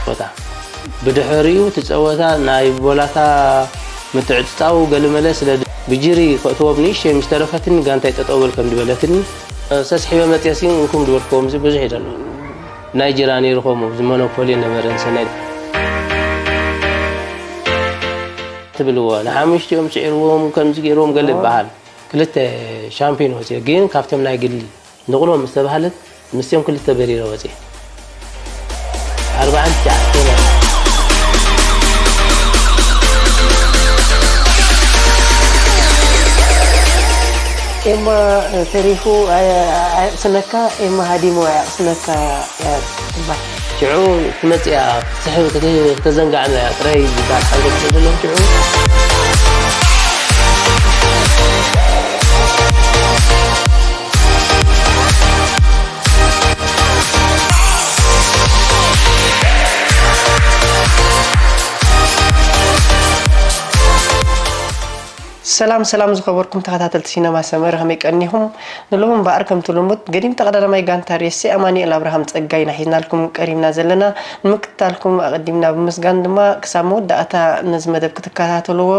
ጸወታ። ብድሕሪኡ እቲ ጸወታ ናይ ቦላታ ምትዕጽጻው ገለመለ ስለ ድ-፣ ብጅሪ ከእትዎም ንእሽተይ ምስ ተረፈትኒ ጋንታይ ጠጠው በል ከም ድበለትኒ፣ ሰስሒበ መጽየሲ እንኩም ድበልክዎም እዚ ብዙሕ እዩ ዘሎ። ናይ ጅራ ነይሩ ከምኡ፣ እዚ ሞኖፖሊ ነበረ፣ ሰናይ ትብልዎ። ንሓሙሽቲኦም ስዒርዎም፣ ከምዚ ገይርዎም ገለ ይበሃል። ክልተ ሻምፒዮን ወፂኦ፣ ግን ካብቶም ናይ ግሊ ንቕሎ ምስ ተባህለት፣ ምስኦም ክልተ በሪረ ወፂአ። ኣርባዓን ትሽዓተን። ኤማ ተሪፉ ኣየ-፣ ኣየቕስነካ፣ ኤማ ሃዲሙ ኣየቕስነካ። እያ ትባል። ሽዑ ትመጽእ እያ፣ ክትስሕብ፣ ክት-፣ ክተዘንጋዕና እያ ጥራይ ዝበሃል ሓንጎል ስለ ዘሎ ሽዑ። ሰላም ሰላም ዝኸበርኩም ተኸታተልቲ ሲነማ ሰመረ፣ ከመይ ቀኒኹም? ንሎሚ እምበኣር ከምቲ ልሙድ ገዲም ተቐዳዳማይ ጋንታ ሬሲ ኣማኑኤል ኣብርሃም ጸጋይ ኢና ሒዝናልኩም ቀሪብና ዘለና። ንምክትታልኩም ኣቐዲምና ብምስጋን ድማ ክሳብ መወዳእታ ነዚ መደብ ክትከታተልዎ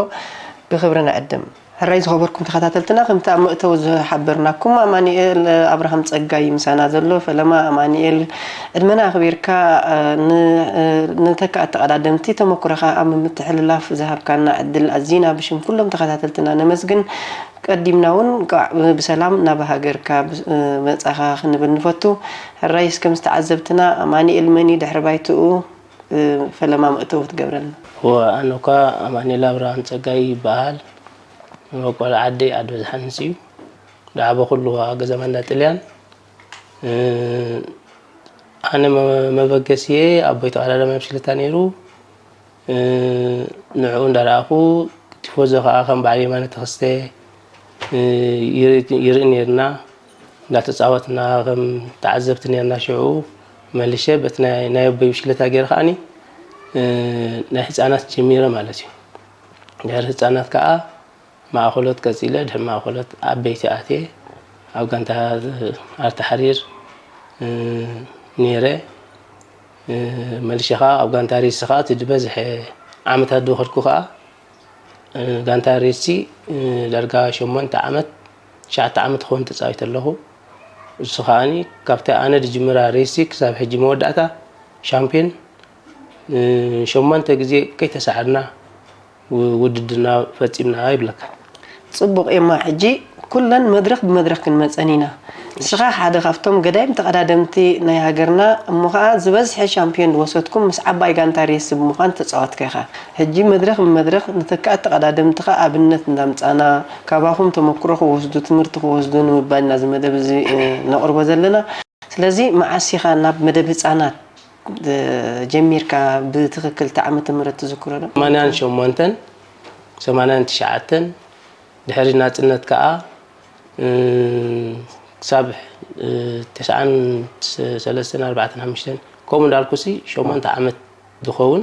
ብኽብሪ ንዕድም። ሕራይ ዝኸበርኩም ተኸታተልትና፣ ከምቲ ኣብ መእተዊ ዝሓበርናኩም ኣማኑኤል ኣብርሃም ጸጋይ ምሳና ዘሎ። ፈለማ ኣማኑኤል፣ ዕድመና ኣኽቢርካ፣ እ፣ ን-፣ እ፣ ንተካእቲ ተቐዳደምቲ ተመኩሮኻ ኣብ ምምትሕልላፍ ዝሃብካና ዕድል ኣዚና ብሽም ኩሎም ተኸታተልትና ነመስግን። ቀዲምና እውን እንቋዕ ብሰላም ናብ ሃገርካ ብ-፣ መጻኻ ክንብል ንፈቱ። ሕራይ፣ እስከ ምስ ተዓዘብትና ኣማኑኤል መን እዩ፣ ድሕሪ ባይትኡ፣ እ፣ ፈለማ መእተዊ ክትገብረልና። እወ፣ ኣነ እኳ ኣማኑኤል ኣብርሃም ጸጋይ ይበሃል። መበቆል ዓደይ ዓዲ በዝሓንስ እዩ። ዝዓበኹሉ ኣብ ገዛ ማንዳ ጥልያን። እ፣ ኣነ መ-፣ መበገሲየ ኣቦይ ተቐዳዳማይ ብሽክለታ ነይሩ። እ፣ ንዕኡ እንዳረኣኹ ቲፎዞ ከኣ ከም በዓል የማነ ተኸስተ፣ እ፣ ይርኢ፣ ይርኢ ነይርና። እንዳተጻወትና ከም ተዓዘብቲ ነይርና። ሽዑ መሊሸ በቲ ናይ፣ ናይ ኣቦይ ብሽክለታ ገይረ ከኣኒ፣ እ፣ ናይ ህጻናት ጀሚረ ማለት እዩ። ድሕሪ ህጻናት ከኣ ማእኸሎት ቀጺለ፣ ድሕሪ ማእኸሎት ዓበይቲ ኣትየ፣ ኣብ ጋንታ ኣርታ ሓሪር፣ እ፣ ነይረ። እ፣ መሊሸ ኸኣ ኣብ ጋንታ ሬሲ ኸኣ እቲ ዝበዝሐ ዓመታት ዝኸድኩ ኸኣ፣ እ፣ ጋንታ ሬሲ፣ እ፣ ዳርጋ ሸሞንተ ዓመት፣ ትሽዓተ ዓመት ክኸውን ተጻዊተ ኣለኹ። እሱ ኸኣኒ ካብቲ ኣነ ዝጅምራ ሬሲ ክሳብ ሕጂ መወዳእታ ሻምፒዮን፣ እ፣ ሸሞንተ ግዜ ከይተሳዕርና ው-፣ ውድድርና ፈጺምና ይብለካ። ጽቡቕ ኤማ፣ ሕጂ ኩለን መድረኽ ብመድረኽ ክንመጸን ኢና። ንስኻ ሓደ ካብቶም ገዳይም ተቐዳደምቲ ናይ ሃገርና፣ እሞ ኸኣ ዝበዝሐ ሻምፒዮን ዝወሰድኩም ምስ ዓባይ ጋንታ ሬሲ ብምዃን ተጻወትካ ኢኻ። ሕጂ መድረኽ ብመድረኽ ንተካእቲ ተቐዳደምቲ ኸኣ ኣብነት እንዳምጻና፣ ካባኹም ተመክሮ ክወስዱ፣ ትምህርቲ ክወስዱ ንምባል ኢና እዚ መደብ እዚ፣ እ፣ ነቕርቦ ዘለና። ስለዚ መዓስ ኢኻ ናብ መደብ ህጻናት ጀሚርካ ብትኽክል እቲ ዓመተ ምህረት ትዝክሮ ዶ? ሰማንያን ሸሞንተን፣ ሰማንያን ትሽዓተን፣ ድሕሪ ናጽነት ከኣ፣ እ፣ ክሳብ፣ እ፣ ተስዓን ሰለስተን፣ ኣርባዕተን፣ ሓሙሽተን፣ ከምኡ እንዳልኩሲ ሸሞንተ ዓመት ዝኸውን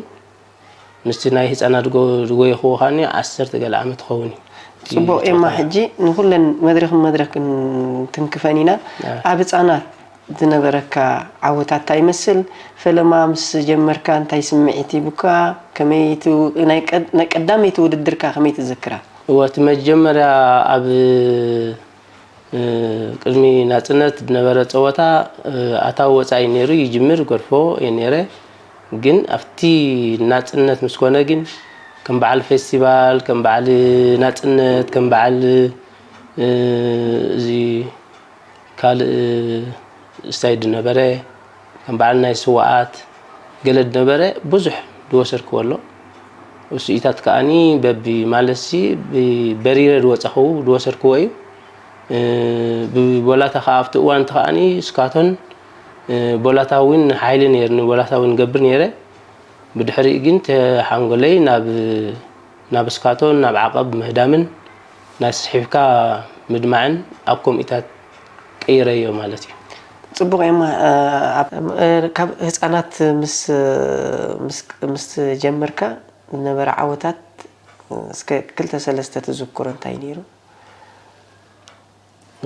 ምስቲ ናይ ህጻናት ዝጎ-፣ ዝጎየኽዎ ኸኣኒ ዓሰርተ ገለ ዓመት ይኸውን እዩ። ጽቡቕ እቲ ኤማ፣ ዝኾነ ሕጂ ንኹለን መድረኽ መድረኽ ክንትንክፈን ኢና። አ። ኣብ ህጻናት ዝነበረካ ዓወታት እንታይ ይመስል? ፈለማ ምስ ጀመርካ እንታይ ስምዒት ሂቡካ? ከመይ እቲ ው-፣ ናይ ቀድ-፣ ናይ ቀዳመይቲ ውድድርካ ከመይ ትዝክራ? እወ፣ እቲ መጀመርያ ኣብ እ፣ ቅድሚ ናጽነት ዝነበረ ጸወታ፣ እ፣ ኣታዊ ወጻኢ ነይሩ፣ ይጅምር፣ ይገድፎ እየ ነይረ። ግን ኣብቲ ናጽነት ምስ ኮነ ግን፣ ከም በዓል ፌስቲቫል፣ ከም በዓል ናጽነት፣ ከም በዓል፣ እ፣ እዚ ካልእ ስታይ ዝነበረ፣ ከም በዓል ናይ ስዋኣት ገለ ዝነበረ ብዙሕ ዝወሰድክዎ ኣሎ። ውጽኢታት ከኣኒ በቢ ማለትሲ ብ-፣ በሪረ ዝወጻኽዎ ዝወሰድክዎ እዩ። ብቦላታ ከዓ ኣብቲ እዋን እቲ ከዓኒ ስካቶን ቦላታ እውን ሓይሊ ነይርኒ፣ ቦላታ እውን ገብር ነይረ። ብድሕሪኡ ግን ተሓንጎለይ ናብ ናብ ስካቶን ናብ ዓቐብ ምህዳምን ናይ ስሒብካ ምድማዕን ኣብ ኮምኢታት ቀይረዮ ማለት እዩ። ፅቡቕ እማ ካብ ህፃናት ምስ ምስ ጀመርካ ዝነበረ ዓወታት እስከ ክልተ ሰለስተ ትዝክሮ እንታይ ነይሩ?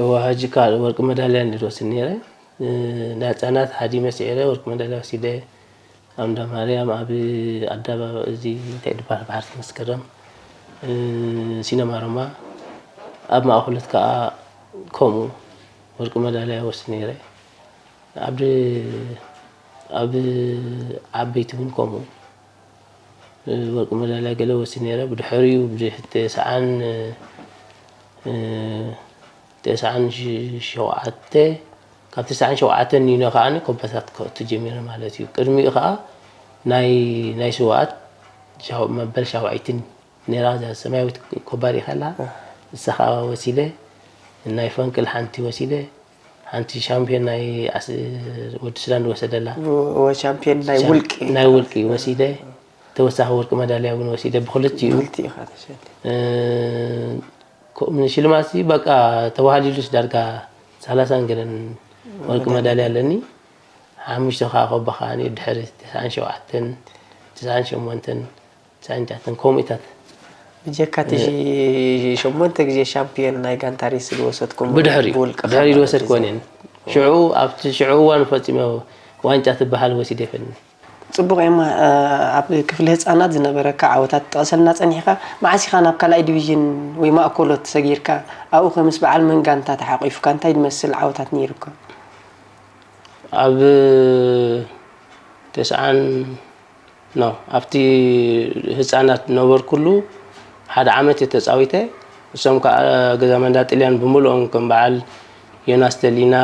እዋ ሕጂ ካልእ ወርቂ መዳልያ እንዲ ዝወስድ ነይረ። ናይ ህፃናት ሃዲመ ስዒረ ወርቂ መዳልያ ወሲደ። ኣብ እንዳ ማርያም ኣብ ኣደባባይ እዚ እንታይ ድባል ባሕርቲ መስከረም ሲነማ ሮማ ኣብ ማእኸሎት ከዓ ከምኡ ወርቂ መዳልያ ወስድ ነይረ። ኣብ ኣብ ዓበይቲ እውን ከምኡ ወርቂ መዳልያ ገለ ወስድ ነይረ። ብድሕሪኡ ብድሕቲ ሰዓን ተስዓን ሸውዓተ ካብ ተስዓን ሸውዓተን ኒኖ ከዓ ኮባታት ከእቱ ጀሚረ ማለት እዩ። ቅድሚኡ ከዓ ናይ ናይ ስዋኣት መበል ሻውዓይትን ነራ እዛ ሰማያዊት ኮባ ሪኢኻ ኣላ እሳ ከዓ ወሲደ ናይ ፈንቅል ሓንቲ ወሲደ ሓንቲ ሻምፒዮን ናይ ወዲ ሱዳን ዝወሰደላ ሻምፒዮን ናይ ውልቂ ናይ ውልቂ ወሲደ ተወሳኺ ወርቂ መዳልያ እውን ወሲደ ብክልቲኡ ክልቲኡ ኢኻ ተሸለ ሽልማት በቃ ተዋሃሊሉስ ዳርጋ ሰላሳን ገለን ወርቂ መዳልያ ኣለኒ። ሓሙሽተ ከዓ ኮባ ከዓ ድሕሪ ተስዓን ሸውዓተን ተስዓን ሸሞንተን ተስዓን ትሽዓተን ኮሚታት ብጀካ እቲ ሸሞንተ ግዜ ሻምፒዮን ናይ ጋንታ ሬስ ዝወሰድኩም ብድሕሪ ብውልቅኻ ድሕሪ ማለት ዝወሰድኩወን እዩ። እየን። ሽዑ ኣብቲ ሽዑ እዋን ፈፂመ ዋንጫ ትበሃል ወሲደ ይፈልኒ። ፅቡቕ እማ ኣብ ክፍሊ ህፃናት ዝነበረካ ዓወታት ጠቕሰልና ፀኒሕካ። መዓስ ኢኻ ናብ ካልኣይ ዲቪዥን ወይ ማእኮሎት ሰጊርካ? ኣብኡ ከ ምስ በዓል መን ጋንታ ተሓቂፍካ? እንታይ ዝመስል ዓወታት ነይሩካ? ኣብ ተስዓን ነው ኣብቲ ህፃናት ነበርኩሉ ሓደ ዓመት እየ ተፃዊተ። እሶም ከዓ ገዛ መንዳ ጥልያን ብምልኦም ከም በዓል ዮናስ ተሊና፣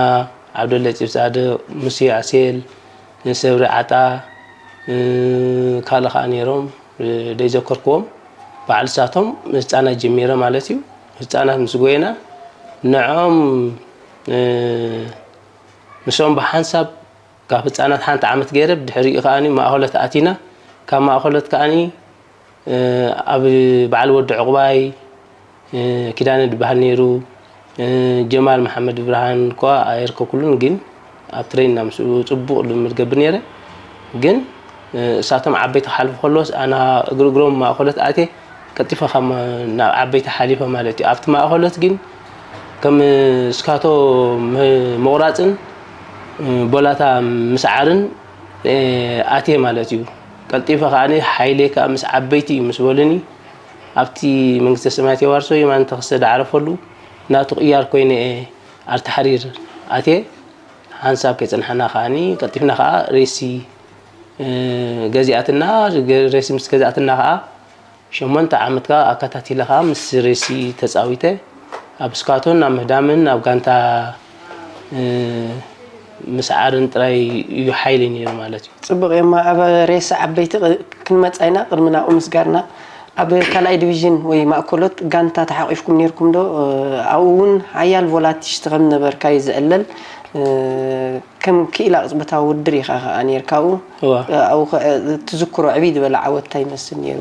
ዓብደለጢፍ ፃድቕ፣ ሙሴ ኣሴል፣ ሰብሪ ዓጣ ካልእ ከዓ ነይሮም ደይዘከርክዎም በዓል ሳቶም ህፃናት ጀሚረ ማለት እዩ። ህፃናት ምስ ጎየና ንዕኦም ንሶም ብሓንሳብ ካብ ህፃናት ሓንቲ ዓመት ገይረ ብድሕሪኡ ከዓ ማእኸሎት ኣቲና ካብ ማእኸሎት ከዓ ኣብ በዓል ወዲ ዕቑባይ ኪዳነ ዝበሃል ነይሩ። ጀማል መሓመድ ብርሃን እኳ ኣይርከብኩሉን ግን ኣብ ትሬን ኢና ምስኡ ፅቡቕ ልምድ ገብር ነይረ። ግን እሳቶም ዓበይቲ ክሓልፉ ከለዎስ ኣና እግሪ እግሮም ማእኸሎት ኣትየ ቀልጢፈ ካብ ናብ ዓበይቲ ሓሊፈ ማለት እዩ። ኣብቲ ማእኸሎት ግን ከም እስካቶ ምቑራፅን ቦላታ ምስዓርን ኣትየ ማለት እዩ። ቀልጢፈ ከዓ ሓይለይ ከዓ ምስ ዓበይቲ እዩ ምስ በሉኒ ኣብቲ መንግስተ ሰማያት የዋርሶ የማነ ተኸስተ ዝዓረፈሉ ናቱ ቅያር ኮይነ እየ ኣርተሓሪር ኣትየ። ሓንሳብ ከይፀንሓና ከዓ ቀልጢፍና ከዓ ሬሲ ገዚኣትና ሬሲ ምስ ገዛእትና ከዓ ሸሞንተ ዓመት ከዓ ኣከታቲለ ከዓ ምስ ሬሲ ተፃዊተ ኣብ ስካቶን ኣብ ምህዳምን ኣብ ጋንታ ምስዓርን ጥራይ እዩ ሓይሊ ነይሩ ማለት እዩ። ፅቡቕ እዮማ ኣብ ሬሲ ዓበይቲ ክንመፃ ኢና ቅድሚ ናብኡ ምስጋርና ኣብ ካልኣይ ዲቪዥን ወይ ማእኮሎት ጋንታ ተሓቂፍኩም ነይርኩም ዶ ኣብኡ እውን ሓያል ቮላቲሽቲ ከም ነበርካ እዩ ዝዕለል ከም ክኢላ ቅፅበታዊ ውድድር ኢኻ ከዓ ነይርካ ኣብኡ ትዝክሮ ዕብይ ዝበለ ዓወት እንታይ ይመስል ነይሩ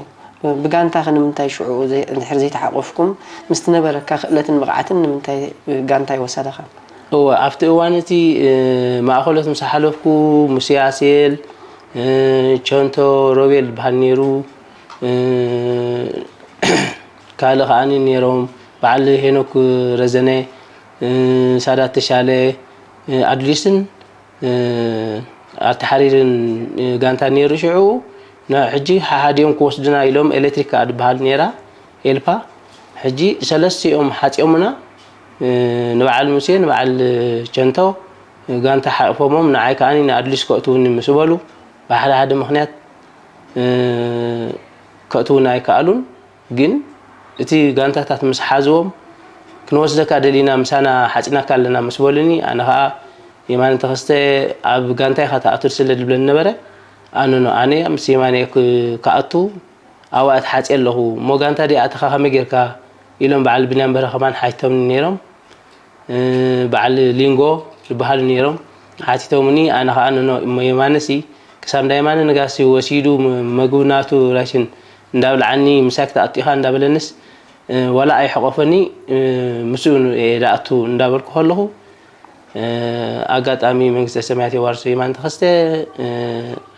ብጋንታ ከ ንምንታይ ሽዑ እንድሕር ዘይተሓቆፍኩም ምስቲ ነበረካ ክእለትን ብቕዓትን ንምንታይ ጋንታ ይወሰደኻ? እወ ኣብቲ እዋን እቲ ማእኸሎት ምስ ሓለፍኩ ሙሴ ኣሴል፣ ቸንቶ ሮቤል ዝበሃል ነይሩ፣ ካልእ ከዓኒ ነይሮም በዓል ሄኖክ ረዘነ፣ ሳዳት ተሻለ፣ ኣድሊስን ኣርተሓሪርን ጋንታ ነይሩ ሽዑ ሕጂ ሓሓዲኦም ክወስዱና ኢሎም ኤሌክትሪክ ከዓ ዝበሃል ነይራ ኤልፓ ሕጂ ሰለስቲኦም ሓፂኦምና ንበዓል ሙሴ ንበዓል ቸንቶ ጋንታ ሓእፎሞም ንዓይ ከዓ ንኣድሊስ ከእትውኒ ምስ በሉ ብሓደ ሓደ ምክንያት ከእትውና ኣይከኣሉን ግን እቲ ጋንታታት ምስ ሓዝዎም ክንወስደካ ደሊና ምሳና ሓፂናካ ኣለና ምስ በሉኒ ኣነ ከዓ የማነ ተኸስተ ኣብ ጋንታ ኢኻ ትኣቱ ስለ ዝብለኒ ነበረ ኣነኖ ኣነ ምስ የማነ ክኣቱ ኣዋእት ሓፂ ኣለኹ እሞ ጋንታ ዲኣ ኣተኻ ከመይ ጌርካ ኢሎም በዓል ብንያም በርሀ ከማን ሓቲቶምኒ ነይሮም በዓል ሊንጎ ዝበሃሉ ነይሮም። ሓቲቶምኒ፣ ኣነ ኸዓ ንኖ እሞ የማነሲ ክሳብ እንዳ የማነ ነጋሲ ወሲዱ ም-፣ መግቢ ናቱ ራሽን እንዳብልዓኒ፣ ምሳይ ክትኣቱ ኢኻ እንዳበለንስ፣ እ፣ ዋላ ኣይሐቆፈኒ፣ እ፣ ምስኡ እየ ዝኣቱ እንዳበልኩ ከለኹ፣ እ፣ ኣጋጣሚ መንግስተ ሰማያት የዋርሶ የማነ ተኸስተ፣ እ፣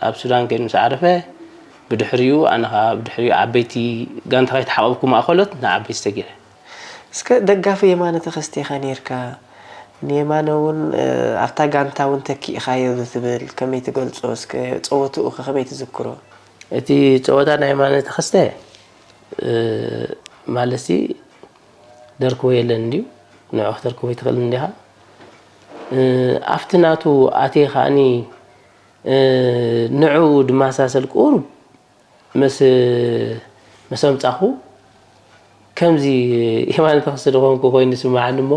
ኣብ ሱዳን ከይዱ ምስ ዓረፈ፣ ብድሕሪኡ ኣነ ኸዓ ብድሕሪኡ ዓበይቲ ጋንታ ከይተሓቆፍኩ ማእኸሎት ንዓበይቲ ሰጊረ። እስከ ደጋፊ የማነ ተኸስተ ኢኻ ነይርካ። ንየማነ እውን፣ እ፣ ኣብታ ጋንታ እውን ተኪእኻዮ ዶ ትብል፣ ከመይ ትገልጾ? እስከ ጸወትኡ ከ ከመይ ትዝክሮ? እቲ ጸወታ ናይ የማነ ተኸስተ፣ እ፣ ማለትሲ ደርክቦ የለን እንድዩ፣ ንዑ ክተርክቦ ይትኽእል እንዲኻ። እ፣ ኣብቲ ናቱ ኣትየ ከኣኒ፣ እ፣ ንዑ ድመሳሰል ቁሩብ ምስ፣ ምስ ኣምጻኹ፣ ከምዚ የማነ ተኸስተ ዝኾንኩ ኮይኑ ዝስምዓኒ እሞ፣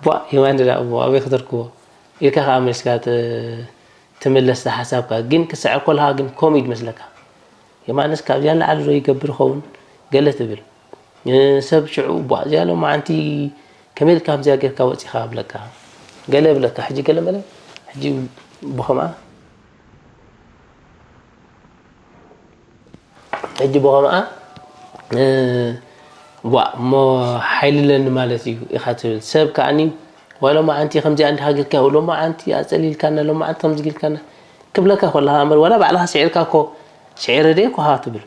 "ቧእ፣ የማነ ደኣ እሞ ኣበይ ክተርክቦ?" ኢልካ ከኣ መሊስካ ት-፣ ትምለስ እታ ሓሳብካ። ግን ክትስዕር ከለኻ ግን ከምኡ እዩ ዝመስለካ። "የማነስ ካብዚኣ ንላዕሊ ዶ ይገብር ይኸውን?" ገለ ትብል። እ፣ ሰብ ሽዑ፣ "ቧእ፣ እዚኣ ሎማዓንቲ ከመይ ኢልካ ከምዚኣ ጌርካ ወጺኻ?" እብለካ። ገለ እብለካ። ሕጂ ገለ መለ፣ ሕጂ ብኸምኣ ሕጂ ብኸምኣ፣ እ፣ ቧእ እሞ ሓይሊ ኣለኒ ማለት እዩ ኢኻ ትብል። ሰብ ከኣኒ፣ "ዋ፣ ሎማዓንቲ ከምዚኣ እንዲኻ ጌርካ፣ ሎማዓንቲ ኣጸሊልካና፣ ሎማዓንቲ ከምዚ ጌርካና" ክብለካ ከለኻ እምበር፣ ዋላ ባዕልኻ ስዒርካ እኮ፣ "ስዒረ ድየ እኮ?" ኢኻ ትብል።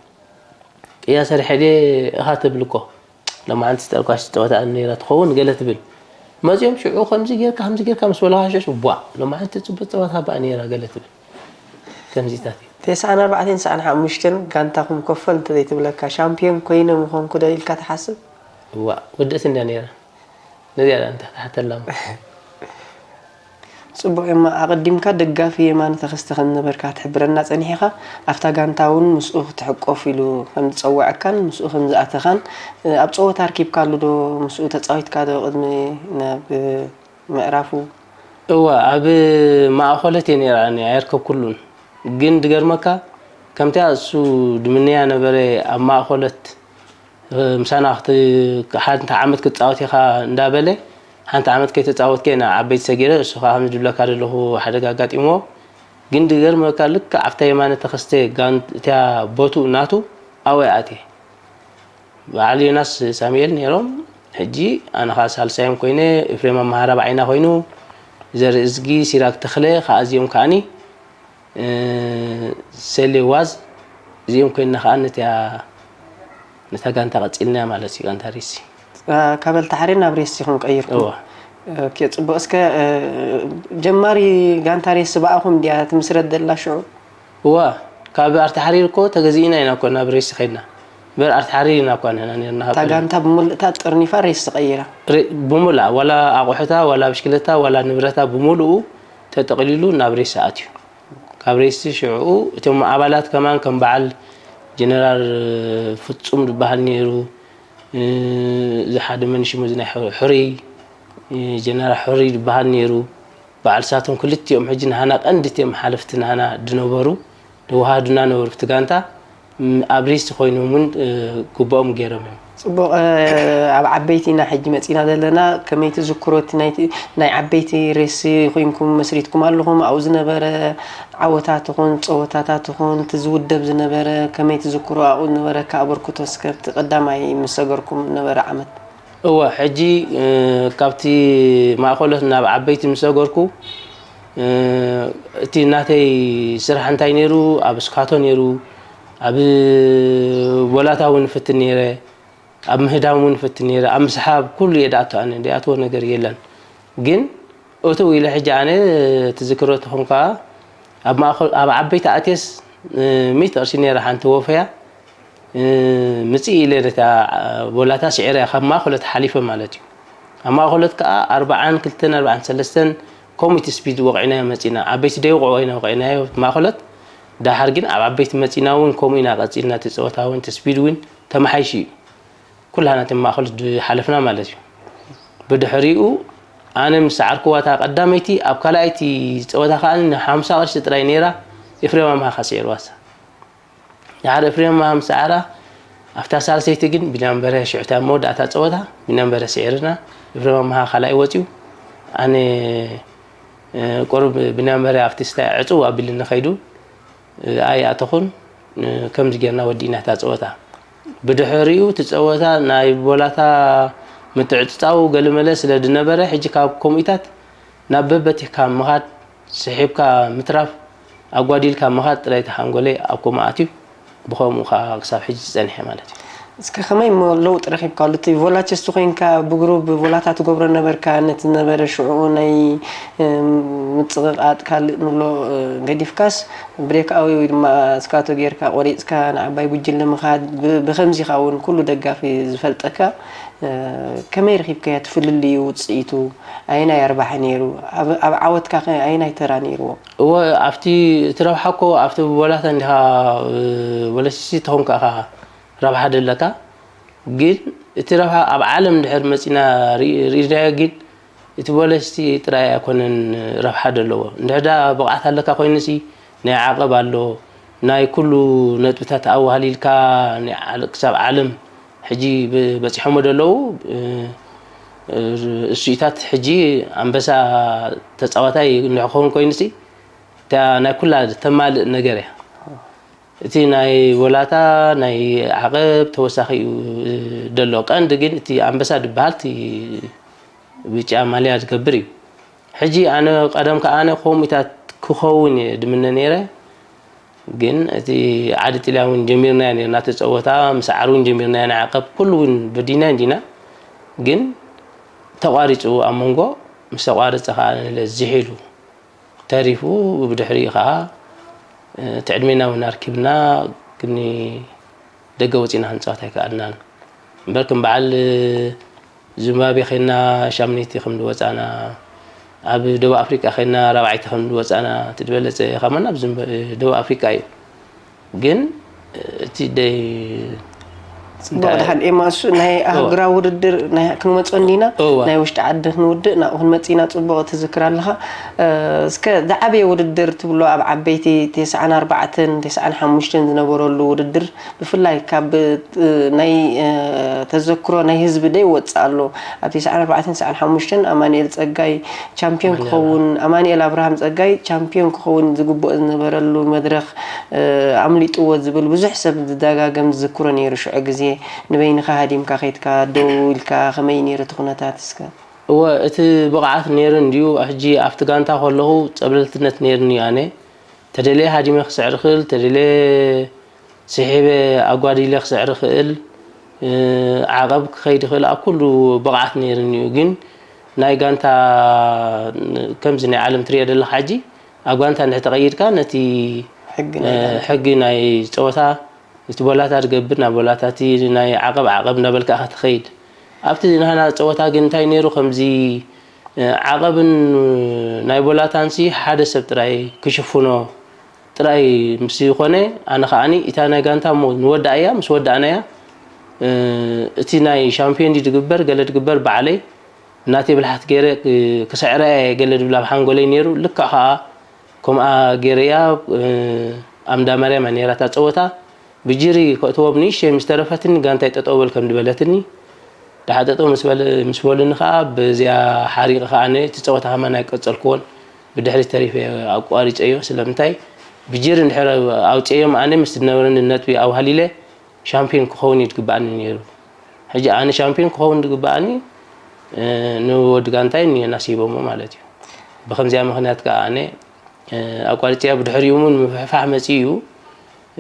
"ቅያ ሰሪሐ ድየ?" ኢኻ ትብል እኮ። "ሎማዓንቲ ዝተርኳሽ ጸወታ ነይራ ትኸውን" ገለ ትብል። መጺኦም ሽዑ "ከምዚ ጌርካ፣ ከምዚ ጌርካ" ምስ በሉኻ ሽዑ፣ "ቧእ፣ ሎማዓንቲ ጽቡቕ ጸወታ ባእ ነይራ" ገለ ትብል። ከምዚታት እዩ። ተስዓን ኣርባዕተን ተስዓን ሓሙሽተን ጋንታኹም ኮፈል እንተዘይትብለካ፣ ሻምፒዮን ኮይነ ምኾንኩ ዶ ኢልካ ትሓስብ? እዋእ፣ ወድእቲ እንድያ ነይራ። ነዚኣ ደኣ ንተሓተላ እሞ። ጽቡቕ እማ፣ ኣቐዲምካ ደጋፊ የማነ ተኸስተ ከም ነበርካ ክትሕብረና ጸኒሕኻ። ኣብታ ጋንታ እውን ምስኡ ክትሕቆፍ ኢሉ ከም ዝጸወዐካን ምስኡ ከም ዝኣተኻን፣ ኣብ ጸወታ ኣርኪብካሉ ዶ? ምስኡ ተጻዊትካ ዶ ቅድሚ ናብ ምዕራፉ? እወ፣ ኣብ ማእኸሎት እየ ነይረ ኣነ፣ ኣየርከብኩሉን። ግን ዝገርመካ፣ ከምቲኣ እሱ ድምነያ ነበረ ኣብ ማእኸሎት፣ እ፣ ምሳና ክት-፣ ሓንቲ ዓመት ክትጻወት ኢኻ እንዳበለ፣ ሓንቲ ዓመት ከይተጻወትከ ናብ ዓበይቲ ሰጊረ፣ እሱ ኸዓ ከምዚ ዝብለካ ዘለኹ ሓደጋ ኣጋጢምዎ። ግን ዝገርመካ፣ ልክዕ ኣብታ የማነ ተኸስተ ጋን-፣ እቲኣ ቦትኡ ናቱ ኣብኡ እየ ኣትየ። በዓል ዮናስ ሳሙኤል ነይሮም። ሕጂ ኣነ ኸዓ ሳልሳዮም ኮይነ፣ ኤፍሬም ኣመሃ ራብዓይና ኮይኑ፣ ዘርኢ እዝጊ፣ ሲራክ ተኽለ፣ ኸዓ እዚኦም ከዓኒ፣ እ፣ ሰሌ ዋዝ፣ እዚኦም ኮይንና ኸዓ ነቲኣ፣ ነታ ጋንታ ቀጺልናያ ማለት እዩ፣ ጋንታ ሬሲ። አ፣ ካብ ኣልታሕሪ ናብ ሬሲ ኢኹም ቀይርኩም? እወ። ኦኬ፣ ጽቡቕ። እስከ፣ እ፣ ጀማሪ ጋንታ ሬሲ ብኣኹም ድያ ትምስረት ዘላ ሽዑ? እዋ፣ ካብ ኣርታሕሪር እኮ ተገዚእና ኢና እኮ ናብ ሬሲ ኸድና። እምበር ኣርታሕሪር ኢና እኳ ንሕና ነርና ካብ እታ ቀደም። ጋንታ ብምልእታ ጥርኒፋ ሬሲ ቀይራ? ሬ-፣ ብምሉኣ፣ ዋላ ኣቑሑታ፣ ዋላ ብሽክለታ፣ ዋላ ንብረታ ብምሉኡ ተጠቕሊሉ ናብ ሬሲ ኣትዩ። ካብ ሬሲ ሽዕኡ እቶም ኣባላት ከማን ከም በዓል ጀነራል ፍጹም ዝበሃል ነይሩ። እ፣ እዚ ሓደ መን ሽሙ እዚ ናይ ሑ-፣ ሑሪ፣ እ፣ ጀነራል ሑሪ ዝበሃል ነይሩ። በዓል ሳቶም ክልቲኦም ሕጂ ንሃና ቀንዲ እቲኦም ሓለፍቲ ንሃና ዝነበሩ፣ ዝወሃዱና ነበሩ። እቲ ጋንታ፣ ም፣ ኣብ ሬስ ኮይኖም እውን፣ እ፣ ግቡኦም ገይሮም እዮም። ጽቡቕ፣ እ፣ ኣብ ዓበይቲ ኢና ሕጂ መጺና ዘለና። ከመይ ትዝክሮ እቲ ናይቲ፣ ናይ ዓበይቲ ሬስ ኮይንኩም መስሪትኩም ኣለኹም? ኣብኡ ዝነበረ ዓወታት ይኹን፣ ጸወታታት ይኹን፣ እቲ ዝውደብ ዝነበረ ከመይ ትዝክሮ? ኣብኡ ዝነበረካ ኣበርክቶ እስከ ኣብቲ ቀዳማይ ምስ ሰገርኩም ዝነበረ ዓመት? እወ፣ ሕጂ፣ እ፣ ካብቲ ማእኸሎት ናብ ዓበይቲ ምስ ሰገርኩ፣ እ፣ እቲ ናተይ ስራሕ እንታይ ነይሩ? ኣብ እስካቶ ነይሩ፣ ኣብ ቦላታ እውን እፍትን ነይረ፣ ኣብ ምህዳም እውን እፍትን ነይረ፣ ኣብ ምስሓብ ኩሉ እየ ዝኣቱ ኣነ፣ ዘይኣትዎ ነገር የለን። ግን እትው ኢለ ሕጂ ኣነ ትዝክሮ ተኾንካ፣ ኣብ ማእኸል፣ ኣብ ዓበይቲ ኣትየስ፣ እ፣ ሚእቲ ቅርሺ ነይራ ሓንቲ ወፈያ፣ እ፣ ምጽእ ኢለ ነታ ቦላታ ስዒረ እያ ካብ ማእኸሎት ሓሊፈ ማለት እዩ። ኣብ ማእኸሎት ከኣ ኣርብዓን ክልተን ኣርብዓን ሰለስተን ከምኡ እቲ ስፒድ ወቒዕናዮ መጺና። ዓበይቲ ደይወቕዖ ኢና ወቒዕናዮ ማእኸሎት። ደሓር ግን ኣብ ዓበይቲ መጺና እውን ከምኡ ኢና ቀጺልና፣ እቲ ጸወታ እውን እቲ ስፒድ እውን ተመሓይሹ እዩ። ኩላህና እቲ ማእኸሎት ዝሓለፍና ማለት እዩ። ብድሕሪኡ ኣነ ምስ ሰዓርክዋ እታ ቀዳመይቲ፣ ኣብ ካልኣይቲ ጸወታ ከኣ ንሓምሳ ቅርሺ ጥራይ ነይራ፣ ኤፍሬም ኣምሃኻ ስዒርዋ እሳ። ድሓር ኤፍሬም ኣምሃ ምስ ሰዓራ፣ ኣብታ ሳልሰይቲ ግን ቢንያም በርሀ፣ ሽዑ እታ መወዳእታ ጸወታ ቢንያም በርሀ ስዒርና፣ ኤፍሬም ኣምሃ ካልኣይ ወጺኡ፣ ኣነ ቁሩብ ብናይ መርያ ኣብቲ ስታይ ዕፅው ኣቢልኒ ከይዱ ኣይኣተኹን። ከምዚ ጌርና ወዲእና እታ ፀወታ። ብድሕሪኡ እቲ ፀወታ ናይ ቦላታ ምትዕፅፃው ገለመለ ስለ ዝነበረ ሕጂ ካብ ከምኡታት ናብ በበቲካ ምኻድ፣ ስሒብካ ምትራፍ፣ ኣጓዲልካ ምኻድ ጥራይ እቲ ሓንጎለይ ኣብ ከምኡ ኣትዩ። ብኸምኡ ከዓ ክሳብ ሕጂ ዝፀንሐ ማለት እዩ። እስከ ከመይ እሞ ለውጢ ረኺብካሉ? እቲ ቮላችስቱ ኮይንካ ብግሩብ ቮላታ ትገብሮ ነበርካ፣ ነቲ ዝነበረ ሽዑ ናይ ምጽቕቓጥ ካልእ ንብሎ ገዲፍካስ ብሬክ ኣወይ ወይ ድማ ስካቶ ጌርካ ቆሪጽካ ንዓባይ ጉጅለ ምኻድ፣ ብኸምዚኻ እውን ኩሉ ደጋፊ ዝፈልጠካ። ከመይ ረኺብካዮ እቲ ፍልልዩ ውጽኢቱ? ኣየናይ ኣርባሒ ነይሩ? ኣብ ዓወትካ ከ ኣየናይ ተራ ነይርዎ? እወ፣ ኣብቲ እቲ ረብሓ እኮ ኣብቲ ብቦላታ እንዲኻ ወለሲሲ ተኾንካ ኢኻ ረብሓ ደለካ። ግን እቲ ረብሓ ኣብ ዓለም እንድሕር መፂና ርኢናዮ ግን እቲ ቦለሲቲ ጥራይ ኣይኮነን ረብሓ ደለዎ። እንድሕር ዳ ብቕዓት ኣለካ ኮይኑሲ ናይ ዓቐብ ኣሎ፣ ናይ ኩሉ ነጥብታት ኣዋሃሊልካ ክሳብ ዓለም ሕጂ በፂሖሞ ደለዉ እሱኢታት ሕጂ ኣንበሳ ተፃዋታይ እንድሕር ክኸውን ኮይኑሲ እታ ናይ ኩላ ተማልእ ነገር እያ። እቲ ናይ ወላታ ናይ ዓቐብ ተወሳኺ እዩ ደሎ። ቀንዲ ግን እቲ ኣንበሳ ዝበሃል እቲ ብጫ ማልያ ዝገብር እዩ። ሕጂ ኣነ ቀደም ከኣ ኣነ ከምኡታት ክኸውን እየ ድምነ ነይረ። ግን እቲ ዓዲ ጥልያን እውን ጀሚርናዮ ነርና እቲ ጸወታ፣ ምስ ዓር እውን ጀሚርናዮ ንዓቐብ ኩሉ እውን በዲና እንዲና። ግን ተቋሪጹ ኣብ መንጎ ምስ ተቋረጸ ከኣ ዝሒሉ ተሪፉ ብድሕሪኡ ከኣ እቲ ዕድሜና እውን ኣርኪብና ግን ደገ ወጺና ክንጻወት ኣይከኣልናን። እምበር ከም በዓል ዚምባብዌ ኸይድና ሻምነይቲ ከም ዝወጻና፣ ኣብ ደቡብ ኣፍሪቃ ኸይድና ራብዓይቲ ከም ዝወጻና፣ እቲ ዝበለጸ ከማና ኣብ ዚምባ-፣ ደቡብ ኣፍሪቃ እዩ። ግን እቲ ደይ ጽቡቕ ድሓን ኤማ፣ እሱ ናይ ኣህጉራዊ ውድድር ናይ ክንመጾ እንዲና፣ እወ። ናይ ውሽጢ ዓዲ ክንውድእ ናብኡ ክንመጽእ ኢና። ጽቡቕ ትዝክር ኣለኻ። እስከ ዝዓበየ ውድድር ትብሎ ኣብ ዓበይቲ ተስዓን ኣርባዕተን ተስዓን ሓሙሽተን ዝነበረሉ ውድድር ብፍላይ ካብ ናይ ተዘክሮ ናይ ህዝቢ ደይ ወጽእ ኣሎ። ኣብ ተስዓን ኣርባዕተን ተስዓን ሓሙሽተን ኣማኑኤል ጸጋይ ቻምፒዮን ክኸውን፣ ኣማኑኤል ኣብርሃም ጸጋይ ቻምፒዮን ክኸውን ዝግብኦ ዝነበረሉ መድረኽ ኣምሊጥዎ ዝብል ብዙሕ ሰብ ዝደጋገም ዝዝክሮ ነይሩ። ሽዑ ግዜ ንበይንኻ ሃዲምካ ከይድካ ደው ኢልካ ከመይ ነይሩ እቲ ኩነታት እስከ? እወ፣ እቲ ብቕዓት ነይሩ እንድዩ። ሕጂ ኣብቲ ጋንታ ከለኹ ጸብለልትነት ነይሩኒ ኣነ። ተደልየ ሃዲመ ክስዕር እኽእል፣ ተደልየ ስሒበ ኣጓዲለ ክስዕር እኽእል፣ ዓቐብ ክኸይድ እኽእል፣ ኣብ ኩሉ ብቕዓት ነይሩኒ እዩ። ግን ናይ ጋንታ ከምዚ ናይ ዓለም ትሪኦ ዘለኻ ሕጂ ኣብ ጋንታ እንድሕር ተቐይድካ ነቲ ሕጊ ናይ ጋንታ። ሕጊ ናይ ጸወታ እቲ ቦላታ ዝገብር ናብ ቦላታ፣ እቲ ናይ ዓቐብ ዓቐብ እንዳበልካ ኢኻ ትኸይድ። ኣብቲ ናህና ጸወታ ግን እንታይ ነይሩ፣ ከምዚ ዓቐብን ናይ ቦላታንሲ ሓደ ሰብ ጥራይ ክሽፍኖ ጥራይ ምስ ዝኾነ፣ ኣነ ከዓኒ እታ ናይ ጋንታ እሞ ንወዳእ እያ፣ ምስ ወዳእናያ እቲ ናይ ሻምፒዮን ድዩ ዝግበር ገለ ዝግበር ባዕለይ ናተይ ብልሓት ገይረ ክስዕራ እየ ገለ ዝብል ኣብ ሓንጎለይ ነይሩ። ልክዕ ከኣ ከምኣ ገይረያ። ኣብ እንዳ ማርያም እያ ነይራ እታ ጸወታ። ብጅሪ ከእትዎም ንእሽተይ ምስ ተረፈትኒ ጋንታይ ጠጠው በል ከም ዝበለትኒ። ደሓር ጠጠው ምስ በለ-፣ ምስ በሉኒ ከኣ በዚኣ ሓሪቐ ከኣ ኣነ እቲ ጸወታ ከማን ኣይቀጸልክዎን። ብድሕሪት ተሪፈ ኣቋሪጸዮ። ስለምንታይ ብጅሪ እንድሕር ኣውጺኤዮም ኣነ ምስ ዝነበረኒ ነጥቢ ኣውሃሊለ ሻምፒዮን ክኸውን እዩ ዝግብኣኒ ነይሩ። ሕጂ ኣነ ሻምፒዮን ክኸውን ዝግብኣኒ ንወዲ ጋንታይ ንዮናስ ሂቦሞ ማለት እዩ። ብኸምዚኣ ምኽንያት ከኣ ኣነ ኣቋሪጸያ። ብድሕሪኡ እውን ምፍሕፋሕ መጺኡ እዩ።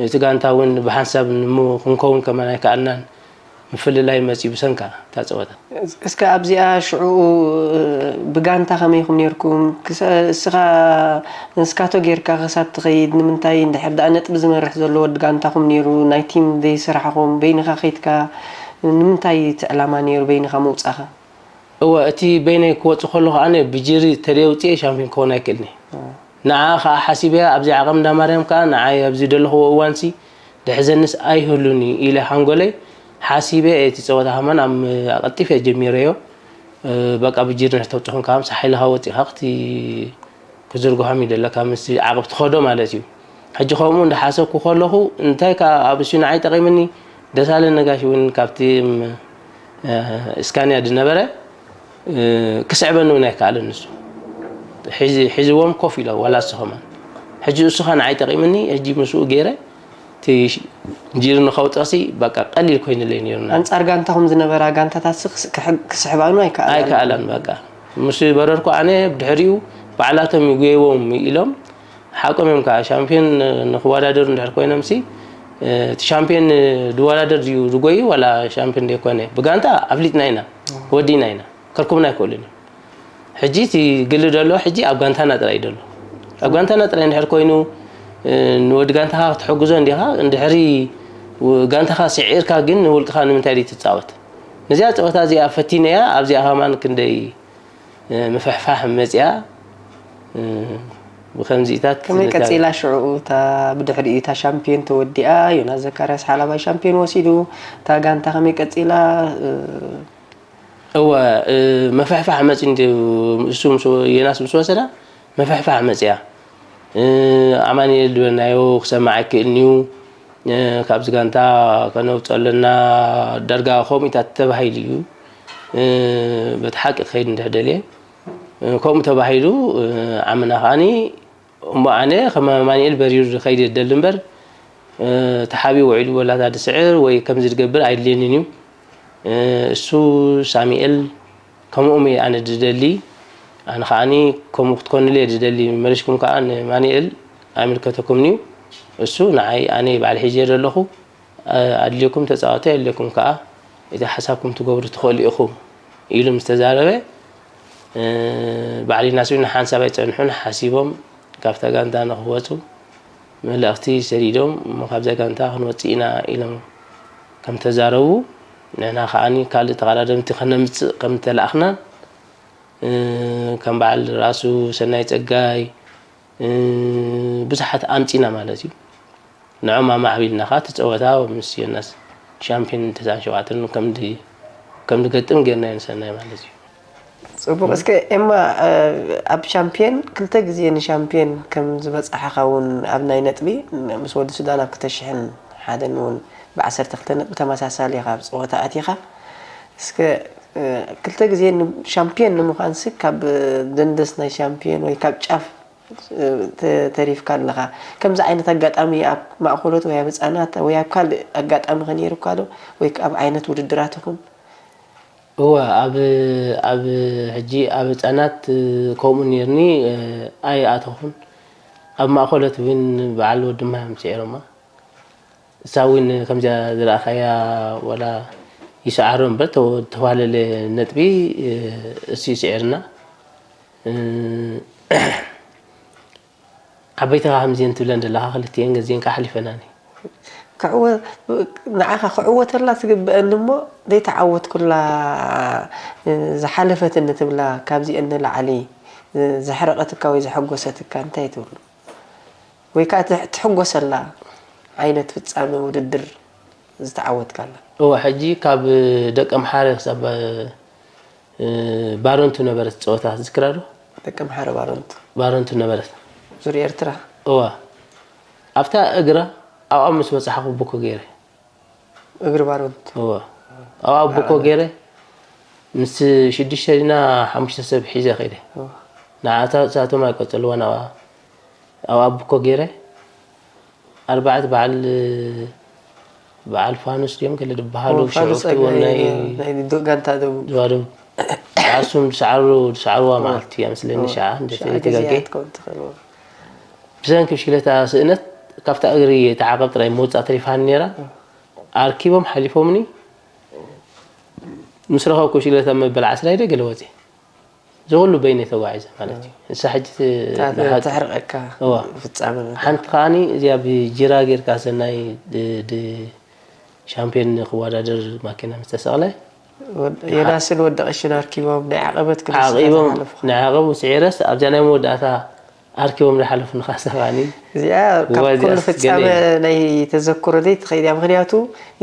እቲ ጋንታ እውን ብሓንሳብ ንሞ-፣ ክንከውን ከማን ኣይከኣልናን። ምፍልላይ መጺኡ ብሰንካ እታ ጸወታ። እስከ ኣብዚኣ ሽዑ ብጋንታ ከመይ ኢኹም ነይርኩም? ክሰ-፣ እስኻ ንስካቶ ጌርካ ክሳብ ትኸይድ ንምንታይ እንድሕር ደኣ ነጥቢ ዝመርሕ ዘሎ ወዲ ጋንታኹም ነይሩ ናይ ቲም ዘይሰራሕኹም በይንኻ ከይድካ ንምንታይ እቲ ዕላማ ነይሩ በይንኻ ምውጻኻ? እወ፣ እቲ በይነይ ክወጽእ ከለኹ ኣነ ብጅሪ ተደይ ውጽኤ ሻምፒዮን ክኸውን ኣይክእልኒ። ንዓ ከኣ ሓሲበያ ኣብዚ ዓቐብ እንዳ ማርያም ከኣ ንዓይ ኣብዚ ዘለኽዎ እዋንሲ ድሕዘንስ ኣይህሉኒ ኢለ ሓንጎለይ ሓሲበ እቲ ጸወታ ከማን ኣብ ኣቐልጢፈ ጀሚረዮ። በቃ ብጅሪ ንሕተውጽኹም ከኣ ምስ ሓይልኻ ወጺኻ ክቲ ክዝርግሖም ይደለካ ምስ ዓቕብ ትኸዶ ማለት እዩ። ሕጂ ከምኡ እንዳሓሰብኩ ከለኹ እንታይ ከኣ ኣብ እሱ ንዓይ ጠቒምኒ ደሳለ ነጋሽ እውን ካብቲ ም-፣ እስካንያ ዝነበረ ክስዕበኒ እውን ኣይከኣለን። ንሱ ሒዝዎም ኮፍ ኢሎ ዋላ እሱ ከማን ሕጂ እሱ ኸ ንዓይ ጠቒምኒ። ሕጂ ምስኡ ገይረ እቲ ጅር ንኸውጠሲ በቃ ቀሊል ኮይንለይ ነይሩና። ኣንጻር ጋንታኹም ዝነበራ ጋንታታት ክስሕባኑ ኣይከኣላን። ኣይከኣላን። በቃ ምስ በረርኩ ኣነ ብድሕሪኡ ባዕላቶም ይጉየዎም ኢሎም ሓቆም እዮም። ከዓ ሻምፒዮን ንክወዳደሩ እንድሕር ኮይኖም ሲ እቲ ሻምፒዮን ዝወዳደር ድዩ ዝጎዩ ዋላ ሻምፒዮን ደይኮነ ብጋንታ ኣፍሊጥና ኢና ወዲና ኢና። ከርኩብና ኣይክእሉን እዮም። ሕጂ እቲ ግሊ ደሎ ሕጂ ኣብ ጋንታና ጥራይ ደሎ ኣብ ጋንታና ጥራይ እንድሕር ኮይኑ ንወዲ ጋንታኻ ክትሕግዞ እንዲኻ እንድሕሪ ጋንታኻ ስዒርካ ግን ንውልቅኻ ንምንታይ ደይ ትፃወት? ነዚኣ ፀወታ እዚኣ ፈቲነያ ኣብዚኣ ከማን ክንደይ ምፍሕፋሕ መፅያ ብከምዚታት ከመይ ቀፂላ ሽዑ እታ ብድሕሪኡ እታ ሻምፒዮን ተወዲኣ ዮናስ ዘካርያስ ሓላባይ ሻምፒዮን ወሲዱ እታ ጋንታ ከመይ ቀፂላ? እወ ምፍሕፋሕ መፂ እንዲ እሱ ምስ ዮናስ ምስ ወሰዳ ምፍሕፋሕ መፅያ ኣማኒኤል ዝበልናዮ ክሰማዕ ኣይክእልንዩ ካብዚ ጋንታ ከነውፅኦ ኣለና ዳርጋ ከምኡ ኢታት ተባሂሉ እዩ በቲ ሓቂ ክኸይድ እንድሕር ደልየ ከምኡ ተባሂሉ ዓምና ከዓኒ እሞ ኣነ ከም ኣማኒኤል በሪሩ ዝኸይድ የደሊ እምበር ተሓቢኡ ውዒሉ ወላታ ድስዕር ወይ ከምዚ ዝገብር ኣይድልየንን እዩ እሱ ሳሚኤል ከምኦም እየ ኣነ ዝደሊ ኣነ ከዓኒ ከምኡ ክትኮንሉ እየ ዝደሊ መሪሽኩም ከዓ ንማኒኤል ኣይምልከተኩምን እዩ እሱ ንዓይ ኣነ ባዕሊ ሒዘ ዘለኹ ኣድልየኩም ተፃወቱ የድልየኩም ከዓ እቲ ሓሳብኩም ትገብሩ ትኽእሉ ኢኹም ኢሉ ምስ ተዛረበ ባዕሊና ስብና ሓንሳብ ኣይፀንሑን ሓሲቦም ካብታ ጋንታ ንክወፁ መልእኽቲ ሰዲዶም እሞ ካብዛ ጋንታ ክንወፅእ ኢና ኢሎም ከም ተዛረቡ ንሕና ከዓኒ ካልእ ተቐዳደምቲ ከነምፅእ ከም ተላእኽናን ከም በዓል ራሱ ሰናይ ፀጋይ ብዙሓት ኣምፂና ማለት እዩ ንዖም ኣማዕቢልና ከዓ እቲ ፀወታ ምስ ዮናስ ሻምፒዮን ተሳን ሸውዓተን ከም ዝገጥም ጌርና ንሰናይ ማለት እዩ ፅቡቅ እስከ ኤማ ኣብ ሻምፒየን ክልተ ግዜ ንሻምፒየን ከም ዝበፃሓኻ እውን ኣብ ናይ ነጥቢ ምስ ወዲ ሱዳን ኣብ ክልተ ሽሕን ሓደን እውን ብዓሰርተ ክልተ ነጥቢ ተመሳሳሊ ኢኻ ኣብ ፀወታ ኣቲኻ እስከ ክልተ ግዜ ሻምፒየን ንምዃንሲ ካብ ደንደስ ናይ ሻምፒየን ወይ ካብ ጫፍ ተሪፍካ ኣለኻ ከምዚ ዓይነት ኣጋጣሚ ኣብ ማእኮሎት ወይ ኣብ ህፃናት ወይ ኣብ ካልእ ኣጋጣሚ ከ ነይሩካ ዶ ወይ ኣብ ዓይነት ውድድራት ይኹን እወ ኣብ ኣብ ሕጂ ኣብ ህፃናት ከምኡ ነርኒ ኣይኣተኹን ኣብ ማእኮሎት እውን በዓል ወድማ እዮም ስዒሮማ እሳ እውን ከምዚኣ ዝረኣኻያ ወላ ይስዓሮ እምበር ተዋለለ ነጥቢ እሱ ይስዕርና ዓበይትኻ ከምዚአን ትብለን ዘለኻ ክልቲአን ገዚአን ከዓ ሓሊፈናኒ ንዓኻ ክዕወተላ ትግብአኒ እሞ ዘይተዓወትኩላ ዝሓለፈትኒ ትብላ ካብዚአን ንላዕሊ ዘሕረቐትካ ወይ ዘሐጎሰትካ እንታይ ትብሉ ወይ ከዓ ትሕጎሰላ ዓይነት ፍፃመ ውድድር ዝተዓወትካላ እወ ሕጂ ካብ ደቂ ኣምሓረ ክሳብ ባረንቱ ነበረት ፀወታ ትዝክራ ዶ ደቂ ኣምሓረ ባረንቱ ባረንቱ ነበረት ዙር ኤርትራ እወ ኣብታ እግራ ኣብኣ ምስ በፃሕኹ ብኮ ገይረ እግሪ ባረንቱ እወ ኣብኣ ብኮ ገይረ ምስ ሽዱሽተ ዲና ሓሙሽተ ሰብ ሒዘ ከይደ ንዓታ እሳቶም ኣይቀፀልዋን ኣብኣ ኣብኣ ብኮ ገይረ ኣርባዕተ በዓል በዓል ፋኑስ ድዮም ገለ ዝበሃሉ ሽዑ ክትብሉ ናይ ጋንታ ደቡብ ዝባደው ንዓሱም ዝሰዓሩ ዝሰዓርዋ መዓልቲ እያ መስለኒ ሸዓ እንደ ተጋጌ ብሰንኪ ብሽክለታ ስእነት ካብታ እግሪ ተዓቐብ ጥራይ ምውፃእ ተሪፋኒ ነይራ ኣርኪቦም ሓሊፎምኒ ምስ ረኸብኩ ብሽክለታ መበል ዓስራ ኢደ ገለ ወፅየ እዚ ኩሉ በይነይ ተጓዒዘ ማለት እዩ። ንሳ ሕጂ ተሕርቐካ ፍጻመ ሓንቲ ከዓኒ እዚኣ ብጂራ ጌርካ ሰናይ ሻምፒዮን ክወዳደር ማኪና ምስ ተሰቕለ ዮናስን ወዲ ቀሽን ኣርኪቦም ናይ ዓቐበት ዓቂቦም ናይ ዓቐቡ ስዒረስ ኣብዚኣ ናይ መወዳእታ ኣርኪቦም ዝሓለፉ ንኻሰኻኒ እዚኣ ካብ ኩሉ ፍጻመ ናይ ተዘክሮ ደይ ትኸይድ እያ ምክንያቱ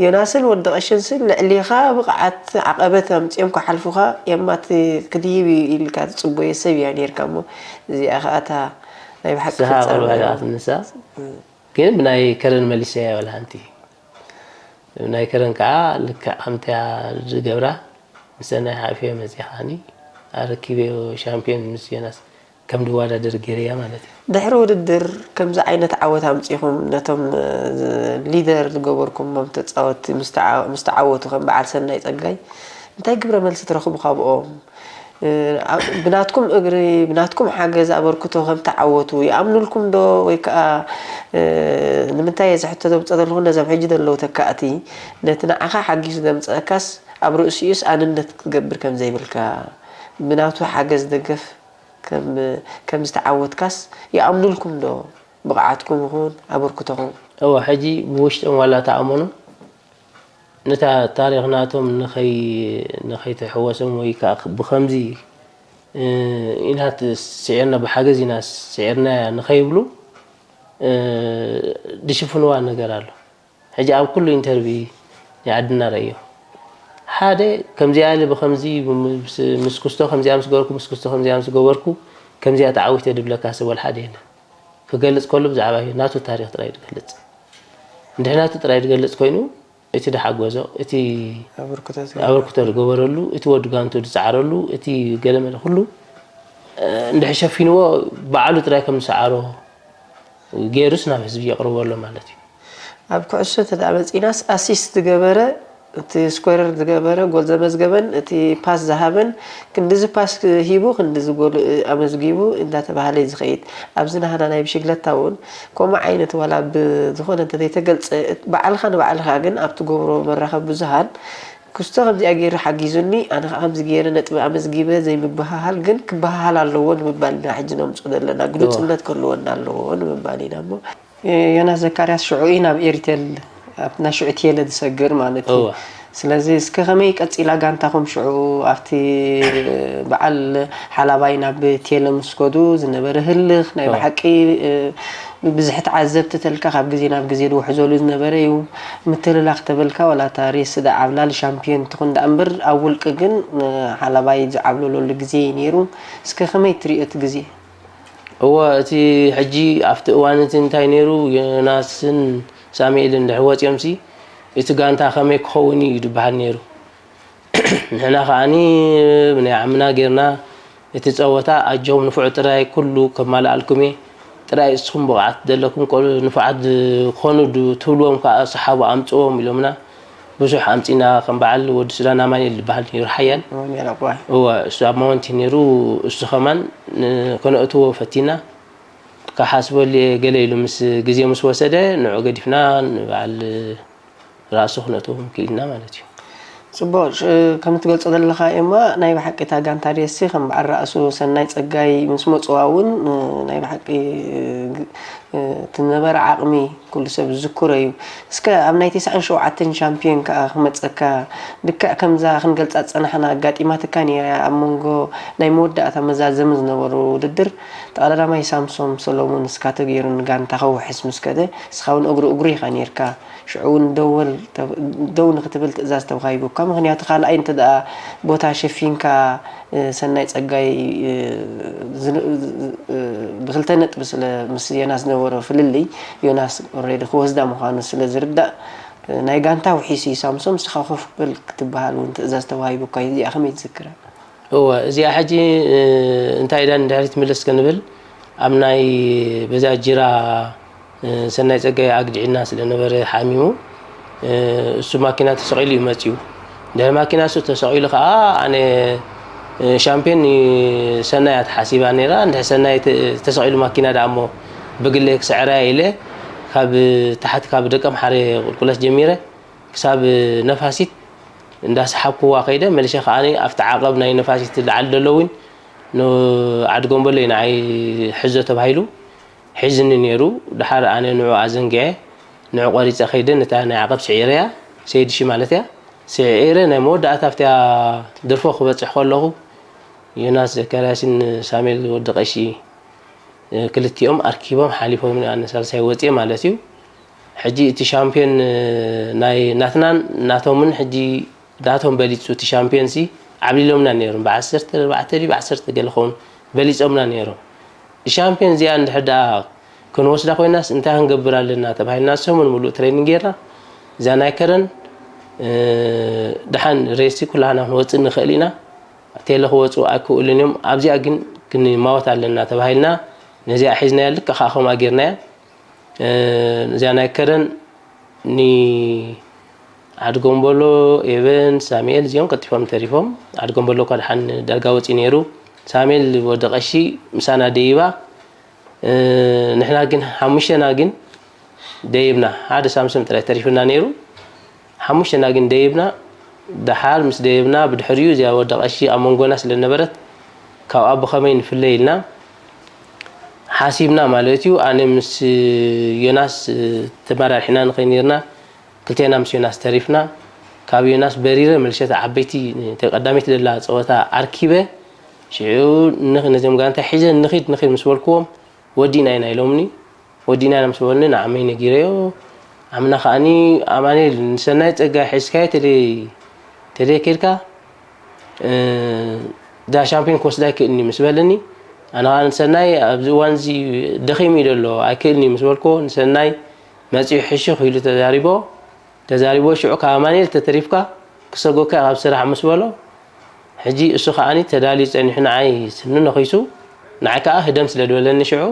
ዮናስን ወዲ ቀሽንስን ልዕሊኻ ብቕዓት ዓቐበት ኣምፅኦም ክሓልፉኻ የማት ክድይብ ኢልካ ትፅቦየ ሰብ እያ ነርካ እሞ እዚኣ ከዓ እታ ናይ ብሓቂ ፍፃመ ንሳ ግን ብናይ ከረን መሊሰ እያ በላ ሓንቲ ናይ ከረን ከዓ ልክዕ ከምቲያ ዝገብራ ምሰናይ ሓፊዮ መፅኻኒ ኣረኪበዮ ሻምፒዮን ምስ ዮናስ ከም ድዋዳደር ገይረያ ማለት እዩ። ድሕሪ ውድድር ከምዚ ዓይነት ዓወት ኣምፂኹም ነቶም ሊደር ዝገበርኩሞም ተፃወትቲ ምስ ተዓወቱ ከም በዓል ሰናይ ፀጋይ እንታይ ግብረ መልሲ ትረኽቡ ካብኦም? ብናትኩም እግሪ ብናትኩም ሓገዝ ኣበርክቶ ከም ተዓወቱ ይኣምኑልኩም ዶ? ወይ ከዓ ንምንታይ እየ ዝሕቶ ዘምፀ ዘለኹ ነዞም ሕጂ ዘለዉ ተካእቲ ነቲ ንዓኻ ሓጊዙ ዘምፀአካስ ኣብ ርእሲኡስ ኣንነት ክትገብር ከም ዘይብልካ ብናቱ ሓገዝ ደገፍ ከም ዝተዓወትካስ ይኣምኑልኩም ዶ ብቕዓትኩም ይኹን ኣበርክቶኹም? እወ ሕጂ ብውሽጦም ዋላ ተኣመኑ ነታ ታሪኽ ናቶም ንኸይትሕወሶም ወይ ከዓ ብኸምዚ ኢና ስዒርና ብሓገዝ ኢና ስዒርናያ ንኸይብሉ ዝሽፍንዋ ነገር ኣሎ። ሕጂ ኣብ ኩሉ ኢንተርቪ ናይ ዓድና ረእዮ ሓደ ከምዚኣ ኢለ ብኸምዚ ምስ ክስቶ ከምዚኣ ምስ ገበርኩ ምስ ክስቶ ከምዚኣ ምስ ገበርኩ ከምዚኣ ተዓዊተ ድብለካ ሰብ ወላ ሓደ የለን። ክገልፅ ከሎ ብዛዕባ ናቱ ታሪኽ ጥራይ ድገልፅ። እንድሕር ናቱ ጥራይ ድገልፅ ኮይኑ እቲ ድሓገዞ፣ እቲ ኣበርክቶ ዝገበረሉ፣ እቲ ወዲ ጋንቱ ድፀዓረሉ፣ እቲ ገለመለ ኩሉ እንድሕር ሸፊንዎ ባዕሉ ጥራይ ከም ዝሰዓሮ ገይሩስ ናብ ህዝቢ የቕርቦ ኣሎ ማለት እዩ። ኣብ ኩዕሶ እንተ ደኣ መጺእናስ ኣሲስት ዝገበረ እቲ ስኮረር ዝገበረ ጎል ዘመዝገበን እቲ ፓስ ዝሃበን ክንድዚ ፓስ ሂቡ ክንድዚ ጎል ኣመዝጊቡ እንዳተባህለ እዩ ዝኸይድ። ኣብዚ ናህና ናይ ብሽግለታ እውን ከምኡ ዓይነት ዋላ ብዝኾነ እንተዘይተገልጸ ባዕልኻ ንባዕልኻ ግን ኣብ ትገብሮ መራኸቢ ብዙሃን ክስቶ ከምዚኣ ገይሩ ሓጊዙኒ ኣነ ከዓ ከምዚ ገይረ ነጥቢ ኣመዝጊበ ዘይምብህሃል ግን ክበሃሃል ኣለዎ ንምባል ኢና ሕጂ ነምፅኦ ዘለና ግሉፅነት ክህልወና ኣለዎ ንምባል ኢና እሞ ዮናስ ዘካርያስ ሽዑ እዩ ናብ ኤሪቴል ኣብቲ ናይ ሽዑ ቴለ ዝሰግር ማለት እዩ። ስለዚ እስከ ከመይ ቀፂላ ጋንታኹም ሽዑ ኣብቲ በዓል ሓላባይ ናብ ቴለ ምስ ከዱ ዝነበረ ህልኽ ናይ ብሓቂ ብብዝሒ ተዓዘብቲ ተልካ ካብ ግዜ ናብ ግዜ ዝውሕዘሉ ዝነበረ እዩ። ምትልላኽ ተበልካ ዋላ እታ ሬስ ደኣ ዓብላሊ ሻምፒዮን ትኹን ደኣ እምበር ኣብ ውልቂ ግን ሓላባይ ዝዓብለለሉ ግዜ እዩ ነይሩ። እስከ ከመይ ትሪኦ እቲ ግዜ? እወ እቲ ሕጂ ኣብቲ እዋን እቲ እንታይ ነይሩ ዮናስን ሳሙኤልን እንድሕር ወፂኦምሲ እቲ ጋንታ ከመይ ክኸውን እዩ ዝበሃል ነይሩ። ንሕና ከዓኒ ብናይ ዓምና ጌርና እቲ ፀወታ ኣጆኹም ንፉዕ ጥራይ ኩሉ ከማልኣልኩም እየ ጥራይ እስኹም ብቕዓት ዘለኩም ቆልዑ ንፉዓት ዝኾኑ ትብልዎም ከዓ ሰሓቡ ኣምፅዎም ኢሎምና። ብዙሕ ኣምፂና ከም በዓል ወዲ ሱዳን ኣማኒኤል ዝበሃል ነይሩ ሓያል እወ እሱ ኣብ ማውንቲ ነይሩ እሱ ከማን ከነእትዎ ፈቲና ክሓስበሉ እየ ገለ ኢሉ ምስ ግዜ ምስ ወሰደ ንዑ ገዲፍና ንበዓል ራእሱ ክነእትዎም ክኢልና ማለት እዩ። ፅቡቕ ከም ትገልፆ ዘለኻ ኤማ ናይ ብሓቂ እታ ጋንታ ሬሲ ከም በዓል ራእሱ ሰናይ ፀጋይ ምስ መፅዋ እውን ናይ ብሓቂ እቲ ዝነበረ ዓቕሚ ኩሉ ሰብ ዝዝክሮ እዩ። እስከ ኣብ ናይ ተስዓን ሸውዓተን ሻምፒዮን ከዓ ክመፀካ ልክዕ ከምዛ ክንገልፃ ዝፀናሕና ኣጋጢማትካ ነይራ እያ ኣብ መንጎ ናይ መወዳእታ መዛዘሚ ዝነበሩ ውድድር ተቐዳዳማይ ሳምሶም ሰሎሙን እስካ ተገይሩ ንጋንታ ከውሕስ ምስ ከደ እስኻ እውን እግሩ እግሩ ኢኻ ነይርካ። ሽዑ እውን ደው በል ደው ንክትብል ትእዛዝ ተዋሂቡካ ምክንያቱ ካልኣይ እንተ ደኣ ቦታ ሸፊንካ ሰናይ ጸጋይ ብክልተ ነጥቢ ስለ ምስ ዮናስ ዝነበሮ ፍልልይ ዮናስ ኦሬዲ ክወስዳ ምዃኑ ስለ ዝርዳእ ናይ ጋንታ ውሒስ እዩ ሳምሶም ንስኻ ኮፍ በል ክትበሃል እውን ትእዛዝ ተዋሂቡካ እዩ እዚኣ ከመይ ትዝክራ? እወ እዚኣ ሕጂ እንታይ ኢላ ንድሕሪት ምልስ ክንብል ኣብ ናይ በዛ ጅራ ሰናይ ጸጋይ ኣግዲዕና ስለ ነበረ ሓሚሙ እሱ ማኪና ተሰቒሉ እዩ መጺኡ። ድሕሪ ማኪና እሱ ተሰቒሉ ከዓ ኣነ ሻምፒዮን ሰናይ እያ ተሓሲባ ነይራ። እንድሕር ሰናይ ተሰቒሉ ማኪና ደኣ እሞ ብግለይ ክስዕራ ኢለ ካብ ታሕቲ ካብ ደቀምሓረ ቁልቁለት ጀሚረ ክሳብ ነፋሲት እንዳሰሓብክዋ ከይደ መሊሸ ከዓ ኣብቲ ዓቐብ ናይ ነፋሲት ላዕሊ ዘሎ እውን ንዓዲ ጎንበሎ እዩ ንዓይ ሕዞ ተባሂሉ ሒዝኒ ነይሩ። ደሓር ኣነ ንዑ ኣዘንጊዐ ንዑ ቆሪፀ ከይደ ነታ ናይ ዓቐብ ስዒረያ ሰይድሺ ማለት እያ ስዒረ ናይ መወዳእታ ኣብቲያ ድርፎ ክበፅሕ ከለኹ ዮናስ ዘካርያስን ሳሙኤል ወዲ ቀሺ ክልቲኦም ኣርኪቦም ሓሊፎምኒ ኣነ ሳልሳይ ወፅየ ማለት እዩ። ሕጂ እቲ ሻምፒዮን ናይ ናትናን ናቶምን ሕጂ ናቶም በሊፁ እቲ ሻምፒዮን ሲ ዓብሊሎምና ነይሮም ብዓሰርተ ኣርባዕተ ድዩ ብዓሰርተ ገለ ኸውን በሊፆምና ነይሮም። ሻምፒዮን እዚኣ እንድሕር ደኣ ክንወስዳ ኮይናስ እንታይ ክንገብር ኣለና ተባሂልና ሰሙን ሙሉእ ትሬኒንግ ጌርና እዛ ናይ ከረን ደሓን ሬሲ ኩላህና ክንወፅእ ንኽእል ኢና። ቴለ ክወፁ ኣይክእሉን እዮም። ኣብዚኣ ግን ክንማወት ኣለና ተባሂልና ነዚኣ ሒዝናያ። ልክዕ ከዓ ከምኣ ጌርናያ። እዚኣ ናይ ከረን ንዓድጎምበሎ፣ ኤቨን፣ ሳሙኤል እዚኦም ቀልጢፎም ተሪፎም። ዓድጎምበሎ እኳ ደሓን ዳርጋ ወፂኡ ነይሩ። ሳሙኤል ወዲ ቀሺ ምሳና ደይባ። ንሕና ግን ሓሙሽተና ግን ደይብና። ሓደ ሳምሶም ጥራይ ተሪፉና ነይሩ። ሓሙሽተና ግን ደይብና። ደሓር ምስ ደይብና ብድሕሪኡ እዚኣ ወዲ ቀሺ ኣብ መንጎና ስለ ነበረት ካብኣ ብኸመይ ንፍለ ኢልና ሓሲብና ማለት እዩ። ኣነ ምስ ዮናስ ተመራርሒና ንኸይድ ነርና። ክልቴና ምስ ዮናስ ተሪፍና። ካብ ዮናስ በሪረ መልሸት ዓበይቲ ቀዳመይቲ ደላ ፀወታ ኣርኪበ ሽዑ ነዞም ጋንታ ሒዘ ንኺድ ንኺድ ምስ በልክዎም ወዲእና ኢና ኢሎምኒ። ወዲእና ኢና ምስ በሉኒ ንዓመይ ነጊረዮ። ዓምና ከዓኒ ኣማኑኤል ንሰናይ ፀጋ ሒዝካዮ ተደይ ተደይ ከድካ እዛ ሻምፒዮን ክወስዳ ኣይክእልኒ ምስ በለኒ ኣነ ከዓ ንሰናይ ኣብዚ እዋን እዚ ደኺሙ እዩ ዘሎ ኣይክእልኒ ምስ በልኮ ንሰናይ መፂኡ ሕሽኽ ኢሉ ተዛሪቦ። ተዛሪቦ ሽዑ ካብ ኣማኑኤል ተተሪፍካ ክሰጎካ ካብ ስራሕ ምስ በሎ ሕጂ እሱ ከዓኒ ተዳልዩ ፀኒሑ ንዓይ ስኑ ነኺሱ ንዓይ ከዓ ህደም ስለ ዝበለኒ ሽዑ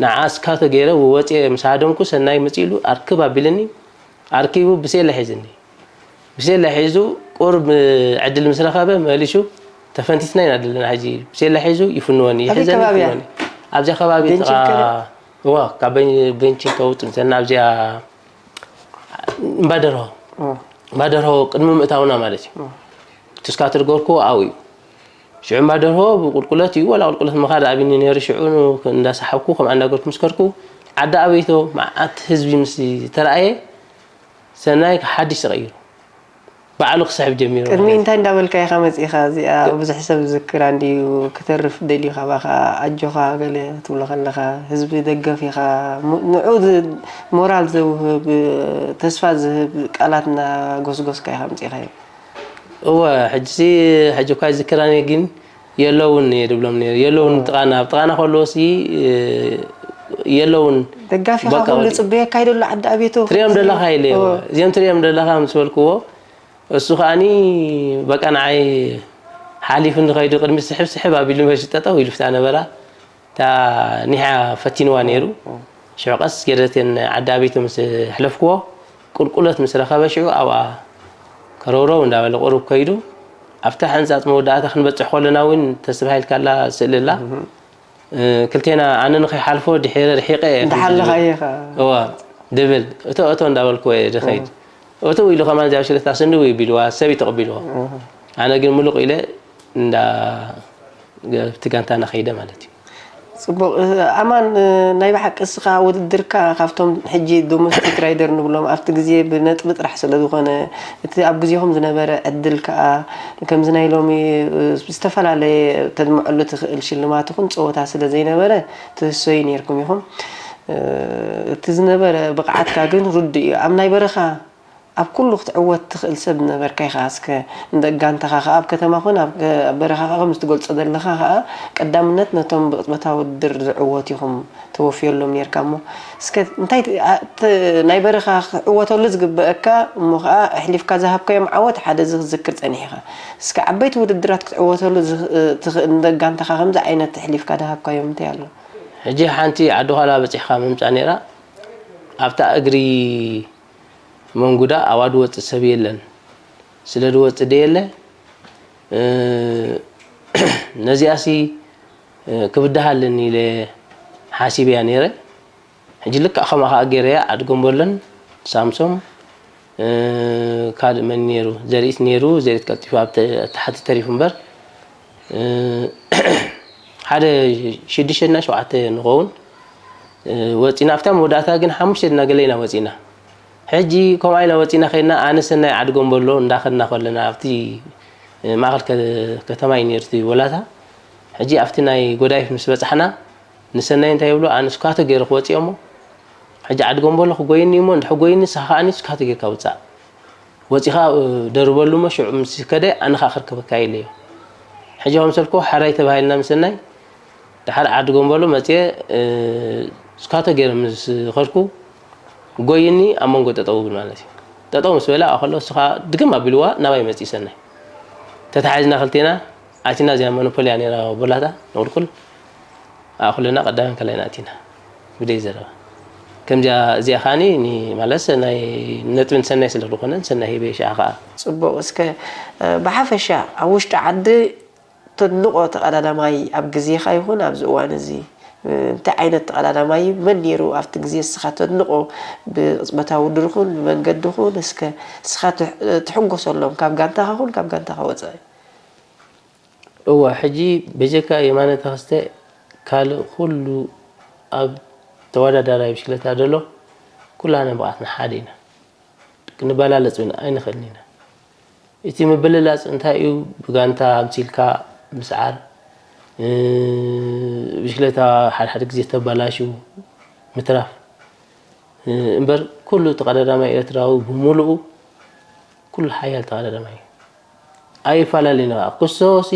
ንዓ ስካቶ ገይረ ወፅየ ምስ ሃደምኩ ሰናይ መፂእሉ ኣርክብ ኣቢልኒ ኣርኪቡ ብሴለ ሒዝኒ ብሴለ ሒዙ ቁርብ ዕድል ምስ ረኸበ መሊሹ ተፈንቲትና ኢና ዘለና ሕጂ ብሴለ ሒዙ ይፍንወኒ ይሕዘኒ ይፍንወኒ ኣብዚያ ከባቢ ጥቃ እዋ ካብ ቤንቺን ከውፅእ እንተና ኣብዚኣ እምባደርሆ እምባደርሆ ቅድሚ ምእታውና ማለት እዩ ትስካ ትርገርኩ ኣብኡ እዩ ሽዑ እምባደርሆ ብቁልቁለት እዩ ዋላ ቁልቁለት ምኻድ ኣብኒ ነይሩ ሽዑ እንዳሰሓብኩ ከምኣ እንዳገርኩ ምስ ከድኩ ዓዲ ኣበይቶ መዓት ህዝቢ ምስ ተረኣየ ሰናይ ሓድሽ ተቐይሩ ባዕሉ ክስሕብ ጀሚሩ ቅድሚ ማለት እዩ። እንታይ እንዳበልካ ኢኻ መፂኻ እዚኣ ብዙሕ ሰብ ዝዝክራ እንድዩ ክተርፍ ደልዩ ካባኻ ኣጆኻ ገለ ትብሎ ከለኻ ህዝቢ ደገፍ ኢኻ ሙ- ንዑ ዝ- ሞራል ዘውህብ ተስፋ ዝህብ ቃላት እናጎስጎስካ ኢኻ መፂኻዮ እወ ሕጂ ሕጂ እኳ ይዝክራኒ ግን የለውን እየ ድብሎም ነይሩ የለውን ጥቃና ኣብ ጥቃና ከለዎ ሲ የለውን ደጋፊኻ በቃ ኩሉ ወዲ- ፅበየካ ይደሎ ዓዲ ኣቤቶ ትሪኦም ደለኻ ኢለ እወ። እዚኦም ትሪኦም ደለኻ ምስ በልክዎ እሱ ከዓኒ በቃ ንዓይ ሓሊፉ ንኸይዱ ቅድሚ ስሕብ ስሕብ ኣቢሉ መሽ ጠጠው ኢሉ ፍታ ነበራ እታ ኒሓ ፈቲንዋ ነይሩ ሽዑ ቀስ ገይረትን ዓዲ ኣቤቶ ምስ ሕለፍክዎ ቁልቁለት ምስ ረኸበ ሽዑ ኣብኣ ከረውረው እንዳበለ ቁሩብ ከይዱ ኣብታ ሕንፃፅ መወዳእታ ክንበፅሕ ከለና እውን ተስባሂልካላ ስእሊ ኣላ ክልቴና ኣነ ንኸይሓልፎ ድሒረ ርሒቐ እየ እንዳሓለኻ እየ ኸዓ እዋ ድብል እቶ እቶ እንዳበልክዎ እየ ድኸይድ እቶ ኢሉ ከማን እዚኣ ሽለታ ስንድው እዩ ቢልዋ ሰብ እዩ ተቐቢልዎ ኣነ ግን ምሉቕ ኢለ እንዳ እቲ ጋንታ ናኸይደ ማለት እዩ። ፅቡቕ ኣማን ናይ ብሓቂ እስኻ ውድድርካ ካብቶም ሕጂ ዶሜስቲክ ራይደር ንብሎም ኣብቲ ግዜ ብነጥቢ ጥራሕ ስለ ዝኾነ እቲ ኣብ ግዜኹም ዝነበረ ዕድል ከዓ ከምዚ ናይ ሎሚ ዝተፈላለየ ተድምዐሉ ትኽእል ሽልማት ይኹን ፀወታ ስለ ዘይነበረ ትህሰዩ ነይርኩም ኢኹም እቲ ዝነበረ ብቕዓትካ ግን ርዱእ እዩ ኣብ ናይ በረኻ ኣብ ኩሉ ክትዕወት ትኽእል ሰብ ነበርካ ኢኻ እስከ እንደ ጋንታኻ ኸኣ ኣብ ከተማ ኹን ኣብ በረኻ ኸኣ ከም ዝትገልጾ ዘለኻ ኸኣ ቀዳምነት ነቶም ብቕጽበታዊ ውድድር ዝዕወቱ ኢኹም ተወፍዮሎም ኔርካ እሞ እስከ እንታይ ናይ በረኻ ክዕወተሉ ዝግበአካ እሞ ኸኣ ኣሕሊፍካ ዝሃብካዮም ዓወት ሓደ እዚ ክትዝክር ጸኒሕ ኢኻ እስከ ዓበይቲ ውድድራት ክትዕወተሉ ትኽእል እንደ ጋንታኻ ከምዚ ዓይነት ኣሕሊፍካ ዝሃብካዮም እንታይ ኣሎ ሕጂ ሓንቲ ዓዲ ዃላ በጺሕካ ምምጻእ ኔራ ኣብታ እግሪ መንጉዳ ኣብኣ ድወጽእ ሰብ የለን ስለ ድወጽእ ደየለ ነዚኣሲ ክብድሃ ኣለኒ ኢለ ሓሲበያ ነይረ ሕጂ ልክዕ ከምኣ ከዓ ገይረያ ዓዲ ጎንበሎን ሳምሶም ካልእ መን ነይሩ ዘርኢት ነይሩ ዘርኢት ቀልጢፉ ኣብ ታሕቲ ተሪፉ እምበር ሓደ ሽዱሽተ እና ሸውዓተ ንኸውን ወፂና ኣብታ መወዳእታ ግን ሓሙሽተ ድና ገለ ኢና ወፂና ሕጂ ከምኣ ኢና ወፂና ከይድና ኣነ ሰናይ ዓዲ ጎንበሎ እንዳኸድና ከለና ኣብቲ ማእኸል ከተማ እዩ ነይሩ እቲ ቦላታ ሕጂ ኣብቲ ናይ ጎዳይፍ ምስ በፃሕና ንሰናይ እንታይ ይብሎ ኣነ ስኳቶ ገይረ ክወፅኦ እሞ ሕጂ ዓዲ ጎንበሎ ክጎይኒ እሞ እንድሕር ጎይኒ ንስኻ ከዓኒ ስኳቶ ጌርካ ውፃእ ወፂኻ ደርበሉ እሞ ሽዑ ምስ ከደ ኣነ ከዓ ከርከበካ ኢለዮ ሕጂ ከምሰልኮ ሓራይ ተባሂልና ምሰናይ ደሓር ዓዲ ጎንበሎ መፅየ ስኳቶ ገይረ ምስ ኸድኩ ጎይኒ ኣብ መንጎ ጠጠው ብል ማለት እዩ ጠጠው ምስ በለ ኣኸሎ እሱ ከዓ ድግም ኣቢልዋ ናባይ መፅእ ሰናይ ተታሓዝና ክልቴና ኣቲና እዚኣ ሞኖፖልያ ነይራ ቦላታ ንቁልቁል ኣኹለና ቀዳምን ካልኣይን ኣቲና ብደይ ዘረባ ከምዚኣ እዚኣ ኻኒ ማለት ናይ ነጥብን ሰናይ ስለ ዝኾነን ሰናይ ሂበ ሻዓ ኸዓ ጽቡቕ። እስከ ብሓፈሻ ኣብ ውሽጢ ዓዲ ተድንቖ ተቐዳዳማይ ኣብ ግዜኻ ይኹን ኣብዚ እዋን እዚ እንታይ ዓይነት ተቐዳዳማይ እዩ? መን ነይሩ ኣብቲ ግዜ እስኻ ተድንቖ ብቕጽበታዊ ውድድር ኹን ብመንገዲ ኹን እስከ እስኻ ትሕጎሰሎም ካብ ጋንታኻ ኹን ካብ ጋንታኻ ወፃኢ? እወ ሕጂ በጀካ የማነ ተኸስተ ካልእ ኩሉ ኣብ ተወዳዳራይ ብሽክለታ ደሎ ኩላህና ብቕዓትና ሓደ ኢና። ክንበላለጽ እውን ኣይንኽእልን ኢና። እቲ ምብልላጽ እንታይ እዩ? ብጋንታ ኣምሲልካ ምስዓር፣ ብሽክለታ ሓደ ሓደ ግዜ ተባላሽው ምትራፍ እምበር ኩሉ ተቐዳዳማይ ኤርትራዊ ብምሉኡ ኩሉ ሓያል ተቐዳዳማይ እዩ። ኣይፈላለዩን። ኩስቶሲ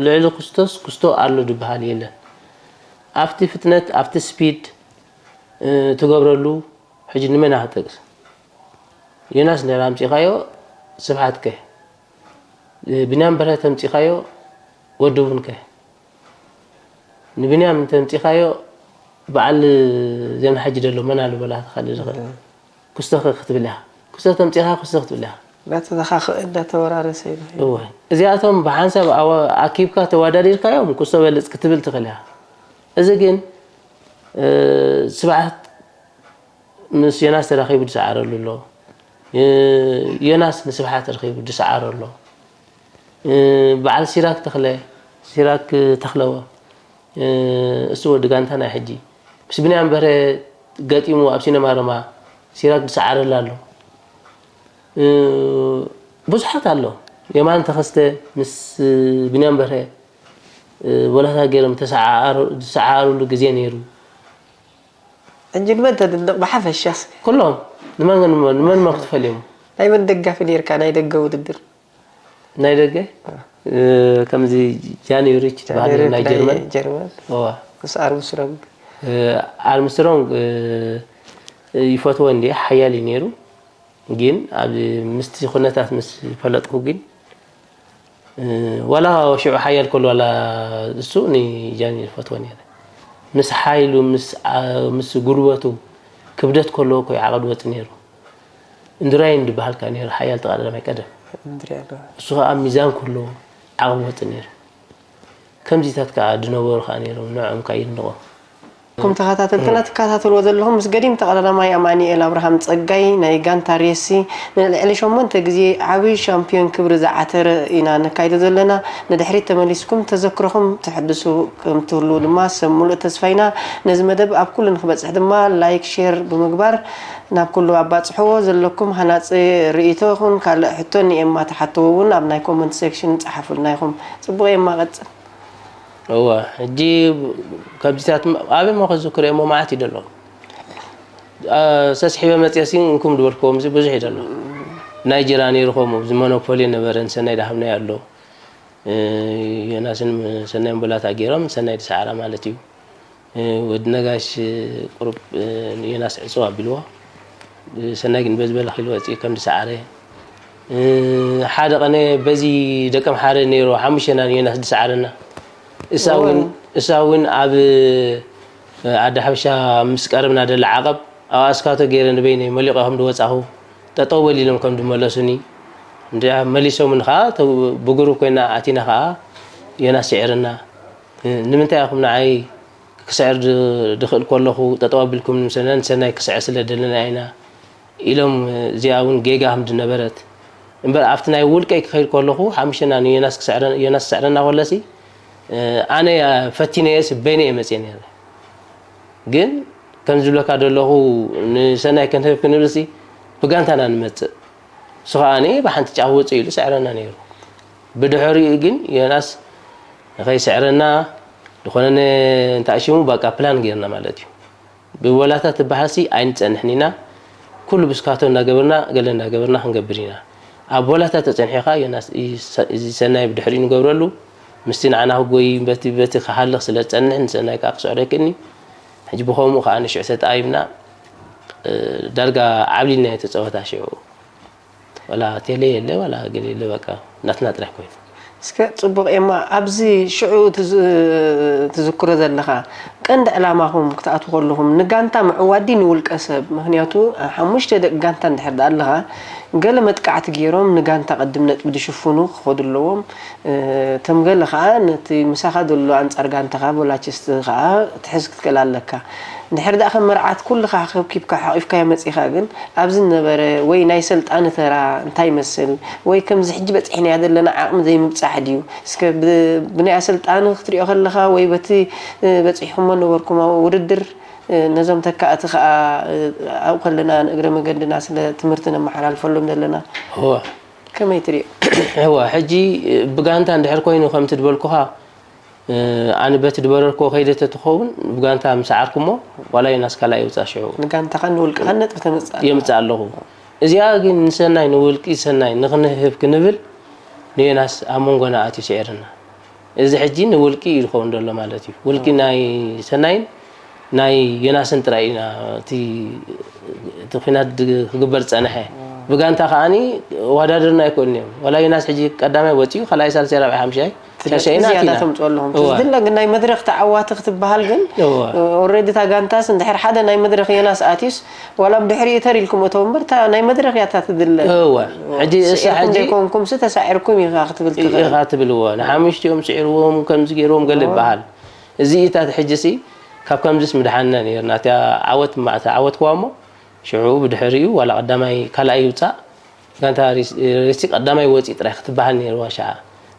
ልዕሊ ኩስቶስ ኩስቶ ኣሎ ዝበሃል የለን። ኣብቲ ፍጥነት ኣብቲ ስፒድ ትገብረሉ ሕጂ ንመን ክጠቅስ? ዮናስ እንድሕር ኣምጺኻዮ ስብሓት ከ? ብንያም በርሀ ተምጺኻዮ ወዲ ቡን ከ? ንብንያም እንተምጺኻዮ በዓል ዜና ሕጂ ደሎ መን ኣሎ በላ ተኻሊ ዝኽእል ኩስቶ ከ ክትብል ኢኻ። ኩስቶ ተምጺኻ ኩስቶ ክትብል ኢኻ። እናተተኻኽአ እናተወራረሰ እዩ። እወ እዚኣቶም ብሓንሳብ ኣኪብካ ተዋዳዲርካዮም ኩስቶ በልጽ ክትብል ትኽእል ኢኻ። እዚ ግን ስብሓት ምስ ዮናስ ተራኺቡ ዝሰዓረሉ ኣሎ። ዮናስ ንስብሓት ረኺቡ ዝሰዓሮ ኣሎ። በዓል ሲራክ ተኽለ፣ ሲራክ ተኽለወ፣ እሱ ወዲ ጋንታ ናይ ሕጂ ምስ ብንያም በርሀ ገጢሙ ኣብ ሲነማ ሮማ ሲራክ ዝሰዓረላ ኣሎ። ብዙሓት ኣሎ። የማነ ተኸስተ ምስ ብንያም በርሀ ወላታ ገይሮም ዝሰዓረሉ ግዜ ነይሩ። ሕጂ ንመን ተድንቕ ብሓፈሻስ? ኩሎም ንመን ንመን ንመን ክትፈልዮም? ናይ መን ደጋፊ ነርካ ናይ ደገ ውድድር? ናይ ደገ ከምዚ ጃኒ ሪች ትበሃል ናይ ጀርመን ጀርመን ዋ ምስ ኣርምስትሮንግ ኣርምስትሮንግ ይፈትዎ እንዲ ሓያል እዩ ነይሩ። ግን ኣብ ምስቲ ኩነታት ምስ ፈለጥኩ ግን ዋላ ሽዑ ሓያል ከሎ ዋላ እሱ ንጃኒ ይፈትዎ ነይረ። ምስ ሓይሉ ምስ ጉልበቱ ክብደት ከለዎ እኮ ይዓቐድ ወፂ ነይሩ። እንድራይን ዝበሃል ከኣ ነይሩ ሓያል ተቐዳዳማይ ቀደም። እሱ ከኣ ሚዛን ከሎ ዓቕሚ ወፂ ነይሩ። ከምዚታት ከኣ ዝነበሩ ከኣ ነይሮም ንዕኦም ከኣ የድንቖም። ኩም ተኸታተልትና ትከታተልዎ ዘለኹም ምስ ገዲም ተቐዳዳማይ ኣማኒኤል ኣብርሃም ጸጋይ ናይ ጋንታ ሬሲ ንልዕሊ ሸሞንተ ግዜ ዓቢ ሻምፕዮን ክብሪ ዝዓተረ ኢና ነካይዶ ዘለና። ንድሕሪት ተመሊስኩም ተዘክሮኹም ተሐድሱ ከም ትህልዉ ድማ ሰብ ሙሉእ ተስፋ ኢና። ነዚ መደብ ኣብ ኩሉ ንክበጽሕ ድማ ላይክ ሼር ብምግባር ናብ ኩሉ ኣባጽሕዎ። ዘለኩም ሃናጺ ርእይቶ ይኹን ካልእ ሕቶ ንኤማ ትሓትዎ እውን ኣብ ናይ ኮመንት ሴክሽን ጸሓፉልና ኢኹም። ጽቡቕ ኤማ ቀጽል። እወ ሕጂ ከምዚታት ኣበይ እሞ ከዝክሮ እሞ መዓት እዩ ደሎ። ሰስሒበ መፅየ ሲ እንኩም ዝበልክዎም እዚ ብዙሕ እዩ ደሎ። ናይ ጅራ ነይሩ ከምኡ እዚ ሞኖፖሊ ነበረ ንሰናይ ዳሃብናዮ ኣሎ። ዮናስን ሰናይ ምቡላታ ገይሮም ሰናይ ዝሰዓራ ማለት እዩ። ወዲ ነጋሽ ቁሩብ ንዮናስ ዕፅው ኣቢልዎ። ሰናይ ግን በዚ በለ ኺሉ ወፂኡ ከም ዝሰዓረ ሓደ ቀነ በዚ ደቀምሓረ ነይሩ ሓሙሽተና ንዮናስ ዝሰዓረና። እሳ እውን እሳ እውን ኣብ ዓዲ ሓበሻ ምስ ቀረብና ደላ ዓቐብ ኣብ ኣስካቶ ገይረ ንበይነይ መሊቐ ከም ዝወፃኹ ጠጠው በል ኢሎም ከም ዝመለሱኒ እንድያ መሊሶምን ከዓ ብግሩብ ኮይና ኣቲና ከዓ ዮናስ ስዒርና። ንምንታይ ኢኹም ንዓይ ክስዕር ድኽእል ከለኹ ጠጠው ኣቢልኩም ንሰናይ ክስዕር ስለ ደለና ኢና ኢሎም እዚኣ እውን ጌጋ ከም ዝነበረት እምበር ኣብቲ ናይ ውልቀይ ክኸይድ ከለኹ ሓሙሽተና ንዮናስ ክስዕረ- ዮናስ ክስዕረና ከለሲ ኣነ ፈቲነየስ በይነ እየ መፅየ ነይረ ግን ከም ዝብለካ ዘለኹ ንሰናይ ከንህብ ክንብልሲ ብጋንታና ንመፅእ እሱ ከዓ ብሓንቲ ጫፍ ውፅእ ኢሉ ስዕረና ነይሩ ብድሕሪኡ ግን ዮናስ ንኸይስዕረና ዝኾነ እንተኣሽሙ በቃ ፕላን ጌርና ማለት እዩ። ብወላታ ትበሃልሲ ኣይንፀንሕን ኢና። ኩሉ ብስካቶ እናገበርና ገለ እናገበርና ክንገብር ኢና። ኣብ ወላታ ተፀኒሑ ከዓ ዮናስ እዚ ሰናይ ብድሕሪኡ ንገብረሉ ምስቲ ንዓና ክጎይ በቲ በቲ ክሃልኽ ስለ ዝፀንሕ ንሰናይ ከዓ ክስዕሮ ይክእልኒ። ሕጂ ብኸምኡ ከዓ ንሽዑ ተተኣይብና ዳርጋ ዓብሊልና ተፀወታ ሽዑ። ዋላ ቴሌ የለ ዋላ ገለ የለ በቃ ናትና ጥራሕ ኮይኑ። እስከ ጽቡቕ ኤማ፣ ኣብዚ ሽዑ ትዝ-፣ ትዝክሮ ዘለኻ ቀንዲ ዕላማኹም ክትኣትዉ ከለኹም ንጋንታ ምዕዋድ ድዩ ንውልቀ ሰብ? ምኽንያቱ ሓሙሽተ ደቂ ጋንታ እንድሕር ደኣ ኣለኻ፣ ገለ መጥቃዕቲ ገይሮም ንጋንታ ቅድም ነጥቢ ዝሽፍኑ ክኸዱ ኣለዎም። እ፣ እቶም ገለ ኸኣ ነቲ ምሳኻ ዘሎ ኣንጻር ጋንታኻ ቮላችስት ኸኣ ክትሕዝ ክትክእል ኣለካ። እንድሕር ደኣ ከም መርዓት ኩልኻ ከብኪብካ ሓቂፍካዮ መጺኻ ግን ኣብዚ ዝነበረ ወይ ናይ ሰልጣኒ ተራ እንታይ ይመስል ወይ ከምዚ ሕጂ በጺሕናዮ ዘለና ዓቕሚ ዘይምብጻሕ ድዩ? እስከ ብ-፣ ብናይ ኣሰልጣኒ ክትሪኦ ከለኻ ወይ በቲ፣ እ፣ በጺሕኩሞ ነበርኩም ውድድር፣ እ፣ ነዞም ተካእቲ ከኣ፣ እ፣ ኣብኡ ከለና ንእግረ መገድና ስለ ትምህርቲ ነመሓላልፈሎም ዘለና እወ። ከመይ ትሪኦ? እወ፣ ሕጂ ብጋንታ እንድሕር ኮይኑ ከምቲ ድበልኩኻ፣ እ፣ ኣነ በቲ ድበረርክዎ ከይደ ተትኸውን ብጋንታ ምስ ሰዓርኩሞ ዋላ ዮናስ ካልኣይ ይውጻእ ሽዑ ንጋንታኻን ንውልቅኻን ነጥቢ ተምጽእ ኣለኻ። የምጽእ ኣለኹ። እዚኣ ግን ንሰናይ ንውልቂ ሰናይ ንኽንህብ ክንብል ንዮናስ ኣብ መንጎና ኣትዩ ስዒርና። እዚ ሕጂ ንውልቂ እዩ ዝኸውን ዘሎ ማለት እዩ። ውልቂ ናይ ሰናይን ናይ ዮናስን ጥራይ ኢና እቲ፣ እቲ ኲናት ድ-፣ ክግበር ዝጸንሐ። ብጋንታ ከኣኒ ወዳደርና ኣይኮኑን እዮም። ዋላ ዮናስ ሕጂ ቀዳማይ ወጺኡ፣ ካልኣይ፣ ሳልሳይ፣ ራብዓይ፣ ሓምሻይ፣ እቲ ሻሻይና ነጥቢ ዝያዳ ኣቲና። ተምጽኦ ኣለኹም። እወ። ትዝድለ ግን ናይ መድረኽ ተዓዋቲ ክትበሃል ግን፣ እወ። ኦልሬዲ እታ ጋንታስ እንድሕር ሓደ ናይ መድረኽ ዮናስ ኣትዩስ፣ ዋላ ብድሕሪኡ ተር ኢልኩም እተው እምበር፣ እታ ናይ መድረኽ እያ እታ ትድለ። እወ። ሕጂ እሳ ስዒርኩም ሕጂ ደይኮንኩምሲ ተሳዒርኩም ኢኻ ክትብል ትኽእል። ኢኻ ትብል፣ እወ። ንሓሙሽቲኦም ስዒርዎም፣ ከምዚ ገይርዎም ገለ እወ። ይበሃል። እዚ እታ ሕጂሲ ካብ ከምዚስ ምድሓንና ነይርና። እታ ዓወት እማ፣ እታ ዓወት ክዋ እሞ፣ ሽዑ ብድሕሪኡ ዋላ ቀዳማይ ካልኣይ ይውጻእ፣ ጋንታ ሪስ-፣ ሪስቲ ቀዳማይ ወጺእ ጥራይ ክትበሃል ነይርዋ ሸዓ።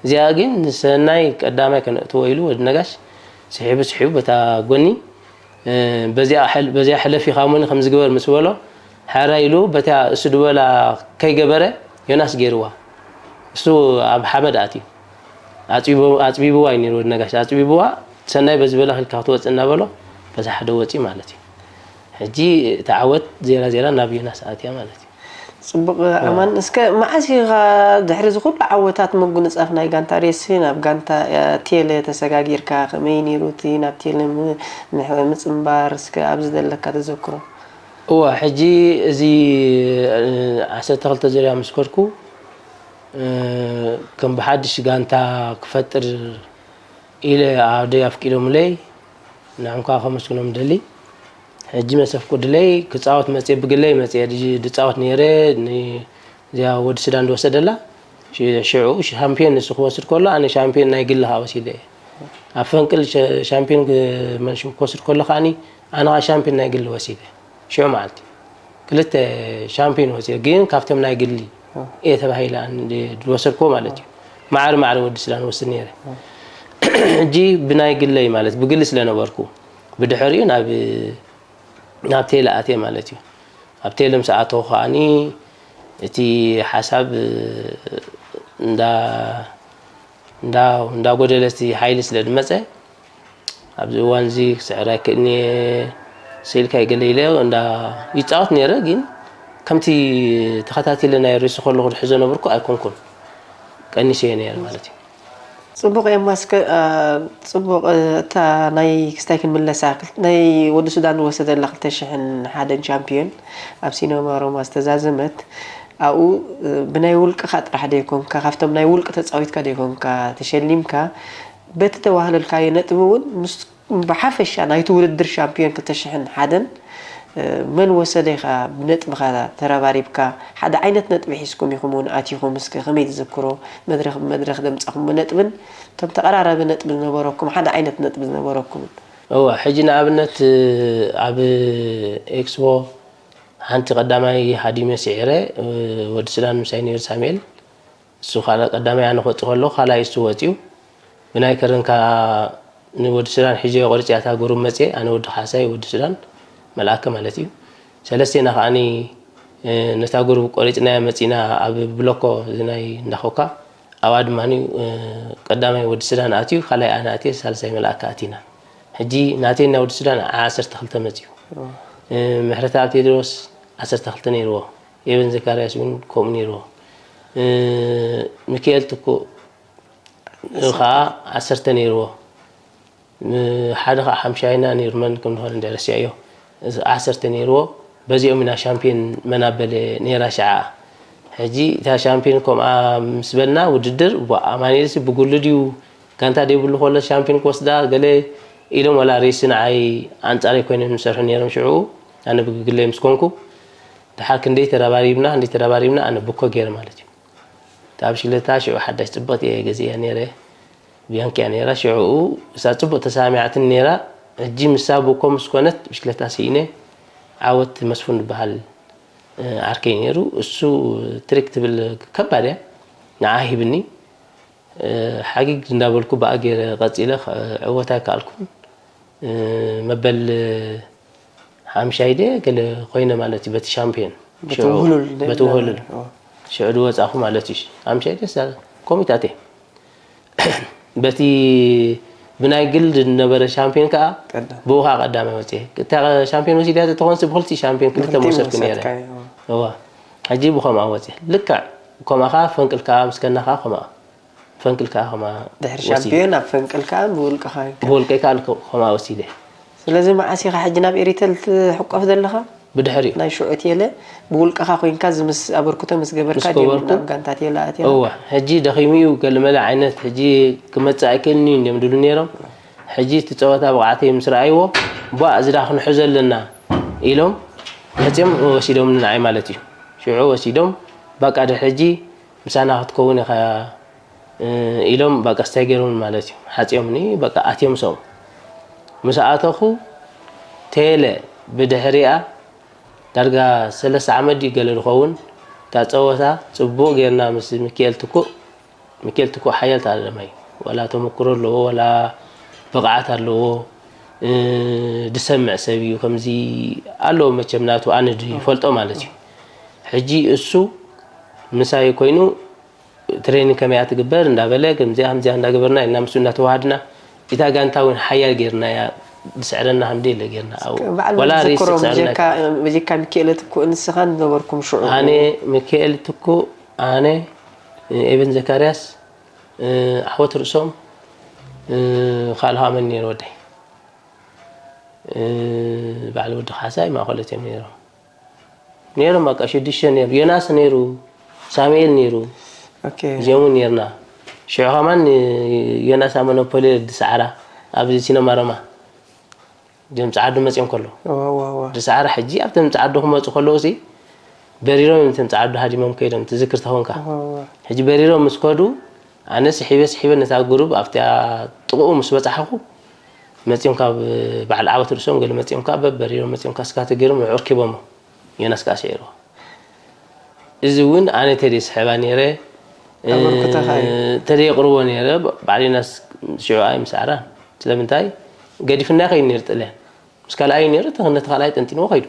እዚኣ ግን ንሰናይ ቀዳማይ ከነእትዎ ኢሉ ወዲ ነጋሽ ስሒቡ ስሒቡ በታ ጎኒ፣ እ፣ በዚኣ ሕል-፣ በዚኣ ሕለፍ ኢኻ እሞኒ ከምዚ ግበር ምስ በሎ፣ ሕራይ ኢሉ በታ እሱ ድበላ ከይገበረ ዮናስ ገይርዋ። እሱ ኣብ ሓመድ ኣትዩ። ኣጽቢቡ-፣ ኣጽቢብዋ እዩ ነይሩ ወዲ ነጋሽ። ኣጽቢብዋ፣ ሰናይ በዚ በላ ኢልካ ክትወጽእ እናበሎ፣ በዛ ሓደ ወጺኡ ማለት እዩ። ሕጂ እታ ዓወት ዜራ ዜራ ናብ ዮናስ ኣትያ ማለት እዩ። ጽቡቕ እወ። ኣማን፣ እስከ መዓስ ኢኻ ድሕሪ እዚ ኩሉ ዓወታት ምጉንጻፍ ናይ ጋንታ ሬሲ ናብ ጋንታ፣ እ፣ ቴለ ተሰጋጊርካ? ከመይ ነይሩ እቲ ናብ ቴለ ም-፣ ምሕ-፣ ምጽንባር? እስከ ኣብዚ ዘለካ ተዘክሮ። እወ፣ ሕጂ እዚ፣ እ፣ ዓሰርተ ክልተ ዙርያ ምስ ከድኩ፣ እ፣ ከም ብሓድሽ ጋንታ ክፈጥር ኢለ ኣደይ ኣፍቂዶምለይ፣ ንዕም ከኣ ከመስግኖም እደሊ። ሕጂ መሰፍ ቁድለይ ክጻወት መጽየ፣ ብግለይ መጽየ ድ-፣ ድጻወት ነይረ፣ ን-፣ እዚኣ ወዲ ሱዳን ዝወሰደላ፣ ሽ-፣ ሽዑ ሻምፒዮን ንሱ ክወስድ ከሎ፣ ኣነ ሻምፒዮን ናይ ግሊ ከኣ ወሲደ እየ። ኣብ ፈንቅል ሸ-፣ ሻምፒዮን ግ-፣ መን ሽም ክወስድ ከሎ ከኣኒ፣ ኣነ ከኣ ሻምፒዮን ናይ ግሊ ወሲደ። ሽዑ መዓልቲ ክልተ ሻምፒዮን ወሲደ፣ ግን ካብቶም ናይ ግሊ እየ ተባሂለ ኣነ ድ-፣ ዝወሰድክዎ ማለት እዩ። ማዕረ ማዕረ ወዲ ሱዳን ወስድ ነይረ። ሕጂ ብናይ ግለይ ማለት ብግሊ ስለ ነበርኩ፣ ብድሕሪኡ ናብ፣ ናብ ቴለ ኣትየ ማለት እዩ። ኣብ ቴለ ምስ ኣተኹ ከኣኒ እቲ ሓሳብ እንዳ፣ እንዳ፣ እንዳ ጎደለ እቲ ሓይሊ ስለ ዝመጸ፣ ኣብዚ እዋን እዚ ክስዕር ኣይክእልን እየ፣ ስኢልካ ይገለ ኢለ እንዳ ይጻወት ነይረ፣ ግን ከምቲ ተኸታቲለ ናይ ሬሲ ከለኹ ዝሕዞ ነበርኩ ኣይኮንኩን። ቀኒሰ እየ ነይረ ማለት እዩ። ጽቡቕ እየማ፣ እስከ፣ አ፣ ጽቡቕ፣ እ፣ እታ ናይ ክስታይ ክንምለሳ፣ ክል-፣ ናይ ወዲ ሱዳን ዝወሰደላ ክልተ ሽሕን ሓደን ሻምፒዮን ኣብ ሲነማ ሮማ ዝተዛዘመት፣ ኣብኡ፣ እ፣ ብናይ ውልቅኻ ጥራሕ ደይኮንካ፣ ካብቶም ናይ ውልቂ ተጻዊትካ ደይኮንካ ተሸሊምካ፣ በቲ ተዋህለልካዮ ነጥቢ እውን ምስ ብሓፈሻ ናይቲ ውድድር ሻምፒዮን ክልተ ሽሕን ሓደን፣ እ፣ መን ወሰደ ኢኻ ብነጥብኻ ተረባሪብካ፣ ሓደ ዓይነት ነጥቢ ሒዝኩም ኢኹም እውን ኣቲኹም። እስከ ከመይ ትዝክሮ? መድረኽ ብመድረኽ ዘምጻኹምዎ ነጥብን እቶም ተቐራራቢ ነጥቢ ዝነበረኩም፣ ሓደ ዓይነት ነጥቢ ዝነበረኩምን? እወ፣ ሕጂ ንኣብነት፣ እ፣ ኣብ ኤክስፖ ሓንቲ ቀዳማይ ሃዲመ ስዒረ፣ እ፣ ወዲ ሱዳን ምሳይ ነይሩ ሳሙኤል። እሱ ካልኣይ ቀዳማይ ኣነ ክወጽእ ከለኹ ካልኣይ እሱ ወጺኡ። ብናይ ከረን ከኣ ንወዲ ሱዳን ሒዘዮ ቆሪጸያ እታ ጉሩብ መጽየ፣ ኣነ ወዲ ካሕሳይ ወዲ ሱዳን መልኣከ ማለት እዩ። ሰለስቴና ከኣኒ፣ እ፣ ነታ ጉሩብ ቆሪጽናያ መጺና ኣብ ብሎኮ እዚ ናይ እንዳኾካ ኣብኣ ድማ፣ እ፣ ቀዳማይ ወዲ ሱዳን ኣትዩ፣ ካልኣይ ኣነ ኣትየ፣ ሳልሳይ መልኣከ ኣቲና። ሕጂ ናተይ ናይ ወዲ ሱዳን ዓሰርተ ክልተ መጽዩ። እ፣ ምሕረተኣብ ቴድሮስ ዓሰርተ ክልተ ነይርዎ። ኤቨን ዘካርያስ እውን ከምኡ ነይርዎ። እ፣ ሚካኤል ትኩእ ኸዓ ዓሰርተ ነይርዎ። ን-፣ ሓደ ኸዓ ሓምሻይና ነይሩ፣ መን ከም ዝኾነ እንድዒ ረሲዐዮ። እዚ ዓሰርተ ነይርዎ። በዚኦም ኢና ሻምፒዮን መን ኣበለ ነይራ ሸዓ። ሕጂ እታ ሻምፒዮን ከምኣ ምስ በልና ውድድር፣ ዋ፣ ኣማኑኤልሲ ብጉሉ ድዩ፣ ጋንታ ደይብሉ ከሎ ሻምፒዮን ክወስዳ ገለ ኢሎም፣ ዋላ ሬሲ ንዓይ ኣንጻረይ ኮይኖም ዝሰርሑ ነይሮም። ሽዑ ኣነ ብግግለይ ምስ ኮንኩ፣ ደሓር ክንደይ ተረባሪብና፣ ክንደይ ተረባሪብና፣ ኣነ ብኮ ገይረ ማለት እዩ። እታ ብሽክለታ ሽዑ ሓዳሽ ጽብቕቲ እየ ገዚአ ነይረ፣ ቢያንኪ እያ ነይራ። ሽዑ እሳ ጽቡቕ ተሰማሚዓትኒ ነይራ። ሕጂ ምሳ ብኮ ምስ ኮነት ብሽክለታ ስኢነ፣ ዓወት መስፉን ዝበሃል፣ እ፣ ዓርከይ ነይሩ። እሱ ትሪክ ትብል ከባድ እያ፣ ንዓ ሂብኒ። እ፣ ሓጊግ እንዳበልኩ ብኣ ገይረ ቀጺለ፣ ኸ-፣ ዕወት ኣይከኣልኩን። እ፣ መበል ሓምሻይ ድየ ገለ ኮይነ ማለት እዩ፣ በቲ ሻምፒዮን። በቲ ሽዑ፣ ውህሉል በቲ ውህሉል። ኦ። ሽዑ ዝወጻኹ ማለት እዩ። ሓምሻይ ድየ ሳ-፣ ኮሚታት እየ። በቲ ብናይ ግል ዝነበረ ሻምፒዮን ከኣ ቀዳም። ብኡ ከኣ ቀዳማይ ወጽኤ። እታ ሻምፒዮን ወሲድያ ተትኾንስ ብኽልቲኡ ሻምፒዮን ክልተ ብኽልቲኡ ምወሰድኩ ነይረ። ምወሰድካዮ። እዋ። ሕጂ ብኸምኣ ወጽኤ። ልክዕ ከምኣ ከኣ ፈንቅል ከኣ ምስ ከና ከኣ ከምኣ። ፈንቅል ከኣ ከምኣ ድሕሪ ወሲደ። ሻምፒዮን ኣብ ፈንቅል ከኣ ብውልቅኻ ይከ-፣ ብውልቀይ ከኣ ልክ-፣ ከምኣ ወሲደ። ስለዚ መዓስ ኢኻ ሕጂ ናብ ኤሪተል ትሕቆፍ ዘለኻ? ብድሕሪኡ። ናይ ሽዑ ቴለ ብውልቅኻ ኮይንካ እዚ ምስ ኣበርክቶ ምስ ገበርካ ምስ ድዮም ገበርኩ። ናብ ጋንታ ቴለ ኣትያ? እወ፣ ሕጂ ደኺሙ እዩ፣ ገለመለ ዓይነት ሕጂ ክመጽእ ኣይክእልን እዩ እንድዮም ድሉ ነይሮም። ሕጂ እቲ ጸወታ ብቕዓተይ ምስ ረኣይዎ፣ ቧእ፣ እዚ ዳ ክንሕዞ ኣለና ኢሎም መጺኦም ወሲዶምኒ ንዓይ ማለት እዩ። ሽዑ ወሲዶም፣ በቃ ድሕሪ ሕጂ ምሳና ክትከውን ኢኻ፣ እ፣ ኢሎም በቃ ስታይ ገይሮም ማለት እዩ። ሓጺኦምኒ፣ በቃ ኣትዮም ሰው። ምስ ኣተኹ ቴለ ብድሕሪኣ ዳርጋ ሰለስተ ዓመት ድዩ ገለ ዝኸውን፣ እታ ጸወታ ጽቡቕ ጌርና ምስ ሚካኤል ትኩእ፣ ሚካኤል ትኩእ ሓያል ተሃዳዳማይ እዩ። ዋላ ተመክሮ ኣለዎ፣ ዋላ ብቕዓት ኣለዎ፣ እ፣ ዝሰምዕ ሰብ እዩ። ከምዚ ኣለዎ መቸም ናቱ ኣነ ዝፈልጦ ማለት እዩ። ሕጂ እሱ ምሳይ ኮይኑ ትሬኒንግ ከመይ እያ ትግበር እንዳበለ፣ ከምዚኣ ከምዚኣ እንዳገበርና ኢልና ምስኡ እንዳተዋሃድና፣ እታ ጋንታ እውን ሓያል ጌርናያ፣ ዝስዕረና ከም ደየለ ጌርና። ኣብኡ ባዕሉ ዋላ ሬስ ዝዝክሮ ዝስዕረና ብጀካ፣ ብጀካ ሚካኤል ትኩእ ንስኻን ዝነበርኩም ሽዑ? ኣነ፣ ሚካኤል ትኩእ፣ ኣነ፣ ኤቨን ዘካርያስ፣ እ፣ ዓወት ርእሶም፣ እ፣ ካልእ ኸኣ መን ነይሩ ወደይ? እ፣ በዓል ወዲ ካሕሳይ ማእኸሎት እዮም ነይሮም። ነይሮም በቃ ሽዱሽተ ነይሩ። ዮናስ ነይሩ፣ ሳሙኤል ነይሩ። ኦኬ። እዚኦም እውን ነይርና። ሽዑ ኸማን ዮናስ ኣብ ሞኖፖሊ ድሰዓራ፣ ኣብዚ ሲነማ ሮማ። እዚኦም ጸዓዱ መጺኦም ከለዉ። እዋ፣ እዋ፣ እዋ። ድሰዓራ ሕጂ ኣብቶም ጸዓዱ ክመጹ ከለዉ ሲ፣ በሪሮም እዮም እቶም ጸዓዱ ሃዲሞም ከይዶም፣ ትዝክር ተኾንካ። እዋ፣ እዋ። ሕጂ በሪሮም ምስ ከዱ፣ ኣነ ስሒበ፣ ስሒበ ነታ ጉሩብ ኣብታ ጥቕኡ ምስ በጻሕኹ፣ መጺኦም ካብ በዓል ዓወት ርእሶም ገለ መጺኦም ከኣ በበሪሮም መጺኦም ካስካቲ ገይሮም ኣርኪቦሞ። ዮናስ ከኣ ስዒርዎ። እዚ እውን ኣነ ተደይ ስሕባ ነይረ፣ ኣበርክቶኻ እዩ። ተደይ የቕርቦ ነይረ፣ ባዕል ዮናስ ሽዑ ኣይ ምስ ዓራ። ስለምንታይ? ገዲፍና ይኸይድ ነይሩ ጥልያን። ምስ ካልኣዩ ነይሩ፣ እቲ ነቲ ካልኣይ ጠንጢንዎ ከይዱ።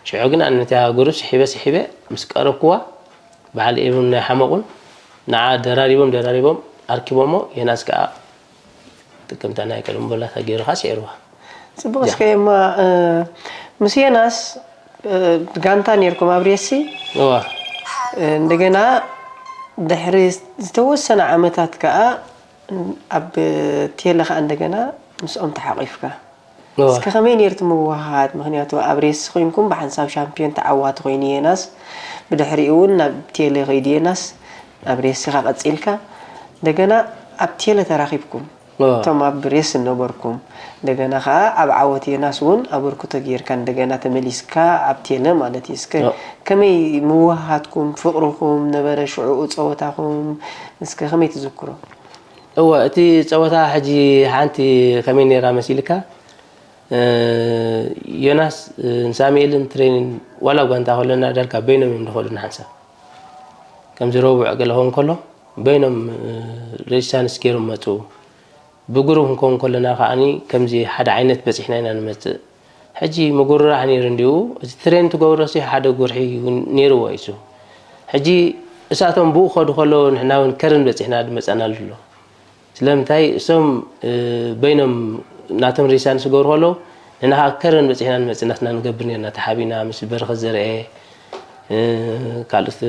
ሽዑ ግን ኣነ ነታ ጉሩብ ስሒበ፣ ስሒበ ምስ ቀረብክዋ፣ በዓል ኤብን ናይ ሓመቑን ንዓ ደራሪቦም፣ ደራሪቦም ኣርኪቦሞ፣ ዮናስ ከኣ ጥቅምታ ናይ ቀደም ቦላታ ገይሩ ከኣ ስዒርዋ። ጽቡቕ፣ ያ። እስከ እማ፣ እ፣ ምስ ዮናስ፣ እ፣ ጋንታ ነይርኩም ኣብ ሬሲ? እዋ። እ፣ እንደገና ድሕሪ ዝተወሰነ ዓመታት ከኣ ኣብ ቴለ ከኣ እንደገና ምስኦም ተሓቒፍካ። እዋ። እስከ ከመይ ነይሩ እቲ ምውህሃድ? ምኽንያቱ ኣብ ሬሲ ኮይንኩም ብሓንሳብ ሻምፒዮን ተዓዋቲ ኮይኑ ዮናስ፣ ብድሕሪኡ እውን ናብ ቴለ ከይዱ ዮናስ፣ ኣብ ሬሲኻ ቀጺልካ፣ እንደገና ኣብ ቴለ ተራኺብኩም። እዋ። እቶም ኣብ ሬስ ዝነበርኩም፣ እንደገና ኸዓ ኣብ ዓወት ዮናስ እውን ኣበርክቶ ጌርካ፣ እንደገና ተመሊስካ ኣብ ቴለ ማለት እዩ። እስከ እዋ። ከመይ ምውህሃድኩም፣ ፍቕርኹም ነበረ ሽዑኡ ጸወታኹም፣ እስከ ከመይ ትዝክሮ? እወ፣ እቲ ጸወታ ሕጂ ሓንቲ ከመይ ነይራ መሲልካ? እ፣ ዮናስ፣ እ፣ ንሳሙኤልን ትሬንን ዋላ ጓንታ ከለና ዳርጋ በይኖም እዮም ዝኸዱ ንሓንሳብ። ከምዚ ረቡዕ ገለ ክኸውን ከሎ በይኖም፣ እ፣ ሬዚስታንስ ገይሮም መጹ። ብግሩፕ ክንከውን ከለና ከኣኒ ከምዚ ሓደ ዓይነት በጺሕና ኢና ንመጽእ። ሕጂ ምጉርራሕ ነይሩ እንድዩ፣ እቲ ትሬን ትገብሮሲ ሓደ ጉርሒ እውን ነይርዎ እዩ እሱ። ሕጂ እሳቶም ብኡ ክኸዱ ከለዉ ንሕና እውን ከረን በጺሕና ዝመጸናሉ ኣሎ። ስለምንታይ እሶም፣ እ፣ በይኖም ናቶም ሬዚስታንስ ክገብሩ ከለዉ ንሕና ከኣ ከረን በጺሕና ንመጽእ ናትና ንገብር ነርና ተሓቢና ምስ በረኸት ዘርኤ፣ እ፣ ካልኦት፣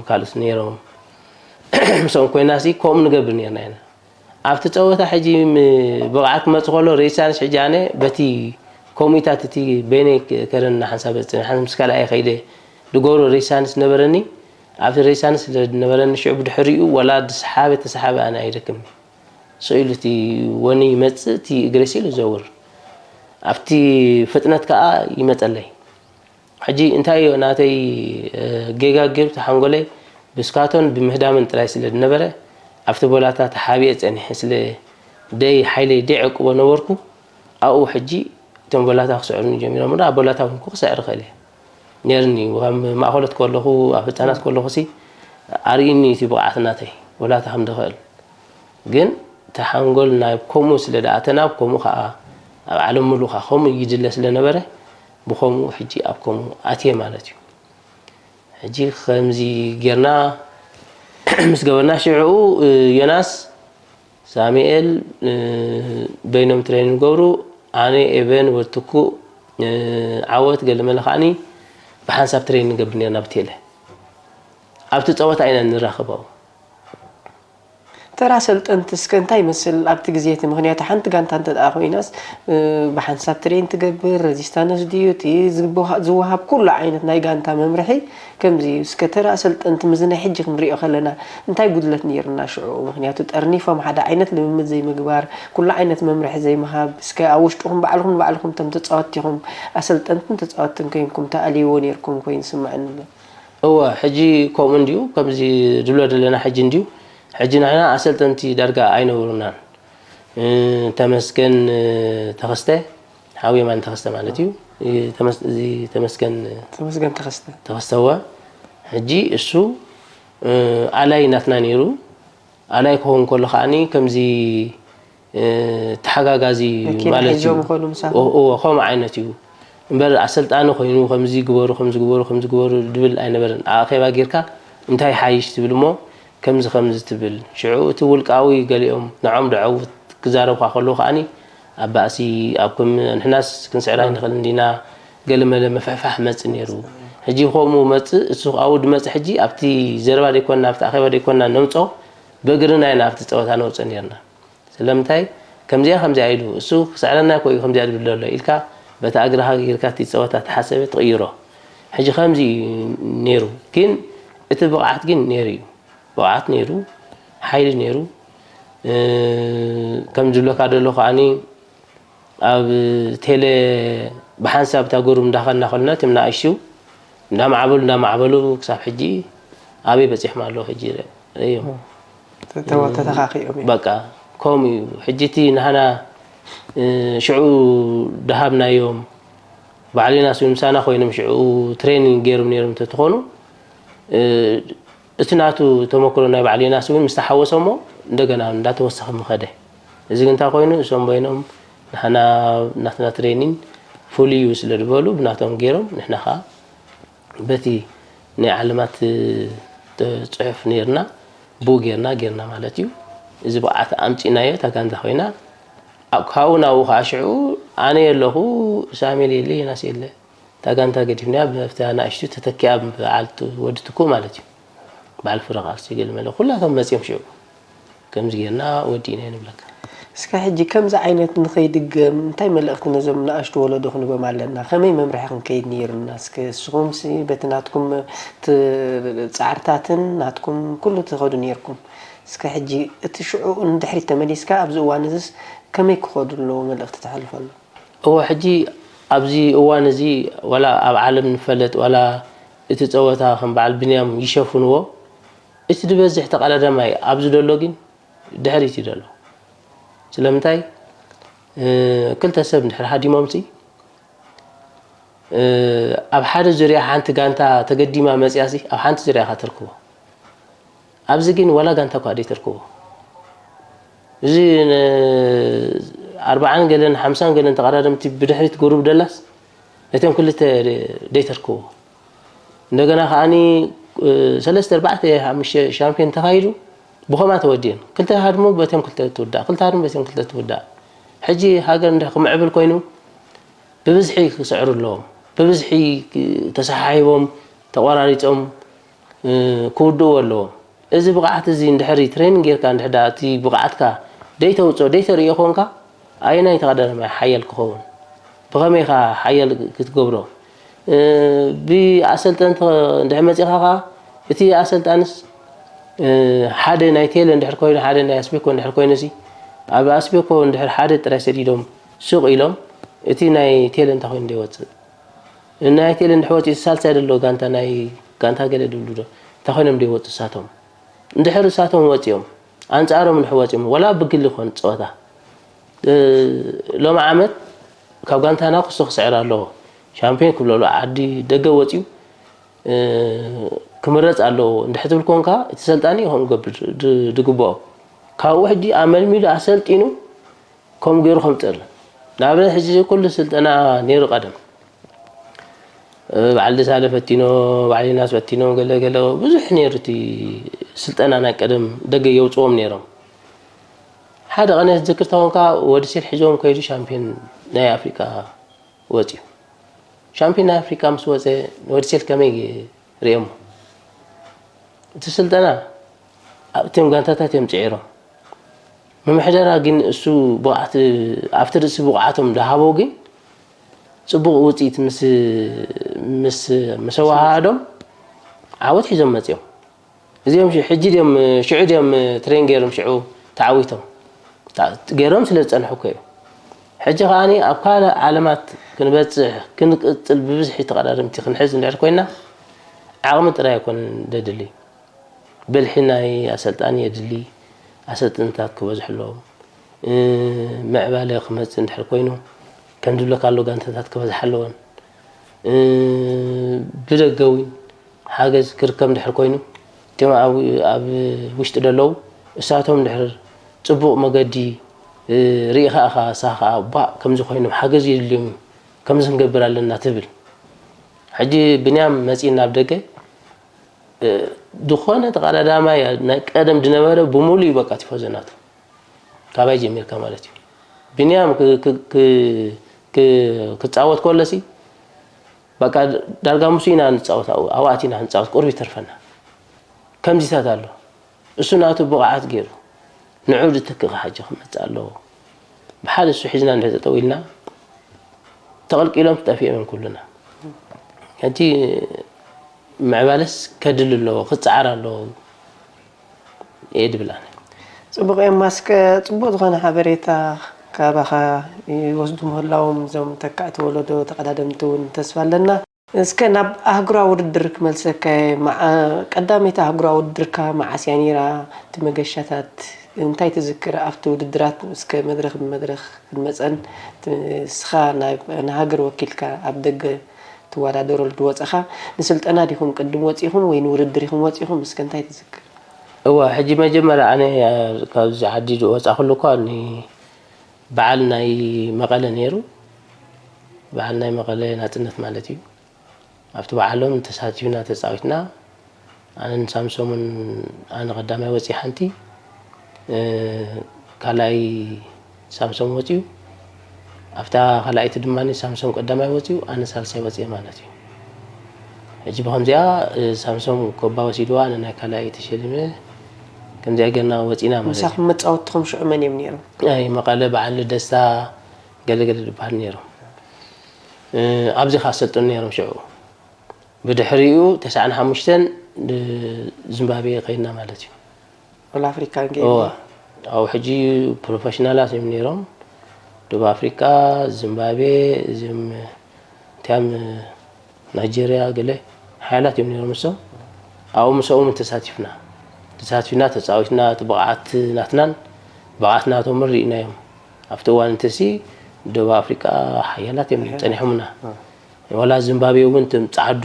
ካልኦት ነይሮም። ምስኦም ኮይናሲ ከምኡ ንገብር ነርና ኢና። ኣብቲ ጸወታ ሕጂ ም-፣ ብቕዓት ክመጽእ ከሎ ሬዚስታንስ ሕጂ ኣነ በቲ ኮሚታት እቲ በይነይ ከረን ሓንሳብ በጽሕ፣ ሓንሳብ ምስ ካልኣይ ከይደ ዝገብሮ ሬዚስታንስ ነበረኒ። ኣብቲ ሬሳኒ ስለ ዝነበረኒ ሽዑ ብድሕሪኡ ወላ ዝሰሓበ ተሰሓበ ኣነ ኣይደክምን። ስቕ ኢሉ እቲ ወኒ ይመጽእ፣ እቲ እግረይ ስኢሉ ይዘውር። ኣብቲ ፍጥነት ከኣ ይመጸለይ። ሕጂ እንታይ እዮ ናተይ፣ እ፣ ጌጋ ጌሩ እቲ ሓንጎለይ ብስካቶን ብምህዳምን ጥራይ ስለ ዝነበረ ኣብቲ ቦላታ ተሓቢኤ ጸኒሐ ስለ ደይ ሓይለይ ደይ ዕቅቦ ነበርኩ። ኣብኡ ሕጂ እቶም ቦላታ ክስዕሩኒ ጀሚሮም። ኣብ ቦላታ እውን ክስዕር እኽእል እየ። ነይርኒ። ከም ማእኸሎት ከለኹ፣ ኣብ ህጻናት ከለኹሲ ኣርእዩኒ እቲ ብቕዓት ናተይ፣ ወላታ ከም ዝኽእል። ግን እቲ ሓንጎል ናብ ከምኡ ስለ ዝኣተና፣ ኣብ ከምኡ ከኣ ኣብ ዓለም ምሉእ ከኣ ከምኡ ይድለ ስለ ነበረ፣ ብኸምኡ ሕጂ ኣብ ከምኡ ኣትየ ማለት እዩ። ሕጂ ከምዚ ጌርና ምስ ገበርና፣ ሽዑ፣ እ፣ ዮናስ፣ ሳሙኤል፣ እ፣ በይኖም ትሬኒንግ ገብሩ፣ ኣነ፣ ኤቨን፣ ወትኩ፣ እ፣ ዓወት፣ ገለመለ ከኣኒ ብሓንሳብ ትሬኒንግ ንገብር ኔርና ብቴለ። ኣብቲ ጸወታ ኢና ንራኸብ ኣብኡ። ተራ ኣሰልጠንቲ እስከ እንታይ ይመስል ኣብቲ ግዜ እቲ? ምኽንያቱ ሓንቲ ጋንታ እንተ ደኣ ኮይናስ፣ እ፣ ብሓንሳብ ትሬን ትገብር፣ ሬዚስታንስ ድዩ እቲ ዝግበሃ-፣ ዝወሃብ ኩሉ ዓይነት ናይ ጋንታ መምርሒ ከምዚ እዩ። እስከ ተራ ኣሰልጠንቲ ምስዚ ናይ ሕጂ ክንሪኦ ከለና እንታይ ጉድለት ነይርና ሽዑ? ምኽንያቱ ጠርኒፎም ሓደ ዓይነት ልምምድ ዘይምግባር፣ ኩሉ ዓይነት መምርሒ ዘይምሃብ፣ እስከ ኣብ ውሽጥኹም ባዕልኹም ንባዕልኹም እቶም ተጻወትቲ ኢኹም፣ ኣሰልጠንትን ተጻወትትን ኮይንኩም ተኣልይዎ ነይርኩም ኮይኑ ይስምዓኒ ኣሎ። እወ፣ ሕጂ ከምኡ እንድዩ፣ ከምዚ ዝብሎ ዘለና ሕጂ እንድዩ። ሕጂ ንሕና ኣሰልጠንቲ ዳርጋ ኣይነበሩናን። እ፣ ተመስገን፣ እ፣ ተኸስተ፣ ሓው የማነ ተኸስተ ማለት እዩ። እ፣ ተመስ-፣ እዚ ተመስገን ተመስገን ተኸስተ። ተኸስተ፣ እወ። ሕጂ እሱ፣ እ፣ ኣላይ ናትና ነይሩ። ኣላይ ክኸውን ከሎ ከኣኒ ከምዚ፣ እ፣ ተሓጋጋዚ መኪና ማለት እዩ። ሒዞም ይኾኑ ምሳኹም? ኦ-፣ እወ፣ ከምኡ ዓይነት እዩ። እምበር ኣሰልጣኒ ኮይኑ ከምዚ ግበሩ፣ ከምዚ ግበሩ፣ ከምዚ ግበሩ ድብል ኣይነበረን። ኣኼባ ጌርካ እንታይ ሓይሽ ትብል እሞ ከምዚ ከምዚ ትብል። ሽዑ እቲ ውልቃዊ ገሊኦም ንዖም ደዐውት ክዛረብካ ከለዉ ከኣኒ ኣብ ባእሲ፣ ኣብ ከም ንሕናስ ክንስዕር ኣይንኽእልን ዲና፣ ገለመለ ምፍሕፋሕ መጽእ ነይሩ። ሕጂ ከምኡ መጽእ፣ እሱ ኣብኡ ድመጽእ ሕጂ ኣብቲ ዘረባ ደይኮንና፣ ኣብቲ ኣኼባ ደይኮንና ነምጾ፣ ብእግርና ኢና ኣብቲ ጸወታ ነውጽእ ነይርና። ስለምንታይ ከምዚኣ ከምዚኣ ኢሉ፣ እሱ ክስዕረና እኮ እዩ ከምዚኣ ዝብል ዘሎ ኢልካ፣ በታ እግርኻ ጌርካ እቲ ጸወታ ተሓሰበ ትቕይሮ። ሕጂ ከምዚ እዩ ነይሩ፣ ግን እቲ ብቕዓት ግን ነይሩ እዩ። ብቕዓት ነይሩ፣ ሓይሊ ነይሩ። እ፣ ከም ዝብለካ ዘሎ ከኣኒ ኣብ ቴሌ ብሓንሳብ እታ ገሩብ እንዳኸድና ከለና፣ እቶም ንኣሽቱ እንዳማዕበሉ፣ እንዳማዕበሉ ክሳብ ሕጂ ኣበይ በጺሖም ኣለዉ ሕጂ ርእዮም። ተ-፣ ተዋ-፣ ተተኻኺኦም እዮም። በቃ ከምኡ እዩ። ሕጂ እቲ ንሃና፣ እ፣ ሽዑ ደሃብናዮም ባዕልና ስ-፣ ምሳና ኮይኖም ሽዑ ትሬኒንግ ገይሮም ነይሮም እንተትኾኑ፣ እ፣ እቲ ናቱ ተመክሮ ናይ ባዕሉ ዮናስ እውን ምስ ተሓወሰ እሞ እንደገና እንዳተወሰኸ ምኸደ። እዚ ግን እንታይ ኮይኑ፣ እሶም በይኖም ንሕና ናትና ትሬኒን ፍሉይ እዩ ስለ ዝበሉ ብናቶም ገይሮም፣ ንሕና ኸዓ በቲ ናይ ዓለማት፣ እ፣ ጽሑፍ ነይርና፣ ብኡ ጌርና፣ ጌርና ማለት እዩ። እዚ ብቕዓት ኣምጺእናዮ፣ እታ ጋንታ ኮይና። ኣብ፣ ካብኡ ናብኡ ኸዓ ሽዑ ኣነ የለኹ፣ ሳሙኤል የለ፣ ዮናስ የለ። እታ ጋንታ ገዲፍናያ፣ ብፍታ ንኣሽቱ ተተኪኣ ብበዓል ት-፣ ወዲ ትኩእ ማለት እዩ። በዓል ፍረ ቃልሲ ገለ መለ ኩላቶም መጺኦም ሽዑ። ከምዚ ጌርና ወዲእናዮ ንብለካ። እስከ ሕጂ ከምዚ ዓይነት ንኸይድገም እንታይ መልእኽቲ ነዞም ንኣሽቱ ወለዶ ክንቦም ኣለና? ከመይ መምርሒ ክንከይድ ነይሩና? እስከ እስኹምሲ በቲ ናትኩም ት-፣ ጻዕርታትን ናትኩም ኩሉ ትኸዱ ነይርኩም። እስከ ሕጂ እቲ ሽዑ ንድሕሪት ተመሊስካ ኣብዚ እዋን እዚስ ከመይ ክኸዱ ኣለዎ መልእኽቲ ተሕልፈሎም? እወ፣ ሕጂ ኣብዚ እዋን እዚ ዋላ ኣብ ዓለም ንፈለጥ፣ ዋላ እቲ ጸወታ ከም በዓል ብንያም ይሸፍንዎ፣ እቲ ዝበዝሕ ተቐዳዳማይ ኣብዚ ደሎ ግን ድሕሪት እዩ ደሎ። ስለምንታይ? እ፣ ክልተ ሰብ እንድሕር ሃዲሞምሲ፣ እ፣ ኣብ ሓደ ዙርያ ሓንቲ ጋንታ ተገዲማ መጽያሲ፣ ኣብ ሓንቲ ዙርያ ኢኻ ትርክቦ። ኣብዚ ግን ዋላ ጋንታ እኳ ደይትርክቦ። እዚ ን-፣ ኣርብዓን ገለን ሓምሳን ገለን ተቐዳደምቲ ብድሕሪት ጉሩብ ደላስ፣ ነቶም ክልተ ደይተርክቦ። እንደገና ከኣኒ፣ እ፣ ሰለስተ፣ ኣርባዕተ፣ ሓሙሽተ ሻምፒዮን ተኻይዱ፣ ብኸማ ተወዲኤን። ክልተ ሃድሙ በቶም ክልተ ትውዳእ፣ ክልተ ሃድሙ በቶም ክልተ ትውዳእ። ሕጂ ሃገር እንድሕር ክምዕብል ኮይኑ፣ ብብዝሒ ክስዕሩ ኣለዎም። ብብዝሒ ተሰሓሒቦም፣ ተቖራሪጾም፣ እ፣ ክውድእዎ ኣለዎም። እዚ ብቕዓት እዚ እንድሕር ትሬኒንግ ጌርካ፣ እንድሕር ደኣ እቲ ብቕዓትካ ደይተውጽኦ፣ ደይተርእዮ ኮንካ፣ ኣየናይ ተቐዳዳማይ ሓያል ክኸውን? ብኸመይ ኢኻ ሓያል ክትገብሮ? እ፣ ብኣሰልጠንቲ እንድሕር መጺኻ ኸኣ፣ እቲ ኣሰልጣንስ ሓደ ናይ ቴለ እንድሕር ኮይኑ፣ ሓደ ናይ ኣስቤኮ እንድሕር ኮይኑ ሲ፣ ኣብ ኣስቤኮ እንድሕር ሓደ ጥራይ ሰዲዶም ሱቕ ኢሎም፣ እቲ ናይ ቴለ እንታይ ኮይኑ ደይወፅእ? ናይ ቴለ እንድሕር ወፂኡ፣ ሳልሳይ ዘሎ ጋንታ፣ ናይ ጋንታ ገለ ድብሉ ዶ እንታይ ኮይኖም ደይወፁ እሳቶም? እንድሕር እሳቶም ወፂኦም፣ ኣንፃሮም እንድሕር ወፂኦም፣ ወላ ብግሊ ኮን ፀወታ፣ እ፣ ሎሚ ዓመት ካብ ጋንታና ክሱ ክስዕር ኣለዎ። ሻምፒዮን ክብለሉ ዓዲ ደገ ወፂኡ፣ እ፣ ክምረፅ ኣለዎ እንድሕር ትብል ኮንካ፣ እቲ ሰልጣኒ ከምኡ ክገብር ድ-፣ ድግብኦ። ካብኡ ሕጂ ኣመልሚሉ ኣሰልጢኑ ከምኡ ገይሩ ከምፅእል። ንኣብነት ሕጂ ኩሉ ስልጠና ነይሩ ቀደም። እ፣ በዓል ደሳለ ፈቲኖ፣ በዓል ዮናስ ፈቲኖም፣ ገለ ገለ ብዙሕ ነይሩ እቲ ስልጠና ናይ ቀደም ደገ የውፅዎም ነይሮም። ሓደ ቀነ ዝዝክር ተኾንካ ወዲ ሴል ሒዞም ከይዱ ሻምፒዮን ናይ ኣፍሪቃ ወፂኡ። ሻምፒዮን ናይ ኣፍሪቃ ምስ ወፀ ወዲ ሴል ከመይ ርእዮሞ? እቲ ስልጠና ኣብቶም ጋንታታት እዮም ፅዒሮም። ምምሕደራ ግን እሱ ብቕዓት፣ ኣብቲ ርእሲ ብቕዓቶም ዝሃቦ ግን ፅቡቕ ውፅኢት ምስ፣ ምስ፣ ምስ ኣወሃሃዶም ዓወት ሒዞም መፅዮም። እዚኦም ሽ-፣ ሕጂ ድዮም፣ ሽዑ ድዮም ትሬን ገይሮም ሽዑ ተዓዊቶም? ታ-፣ ገይሮም ስለ ዝፀንሑ እኮ እዩ። ሕጂ ከዓኒ ኣብ ካልእ ዓለማት ክንበፅሕ፣ ክንቅፅል፣ ብብዝሒ ተቐዳደምቲ ክንሕዝ እንድሕር ኮይና ዓቕሚ ጥራይ ኣይኮነን ዘድሊ። ብልሒ ናይ ኣሰልጣኒ የድሊ፣ ኣሰልጥንታት ክበዝሑ ኣለዎም። እ፣ ምዕባለ ክመጽእ እንድሕር ኮይኑ፣ ከም ዝብለካ ኣሎ ጋንታታት ክበዝሓ ኣለወን። እ፣ ብደገ እውን ሓገዝ ክርከብ እንድሕር ኮይኑ፣ እቶም ኣብ፣ ኣብ ውሽጢ ዘለዉ እሳቶም እንድሕር ጽቡቕ መገዲ፣ እ፣ ርኢኻ ኢኻ፣ እሳ ኸኣ ባእ ከምዚ ኮይኖም ሓገዝ የድልዮም እዩ፣ ከምዚ ክንገብር ኣለና ትብል። ሕጂ ብንያም መጺእና ኣብ ደገ፣ እ፣ ዝኾነ ተቐዳዳማይ ናይ ቀደም ዝነበረ ብምሉእ እዩ በቃ ቲፎዞ ናቱ። ካባይ ጀሚርካ ማለት እዩ። ብንያም ክ-፣ ክ-፣ ክ-፣ ክ-፣ ክጻወት ከሎሲ በቃ ዳርጋ ምስ ኢና ንጻወት፣ ኣብኡ፣ ኣብኡ ኣቲና ክንጻወት ቁሩብ ይተርፈና። ከምዚታት ኣሎ። እሱ ናቱ ብቕዓት ገይሩ ንዑ ዝትክእ ሓጂ ክመጽእ ኣለዎ። ብሓደ እሱ ሒዝና እንድሕር ጠጠው ኢልና፣ ተቐልቂሎም ጠፊኦም እዮም ኩልና። ሕጂ ምዕባለስ ከድሊ ኣለዎ፣ ክጸዓር ኣለዎ እየ ድብል ኣነ። ጽቡቕ እዮም። ማስከ ጽቡቕ ዝኾነ ሓበሬታ ካባኻ ይወስዱ ምህላዎም እዞም ተካእቲ ወለዶ ተቐዳደምቲ እውን ተስፋ ኣለና። እስከ ናብ ኣህጉራዊ ውድድር ክመልሰካ እየ። መዓ-፣ ቀዳመይቲ ኣህጉራዊ ውድድርካ መዓስ እያ ነይራ? እቲ መገሻታት እንታይ ትዝክር? ኣብቲ ውድድራት እስከ መድረኽ ብመድረኽ ክንመጸን፣ እቲ ንስኻ ናብ፣ ንሃገር ወኪልካ ኣብ ደገ ትወዳደረሉ ዝወጸኻ፣ ንስልጠና ዲኹም ቅድም ወጺኹም ወይ ንውድድር ኢኹም ወጺኹም? እስከ እንታይ ትዝክር? እወ፣ ሕጂ መጀመርያ ኣነ፣ እ፣ ካብዚ ዓዲ ዝወጻኹሉ እኳ ኒ-፣ በዓል ናይ መቐለ ነይሩ። በዓል ናይ መቐለ ናጽነት ማለት እዩ። ኣብቲ በዓሎም ተሳቲፍና ተጻዊትና። ኣነን ሳምሶምን፣ ኣነ ቀዳማይ ወጺእ ሓንቲ፣ እ፣ ካልኣይ ሳምሶም ወጺኡ። ኣብታ ካልኣይቲ ድማ ሳምሶም ቀዳማይ ወጺኡ፣ ኣነ ሳልሳይ ወጺኤ ማለት እዩ። ሕጂ ብኸምዚኣ፣ እ፣ ሳምሶም ኮባ ወሲድዋ፣ ኣነ ናይ ካልኣይ ተሸሊመ። ከምዚኣ ጌርና ወጺና ማለት እዩ። ምሳኹም መጻወትትኹም ሽዑ መን እዮም ነይሮም? ኣይ፣ መቐለ በዓል ደስታ ገለገለ ዝበሃል ነይሮም። እ፣ ኣብዚ ከኣ ሰልጥኑ ነይሮም ሽዑ። ብድሕሪኡ ተስዓን ሓሙሽተን ድ-፣ ዚምባብዌ ከይድና ማለት እዩ። ኦል ኣፍሪካ ጌም። እወ። ኣብኡ ሕጂ ፕሮፌሽናላት እዮም ነይሮም። ደቡብ ኣፍሪካ፣ ዚምባብዌ፣ እዚኦም እንቲያም ናይጄርያ ገለ ሓያላት እዮም ነይሮም እሶም። ኣብኡ ምስኦም እውን ተሳቲፍና። ተሳቲፍና፣ ተጻዊትና፣ እቲ ብቕዓት ናትናን ብቕዓት ናቶምን ርኢናዮም። ኣብቲ እዋን እንተሲ ደቡብ ኣፍሪቃ ሓያላት እዮም ሓያላት። ጸኒሖምና። እ። ዋላ ዚምባብዌ እውን እቶም ጸዓዱ፣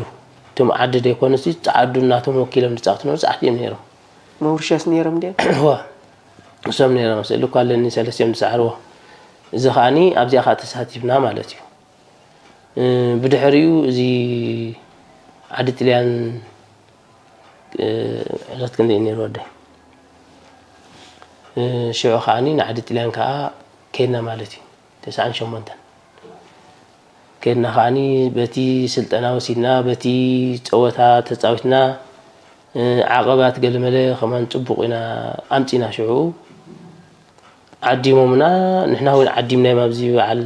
እቶም ዓዲ ዘይኮኑሲ ጸዓዱ እናቶም ወኪሎም ዝጻወቱ ነበሩ፣ ጸዓዱ እዮም ነይሮም። መውሪሸስ ነይሮም ድዮም? እዋ፣ እሶም ነይሮም። ስእሊ እኳ ኣለኒ፣ ሰለስቲኦም ዝሰዓርዎ። እዚ ከዓኒ ኣብዚኣ ከኣ ተሳቲፍና ማለት እዩ። እ፣ ብድሕሪኡ እዚ ዓዲ ጥልያን፣ እ፣ ዕለት ክንደይ ነይሩ ወደይ? እ፣ ሽዑ ከዓኒ ንዓዲ ጥልያን ከኣ ከይድና ማለት እዩ። ተስዓን ሸሞንተን ከድና ከዓኒ በቲ ስልጠና ወሲድና፣ በቲ ጸወታ ተጻዊትና፣ እ፣ ዓቐባት ገለመለ ከማን ጽቡቕ ኢና ኣምጺና። ሽዑ ዓዲሞምና፣ ንሕና እውን ዓዲምናዮም ኣብዚ በዓል፣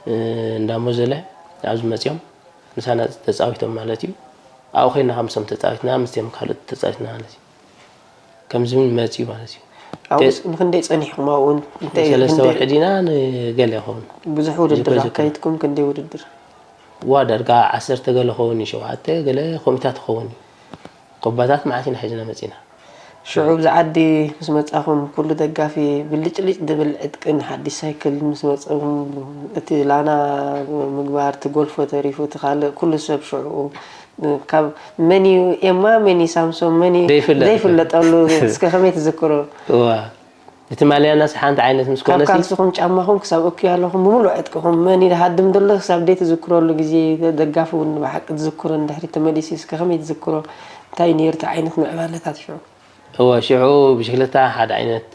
እ፣ እንዳ ሞዘለ ኣብዚ መጺኦም ምሳና ተጻዊቶም ማለት እዩ። ኣብኡ ኮይና ከምሶም ተፃዊትና ምስም ካልኦት ተፃዊትና ማለት እዩ። ከምዚ እውን መፅዩ ማለት እዩ። ንክንደይ ፀኒሕኩም ኣብኡ? ሰለስተ ወርሒ ዲና ንገለ ይኸውን ብዙሕ ውድድር ኣካይድኩም? ክንደይ ውድድር? ዋ ዳርጋ ዓሰርተ ገለ ኸውን እዩ፣ ሸውዓተ ገለ ኮሚታት ኸውን እዩ። ኮባታት መዓት ኢና ሒዝና መፂና። ሽዑ ብዚ ዓዲ ምስ መጻኹም ኩሉ ደጋፊ ብልጭልጭ ድብል ዕጥቅን ሓድሽ ሳይክል ምስ መጸኹም እቲ ላና ምግባር እቲ ጎልፎ ተሪፉ እቲ ካልእ ኩሉ ሰብ ሽዑ ካብ መን እዩ ኤማ መን እዩ ሳምሶን መን እዩ ዘይፍለጠሉ እስከ ከመይ ትዝክሮ? እቲ ማልያናስ ሓንቲ ዓይነት ምስ ኮነ ካብ ካልስኹም ጫማኹም ክሳብ እኩይ ኣለኹም ብምሉእ ዕጥቅኹም መን ይሃድም ደሎ ክሳብ ደይ ትዝክረሉ ግዜ ደጋፊ እውን ብሓቂ ትዝክሮ እንድሕሪ ተመሊሱ እስከ ከመይ ትዝክሮ እንታይ ነይሩ እቲ ዓይነት ምዕባለታት ሽዑ? እወ ሽዑ ብሽክለታ ሓደ ዓይነት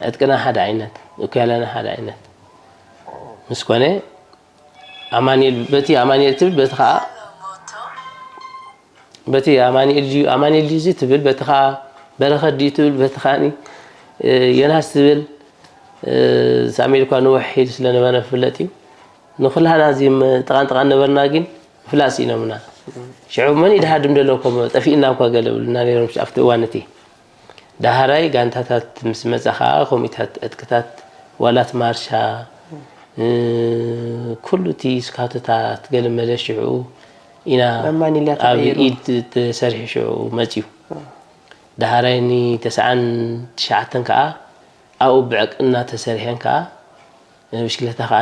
ዕጥቅና ሓደ ዓይነት እኩያለና ሓደ ዓይነት ምስ ኮነ ኣማኒኤል በቲ ኣማኒኤል ትብል በቲ ከዓ በቲ ኣማኒኤል ድዩ ኣማኒኤል ድዩ እዚ ትብል በቲ ከዓ በረኸት ድዩ ትብል በቲ ከዓ ዮናስ ትብል ሳሙኤል እኳ ንውሕ ኢሉ ስለነበረ ፍለጥ እዩ ንኩላህና እዚ ጥቃን ጥቃን ነበርና ግን ምፍላጥ ስኢኖምና ሽዑ መን እዩ ድሃድም ደለኩም ጠፊእና እኳ ገለ ብሉና ነይሮም ኣብቲ እዋን እቲ ዳሃራይ ጋንታታት ምስ መጻ ከዓ ኮሚታት ዕጥቅታት ዋላት ማርሻ ኩሉ እቲ ስካቶታት ገለመለ ሽዑ ኢና ኣብ ኢድ ተሰሪሑ ሽዑ መፅዩ ዳሃራይ ኒ ተስዓን ትሽዓተን ከዓ ኣብኡ ብዕቅና ተሰሪሐን ከዓ ብሽክለታ ከዓ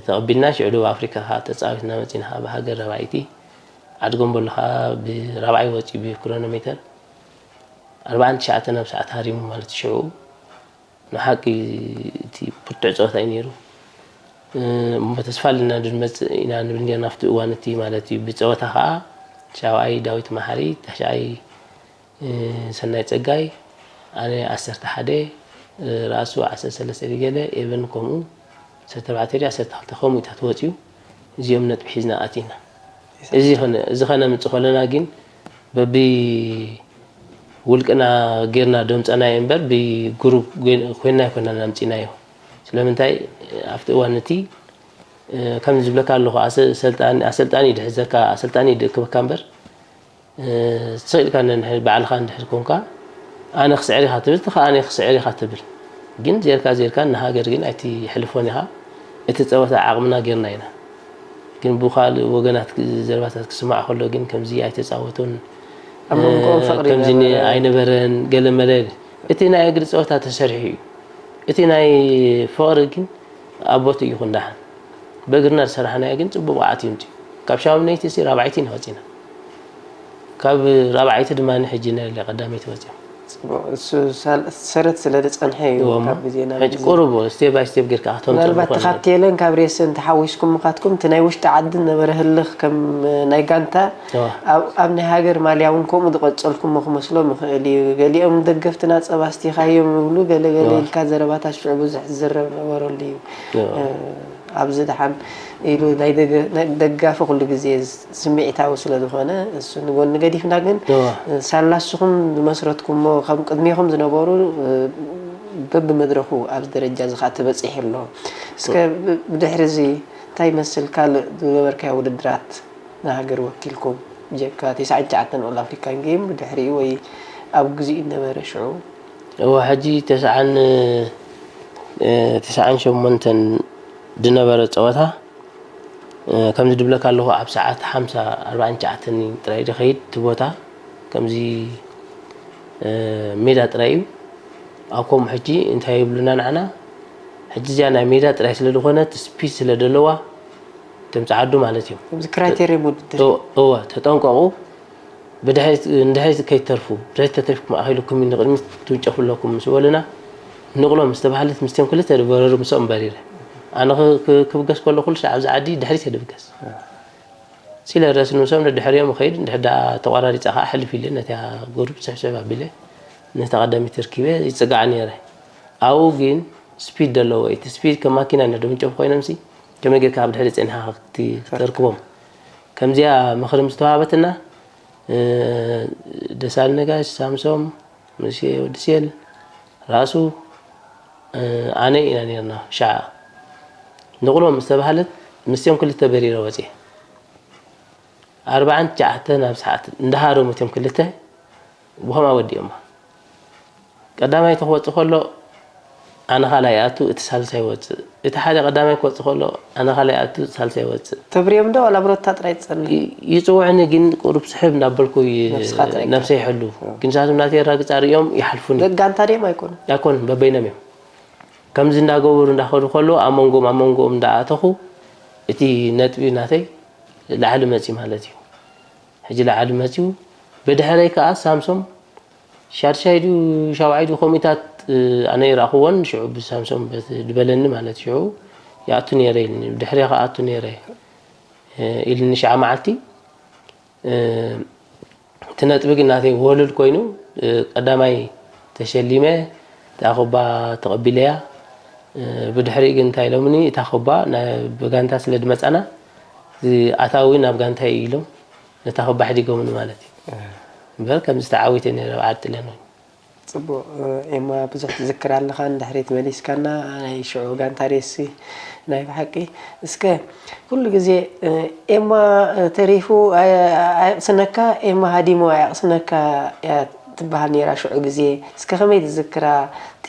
ተቐቢልና ሽዑ ደቡብ ኣፍሪካ ከዓ ተፃዊትና መፂና ከዓ ብሃገር ረባይቲ ዓድጎም በሉ ከዓ ብራብዓይ ወፂኡ ብክሮኖሜተር ኣርባዓን ትሽዓተን ኣብ ሰዓት ሃሪሙ ማለት ሽዑ ንሓቂ እቲ ብርቱዕ ፀወታ እዩ ነይሩ እሞ ተስፋ ኣለና ድንመፅእ ኢና ንብል ነርና ኣብቲ እዋን እቲ ማለት እዩ ብፀወታ ከዓ ሻብኣይ ዳዊት ማሓሪ ታሽዓይ ሰናይ ፀጋይ ኣነ ዓሰርተ ሓደ ራእሱ ዓሰርተ ሰለስተ ገለ ኤቨን ከምኡ ዓሰርተ ኣርባዕተ ዓሰርተ ክልተ ከምኡ ኢታት ወፂኡ እዚኦም ነጥቢ ሒዝና ኣቲና እዚ ከነ ምፅእ ከለና ግን በቢ ውልቅና ጌርና ደምፀናዮ እምበር ብጉሩብ ኮይና ኣይኮና ናምፂናዮ ስለምንታይ ኣብቲ እዋን እቲ ከም ዝብለካ ኣለኹ ኣሰልጣኒ ድሕዘካ ኣሰልጣኒ ድእክበካ እምበር ስቕ ኢልካ ነንሕድ ባዕልኻ እንድሕር ኮንካ ኣነ ክስዕር ኢኻ ትብል እቲ ከኣ ኣነ ክስዕር ኢኻ ትብል ግን ዜርካ ዜርካ ንሃገር ግን ኣይትሕልፎን ኢኻ እቲ ጸወታ ዓቕምና ጌርና ኢና ግን ብኻልእ ወገናት ዘረባታት ክስማዕ ከሎ ግን ከምዚ ኣይተጻወቱን ኣብ መንጎኦም ፍቕሪ ከምዚ ነበረ። ኣይነበረን ገለ መለ እቲ ናይ እግሪ ጸወታ ተሰሪሑ እዩ እቲ ናይ ፍቕሪ ግን ኣብ ቦትኡ ይኹን ደሓን ብእግርና ዝሰራሕናዮ ግን ጽቡቕ ብቕዓት እዩ ምጽኡ ካብ ሻምነይቲ ሲ ራብዓይቲ ኢና ወጺና ካብ ራብዓይቲ ድማ ንሕጂ ነለ ቀዳመይቲ ወጺና ሰረት ስለ ዝጸንሐ እዩ ካብ ግዜ ናብ ሕጂ ግዜ ቁሩብ step by step ጌርካ ክትምጽእ ምናልባት ዝኾነ ተኻቴለን ካብ ሬሰን ተሓዊስኩም ምኻትኩም እቲ ናይ ውሽጢ ዓዲ ነበረ ህልኽ ከም ናይ ጋንታ እዋ ኣብ ኣብ ናይ ሃገር ማልያ እውን ከምኡ ዝቐጸልኩሞ ክመስሎም ይኽእል እዩ ገሊኦም ደገፍትና ጸባ ኣስቲኻዮም ይብሉ ገለ ገለ እዋ ኢልካ ዘረባታት ሽዑ ብዙሕ ዝዝረብ ነበረሉ እዩ እዋ ኣብዚ ደሓን ኢሉ ናይ ደገ- ናይ ደጋፊ ኩሉ ግዜ ስምዒታዊ ስለ ዝኾነ እሱ ንጎኒ ገዲፍና ግን እዋ ሳላ ንስኹም ዝመስረትኩሞ ከም ቅድሜኹም ዝነበሩ በብመድረኹ ኣብዚ ደረጃ እዚ ከዓ ተበፂሑ ኣሎ እስከ ብ- ብድሕሪ እዚ እንታይ ይመስል ካልእ ዝገበርካዮ ውድድራት ንሃገር ወኪልኩም ብጀካ ተስዓን ትሽዓተን ኦል ኣፍሪካን ጌም ብድሕሪኡ ወይ ኣብ ግዚኡ ነበረ ሽዑ እወ ሕጂ ተስዓን ተስዓን ሸሞንተን ዝነበረ ፀወታ ከምዚ ድብለካ ኣለኹ ኣብ ሰዓት ሓምሳ ኣርባዕን ትሽዓተን ጥራይ ዝኸይድ እቲ ቦታ ከምዚ ሜዳ ጥራይ እዩ ኣብ ከምኡ ሕጂ እንታይ ይብሉና ንዓና ሕጂ እዚኣ ናይ ሜዳ ጥራይ ስለ ዝኾነት ስፒድ ስለ ዘለዋ ተምፅዓዱ ማለት እዩ እዚ ክራይቴሪየም ውድድር እወ ተጠንቀቑ ብድሕሪት ንድሕሪት ከይትተርፉ ድሕሪት ተተሪፍኩም ኣኺሉኩም እዩ ንቕድሚት ትውጨፉ ኣለኩም ምስ በሉና ንቕሎ ምስ ተባህለት ምስቶም ክልተ በረሩ ምስኦም በሪረ ኣነ ክብገስ ከሎ ኩሉ ሰዓብ ዝዓዲ ድሕሪት እየ ድብገስ ሲለ ረስ ንሶም ደድሕሪኦም ከይድ እንድሕር ዳ ተቋራሪፀ ከዓ ሕልፍ ኢለ ነታ ጉሩብ ስሕስሕ ኣቢለ ነታ ቀዳሚት ተርኪበ ይፅጋዕ ነይረ ኣብኡ ግን ስፒድ ዘለዎ እቲ ስፒድ ከም ማኪና ኢና ደምጨፉ ኮይኖም ሲ ከመይ ጌርካ ኣብ ድሕሪ ፀኒሓ ክትተርክቦም ከምዚኣ ምኽሪ ምስ ተዋሃበትና ደሳል ነጋሽ ሳምሶም ሙሴ ወዲሴል ራእሱ ኣነ ኢና ነርና ሻዓ ንቕሎ ምስ ተባህለት ምስኦም ክልተ በሪረ ወፅየ ኣርባዓን ትሽዓተን ኣብ ሰዓት እንዳሃረሙ እቶም ክልተ ብኸምኣ ወዲኦማ። ቀዳማይ እቲ ክወጽእ ከሎ ኣነ ካልኣይ ይኣቱ፣ እቲ ሳልሳይ ይወጽእ። እቲ ሓደ ቀዳማይ ክወጽእ ከሎ ኣነ ካልኣይ ይኣቱ፣ እቲ ሳልሳይ ይወጽእ። ተብርዮም ዶ ዋላ ብሮታ ጥራይ ትጸንሕ? ይ-፣ ይጽውዕኒ፣ ግን ቁሩብ ስሕብ እናበልኩ ይ-፣ ነብስኻ ጥራይ ነብሰይ ይሕሉ። እ። ግን ሳቶም ናተይ ኣራግጻ ርእዮም ይሓልፉኒ። ደጋንታ ድዮም ኣይኮኑን? ኣይኮኑን፣ በበይኖም እዮም። ከምዚ እንዳገበሩ እንዳኸዱ ከለዉ ኣብ መንጎኦም፣ ኣብ መንጎኦም እንዳኣተኹ እቲ ነጥቢ ናተይ ላዕሊ መጺ ማለት እዩ። ሕጂ ላዕሊ መጺኡ ብድሕረይ ከኣ ሳምሶም ሻድሻይ ድዩ ሻውዓይ ድዩ ከምኡታት፣ እ፣ ኣነ ይረኣኽዎን ሽዑ ብሳምሶም በቲ ዝበለኒ ማለት ሽዑ ይኣቱ ነይረ ኢልኒ። ብድሕረይ ከኣ ኣቱ ነይረ፣ እ፣ ኢልኒ ሽዓ መዓልቲ። እ፣ እቲ ነጥቢ ግን ናተይ ወሉል ኮይኑ፣ እ፣ ቀዳማይ ተሸሊመ፣ እታ ኩባ ተቐቢለያ። እ፣ ብድሕሪኡ ግን እንታይ ኢሎምኒ፣ እታ ኩባ ና-፣ ብጋንታ ስለ ዝመጻና፣ እዚ ኣታዊ ናብ ጋንታ እዩ ኢሎም፣ ነታ ኩባ ሕዲጎምኒ ማለት እዩ። እ። እምበር ከምዚ ተዓዊተ ነይረ ኣብ ዓዲ ጥልያን ኮይኑ። ጽቡቕ፣ ኤማ፣ ብዙሕ ትዝክር ኣለኻ፣ ንድሕሪት መሊስካና። ናይ ሽዑ ጋንታ ሬሲ ናይ ብሓቂ። እስከ ኩሉ ግዜ፣ ኤማ ተሪፉ ኣየ-፣ ኣየቕስነካ፣ ኤማ ሃዲሙ ኣየቕስነካ እያ ትበሃል ነይራ ሽዑ ግዜ። እስከ ከመይ ትዝክራ? እቲ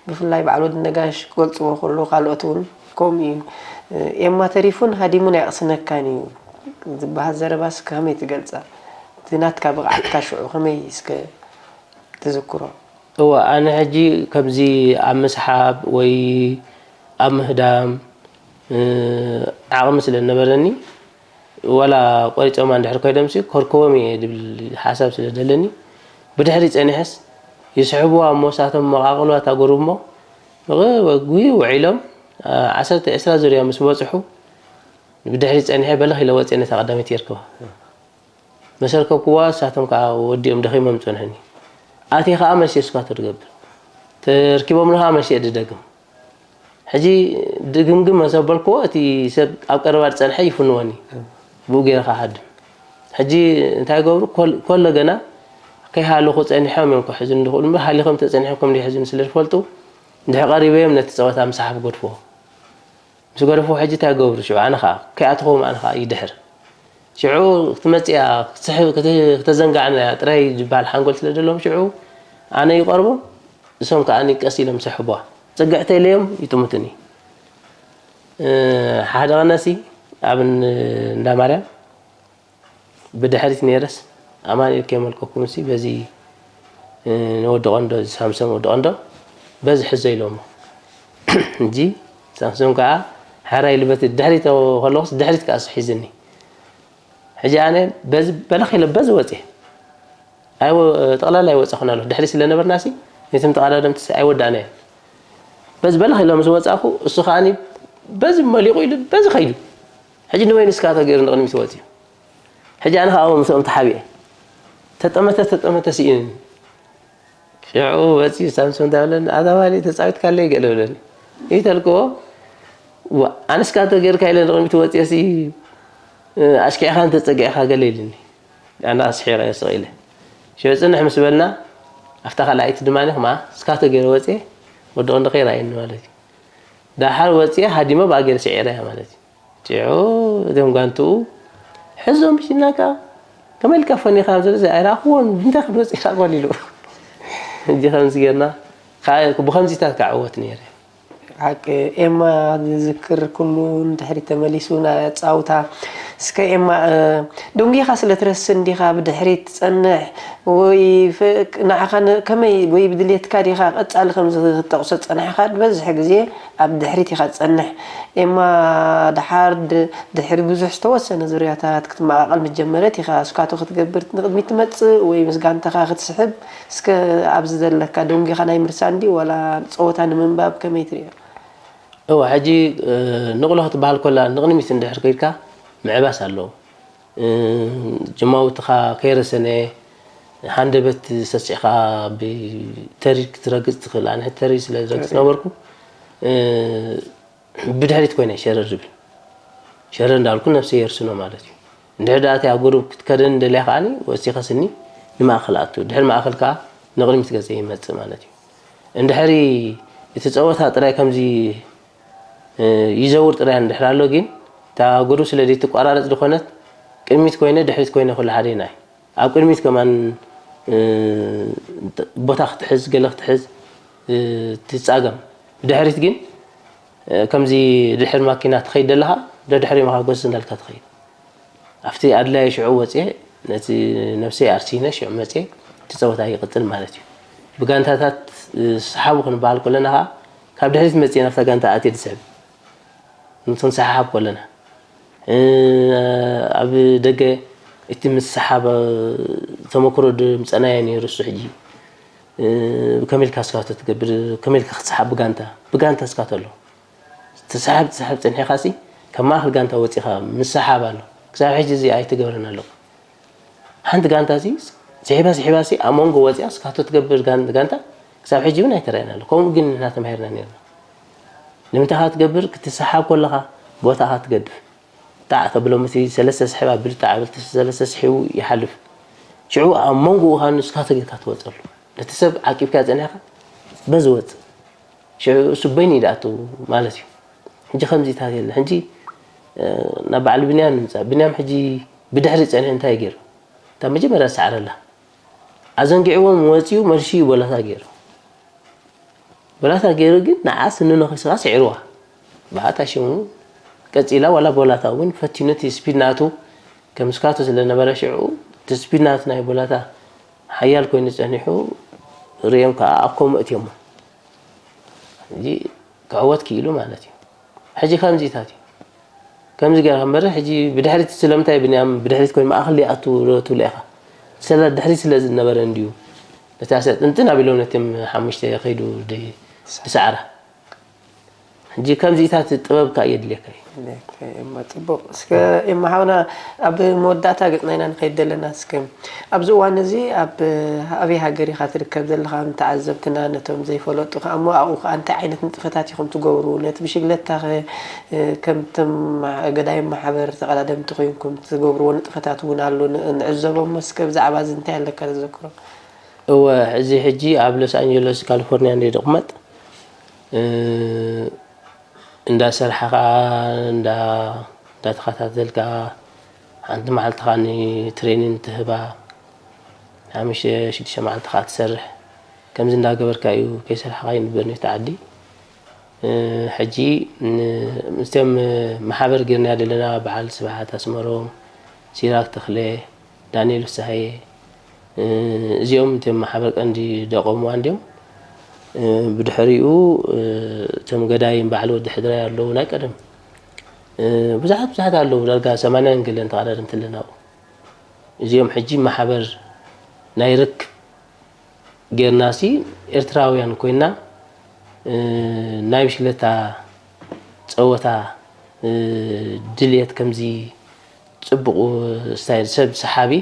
ብፍላይ በዓል ወዲ ነጋሽ ክገልጽዎ ከለዉ፣ ካልኦት እውን ከምኡ እዩ። ኤማ ተሪፉን ሃዲሙን ኣየቕስነካን እዩ ዝበሃል ዘረባ እስከ ከመይ ትገልጻ? እቲ ናትካ ብቕዓትካ ሽዑ ከመይ እስከ ትዝክሮ? እወ፣ ኣነ ሕጂ ከምዚ ኣብ ምስሓብ ወይ ኣብ ምህዳም፣ እ፣ ዓቕሚ ስለ ዝነበረኒ፣ ዋላ ቆሪጾማ እንድሕር ኮይዶምሲ፣ ከርከቦም እየ ዝብል ሓሳብ ስለ ዘለኒ፣ ብድሕሪት ጸኒሐስ፣ ይስሕብዋ እሞ፣ ንሳቶም መቓቕልዋ እታ ጉሩብ እሞ፣ ብቕ-፣ ብጉይ ውዒሎም፣ ዓ-፣ ዓሰርተ ዕስራ ዙርያ ምስ በጽሑ፣ ብድሕሪት ጸኒሐ በለኽ ኢለ ወጽየ ነታ ቀዳመይቲ የርክባ። ምስ ኣርከብክዋ፣ ንሳቶም ከኣ ወዲኦም ደኺሞም ጸንሑኒ። ኣትየ ከኣ መልሲ እስካቶ ድገብር። ተርኪቦምኒ ከኣ መልሲ እየ ድደግም። ሕጂ ድግምግም ምስ ኣበልክዎ፣ እቲ ሰብ ኣብ ቀረባ ዝጸንሐ ይፍንወኒ። ብኡ ገይረ ከኣ ሃድም። ሕጂ እንታይ ይገብሩ? ኮል-፣ ኮሎ ገና ከይሃለኹ ጸኒሖም እዮም ክሕዙኒ ዝኽእሉ እምበር፣ ሃሊኾም ተጸኒሖም ከም ዘይሕዙኒ ስለ ዝፈልጡ፣ እንድሕር ቀሪበዮም ነቲ ጸወታ ምስሓብ ይገድፍዎ። ምስ ገደፍዎ ሕጂ እንታይ ክገብሩ? ሽዑ ኣነ ኸዓ ከይኣተኽዎም ኣነ ኸዓ ይድሕር። ሽዑ ክትመጽእ እያ፣ ክትስሕብ፣ ክት-፣ ክተዘንግዓና እያ ጥራይ ዝበሃል ሓንጎል ስለ ዘለዎም ሽዑ ኣነ ይቐርቦም፣ እሶም ከኣ ቀስ ኢሎም ይስሕብዋ። ጽግዕተይ ኢለዮም ይጥምቱኒ። እ፣ ሓደ ቐነሲ ኣብ ን-፣ እንዳ ማርያም ብድሕሪት ነይረስ፣ ኣማኑኤል ከየመልከኩምሲ በዚ፣ እ፣ ንወዲ ቆንዶ፣ እዚ ሳምሶን ወዲ ቆንዶ፣ በዚ ሕዞ ኢሎሞ። ሕጂ ሳምሶን ከኣ ሕራይ ኢሉ በቲ ድሕሪት ከለኹስ ድሕሪት ከኣ እሱ ሒዝኒ። ሕጂ ኣነ በዚ በለኽ ኢለ በዚ ወጽየ። ኣይወ-፣ ጠቕላላ ኣይወጻኹን ኣለኹ። ድሕሪት ስለ ነበርናሲ፣ ነቶም ተቐዳደምትሲ ኣይወዳእናዮን። በዚ በለኽ ኢለ ምስ ወጻኹ፣ እሱ ከኣኒ በዚ መሊቑ ኢሉ በዚ ከይዱ። ሕጂ ንበይኑ እስካቶ ገይሩ ንቕድሚት ወጽዩ። ሕጂ ኣነ ኸኣ ምስኦም ተሓቢኤ። ተጠመተ፣ ተጠመተ ስኢኑኒ። ሽዑ መጺኡ ሳምሶን እንታይ በለኒ፣ "ኣታ ባሊ ተጻዊትካለይ?" ገለ በለኒ። ኢተልክዎ፣ "ዋ፣ ኣነስ ካቶ ጌርካ ኢለ ንቕድሚት ወጺኤሲ፣ እ፣ ኣሽኪዕካ እንተጸጊዕካ?" ገለ ኢልኒ። ኣነ ኣስሒቐዮ ስቕ ኢለ። ሽዑ ጽንሕ ምስ በልና፣ ኣብታ ካልኣይቲ ድማ ከማኣ ስካቶ ገይረ ወጺኤ፣ ወዲ ቀንዲ ከይረኣየኒ ማለት እዩ። ደሓር ወጺኤ ሃዲመ ብኣ ገይረ ስዒረያ ማለት እዩ። ጭዑ እቶም ጓንትኡ ሕዞም ሽናካ ከመይ ኢልካ ፈኒኻ ኣብ ዘለዚ ኣይረኣኽዎን፣ እንታይ ክንወጽእ ኢኻ ጓል ኢሉ። ሕጂ ከምዚ ጌርና፣ ከኣ ብኸምዚታት ክዕወት ነይረ። ሓቂ ኤማ ዝዝክር ኩሉ ንድሕሪት ተመሊሱ ናጻውታ። እስከ ኤማ፣ እ፣ ደንጒኻ ስለ ትረስን ዲኻ ብድሕሪት ትጸንሕ? ወይ ፍ-፣ ንዓኻ ን-፣ ከመይ ወይ ብድሌትካ ዲኻ ቀጻሊ ከምዚ ክትጠቕሶ ዝጸናሕካ? ዝበዝሕ ግዜ ኣብ ድሕሪት ኢኻ ትጸንሕ። ኤማ ደሓር ድ-፣ ድሕሪ ብዙሕ ዝተወሰነ ዙርያታት ክትመቓቐል ምስ ጀመረት ኢኻ ስካቶ ክትገብር ንቕድሚት ትመጽእ ወይ ምስ ጋንታኻ ክትስሕብ? እስከ ኣብዚ ዘለካ ደንጒኻ ናይ ምርሳን ድዩ ዋላ ጸወታ ንምንባብ ከመይ ትርእዮ? እወ፣ ሕጂ፣ እ፣ ንቕሎ ክትበሃል ከላ ንቕድሚት እንድሕር ከይድካ ምዕባስ ኣለዎ። እ፣ ጅማውትኻ ከይረሰነ፣ ሃንደበት ሰሲዕካ ብተሪር ክትረግጽ ትኽእል። ኣነ ተሪር ስለ ዝረግጽ ነበርኩ፣ እ፣ ብድሕሪት ኮይነ ሸረር ዝብል። ሸረር እንዳልኩ ነብሰይ የርስኖ ማለት እዩ። እንድሕር ደኣ እቲ ኣብ ጉሩብ ክትከደኒ ደልያ ከኣኒ ወሲኸ ስኒ ንማእከል ኣቱ። ድሕሪ ማእከል ከኣ ንቕድሚት ገጸይ ይመጽእ ማለት እዩ። እንድሕሪ እቲ ጸወታ ጥራይ ከምዚ፣ እ፣ ይዘውር ጥራይ እንድሕር ኣሎ ግን፣ እታ ጉሩብ ስለ ዘይትቋራረጽ ዝኾነት፣ ቅድሚት ኮይነ ድሕሪት ኮይነ ኩሉ ሓደና እዩ። ኣብ ቅድሚት ከማን፣ እ፣ ቦታ ክትሕዝ፣ ገለ ክትሕዝ፣ እ፣ ትጻገም። ብድሕሪት ግን፣ እ፣ ከምዚ ድሕሪ ማኪና ትኸይድ ዘለኻ፣ ደድሕሪ ኢኻ ጎስ እንዳልካ ትኸይድ። ኣብቲ ኣድላዪ ሽዑ ወጽየ፣ ነቲ ነብሰይ ኣርሲነ ሽዑ መጽየ፣ እቲ ጸወታ ይቕጽል ማለት እዩ። ብጋንታታት፣ እ፣ ሰሓቡ ክንበሃል ከለና ኸኣ፣ ካብ ድሕሪት መጽየ ናብታ ጋንታ ኣትየ ዝስዕብ። ክንሰሓሓብ ከለና፣ እ፣ ኣብ ደገ እቲ ምስሓብ ተመክሮ ድምጸናዮ ነይሩ። እሱ ሕጂ፣ እ፣ ከመይ ኢልካ ስካቶ ትገብር፣ ከመይ ኢልካ ክትሰሓብ ብጋንታ፣ ብጋንታ ስካቶ ኣሎ። ትስሓብ፣ ትስሓብ ጸኒሕካ ሲ፣ ካብ ማእከል ጋንታ ወጺኻ ምስሓብ ኣሎ። ክሳብ ሕጂ እዚ ኣይተገብረን ኣሎ። ሓንቲ ጋንታ ሲ፣ ስሒባ፣ ስሒባ ሲ፣ ኣብ መንጎ ወጺኣ ስካቶ ትገብር ጋን-፣ ጋንታ ክሳብ ሕጂ እውን ኣይተራእየን ኣሎ። ከምኡ ግን ንሕና ተማሂርና ነይርና። ንምንታይ ኢኻ ትገብር? ክትስሓብ ከለኻ ቦታኻ ትገድፍ። ጣዕ ተብሎም እቲ ሰለስተ ስሒባ፣ ብልጣዕ ኣብል ሰለስተ ስሒቡ ይሓልፍ። ሽዑ ኣብ መንጎኡ ኻኑ ስካቶ ጌርካ ትወጸሉ። ነቲ ሰብ ዓቂብካ ጸኒሕካ በዚ ወጽእ። ሽዑ እሱ በይኑ እዩ ዝኣቱ ማለት እዩ። ሕጂ ከምዚታት የለ። ሕጂ፣ እ፣ ናብ በዓል ብንያም ንምጻእ። ብንያም ሕጂ ብድሕሪ ጸኒሑ እንታይ ገይሩ? እታ መጀመርያ ዝሰዓረላ። ኣዘንጊዕዎም ወጺኡ መልሲ እዩ ቦላታ ገይሩ። ቦላታ ገይሩ ግን ንዓ ስኑ ነኺስኻ ስዒርዋ። ብኣታ ሽሙ ቀጺላ ዋላ ቦላታ እውን ፈቲኑ እቲ ስፒድ ናቱ ከም ስካቶ ስለ ነበረ ሽዑ እቲ ስፒድ ናቱ ናይ ቦላታ ሓያል ኮይኑ ጸኒሑ ርእዮም ከኣ ኣብ ከምኡ እትዮሞ። ሕጂ ክዕወት ክኢሉ ማለት እዩ። ሕጂ ከምዚታት እዩ። ከምዚ ገይርካ እምበር ሕጂ ብድሕሪት ስለምንታይ ብንያም ብድሕሪት ኮይኑ ማእከል ይኣቱ ዶ ትብሎ ኢኻ? ስለ ድሕሪት ስለ ዝነበረ እንድዩ። ነቲ ኣሰጥንጥን ኣቢሎም ነቶም ሓሙሽተ ከይዱ ድ-፣ ድሰዓራ። ሕጂ ከምዚታት ጥበብ ከኣ የድልየካ እዩ። የድልየካ እዩ። እሞ ጽቡቕ። እስከ ኤማ ሓውና ኣብ መወዳእታ ገጽና ኢና ንኸይድ ዘለና። እስከ ኣብዚ እዋን እዚ ኣብ ኣበይ ሃገር ኢኻ ትርከብ ዘለኻ? ንተዓዘብትና ነቶም ዘይፈለጡ ከኣ እሞ ኣብኡ ከኣ እንታይ ዓይነት ንጥፈታት ኢኹም ትገብሩ? ነቲ ብሽግለታ ኸ፣ እ፣ ከምቶም ገዳይም ማሕበር ተቐዳደምቲ ኮይንኩም ትገብርዎ ንጥፈታት እውን ኣሎ ን-፣ ንዕዘቦ እሞ እስከ ብዛዕባ እዚ እንታይ ኣለካ ተዘክሮ? እወ፣ እዚ ሕጂ ኣብ ሎስ ኣንጀለስ ካሊፎርኒያ እንድየ ዝቕመጥ። እ፣ እንዳሰርሓ ኸዓ እንዳ-፣ እንዳተኸታተልካ ሓንቲ መዓልቲ ኸዓ ንትሬኒን ትህባ። ሓሙሽተ ሽዱሽተ መዓልቲ ኸዓ ትሰርሕ። ከምዚ እንዳገበርካ እዩ ከይሰርሕኻ ይንበር ነቲ ዓዲ። እ፣ ሕጂ ን-፣ ምስቶም ማሕበር ጌርናዮ ዘለና በዓል ስብሓት ኣስመሮም፣ ሲራክ ተኽለ፣ ዳንኤል ፍስሃየ፣ እ፣ እዚኦም እቶም ማሕበር ቀንዲ ደቆምዋ እንድዮም። እ፣ ብድሕሪኡ፣ እ፣ እቶም ገዳይም በዓል ወዲ ሕድራይ ኣለዉ ናይ ቀደም። እ፣ ብዙሓት ብዙሓት ኣለዉ፣ ዳርጋ ሰማንያን ገለን ተቐዳደምቲ ኣለና ኣብኡ። እዚኦም ሕጂ ማሕበር ናይ ርክብ ጌርናሲ ኤርትራውያን ኮይና፣ እ፣ ናይ ብሽክለታ ጸወታ፣ እ፣ ድልየት ከምዚ ጽቡቕ ስታይል ሰብ ሰሓቢ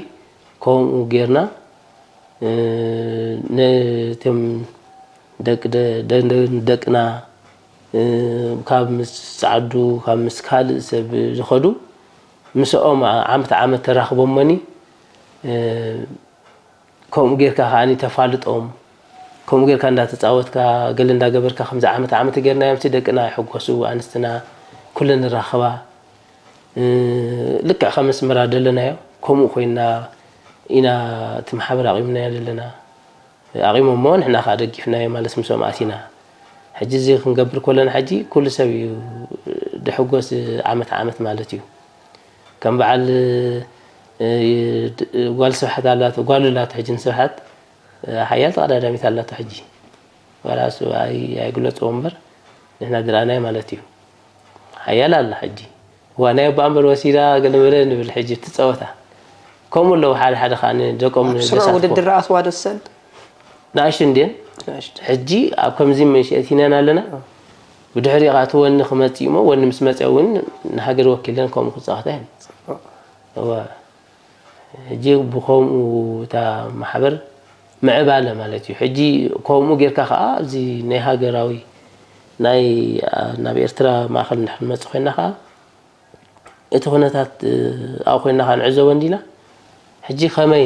ከምኡ ጌርና፣ እ፣ ነቶም ደቂ ደ-፣ ደ-፣ ደ-፣ ደቅና፣ እ፣ ካብ ምስ ጸዓዱ፣ ካብ ምስ ካልእ ሰብ ዝኸዱ ምስኦም ዓ-፣ ዓመት ዓመት ተራኽቦሞኒ፣ እ፣ ከምኡ ጌርካ ከኣ ተፋልጦም። ከምኡ ጌርካ እንዳተጻወትካ፣ ገለ እንዳገበርካ፣ ከምዚ ዓመት ዓመት ጌርናዮም፣ እቲ ደቅና ይሕጎሱ፣ ኣንስትና ኩለን ንራኸባ። እ፣ ልክዕ ከም ኣስመራ ደለናዮ፣ ከምኡ ኮይና ኢና እቲ ማሕበር ኣቑምናዮ ዘለና። ኣቑሞሞ፣ ንሕና ከኣ ደጊፍናዮ ማለት ምስኦም ኣቲና። ሕጂ እዚ ክንገብር ከለና፣ ሕጂ ኩሉ ሰብ እዩ ድሕጎስ ዓመት ዓመት ማለት እዩ። ከም በዓል፣ እ፣ ጓል ስብሓት ኣላቶ፣ ጓሉ ኣላቶ ሕጂ ንስብሓት፣ እ፣ ሓያል ተቐዳዳሚት ኣላቶ ሕጂ። ዋላ እሱ ኣይ-፣ ኣይግለጽዎ እምበር ንሕና ዝረኣናዮ ማለት እዩ። ሓያል ኣላ ሕጂ። እዋ ናይ ኣቦኣ እምበር ወሲዳ ገለ መለ ንብል ሕጂ እቲ ጸወታ። ከምኡ ኣለዉ ሓደ ሓደ ከኣ ንደቆም ኣብ ስሩዕ ንደሳትፎ። ውድድር ኣትዋ ዶ ሰን? ንኣሽቱ እንድየን። ንኣሽቱ። ሕጂ ኣብ ከምዚ መሸጢ ኢና ኣለና። እ። ብድሕሪኡ ከኣ እቲ ወኒ ክመጽእ እሞ ወኒ ምስ መጸ እውን ንሃገር ወኪለን ከምኡ ክጻወታ እየን። ጽቡቕ። እወ። ሕጂ ብኸምኡ እታ ማሕበር ምዕባለ ማለት እዩ። ሕጂ ከምኡ ጌርካ ከኣ ኣብዚ ናይ ሃገራዊ ናይ፣ ኣ፣ ናብ ኤርትራ ማእከል እንድሕር ንመጽእ ኮይና ከኣ እቲ ኩነታት፣ እ፣ ኣብኡ ኮይና ከኣ ንዕዘቦ እንዲና። ሕጂ ከመይ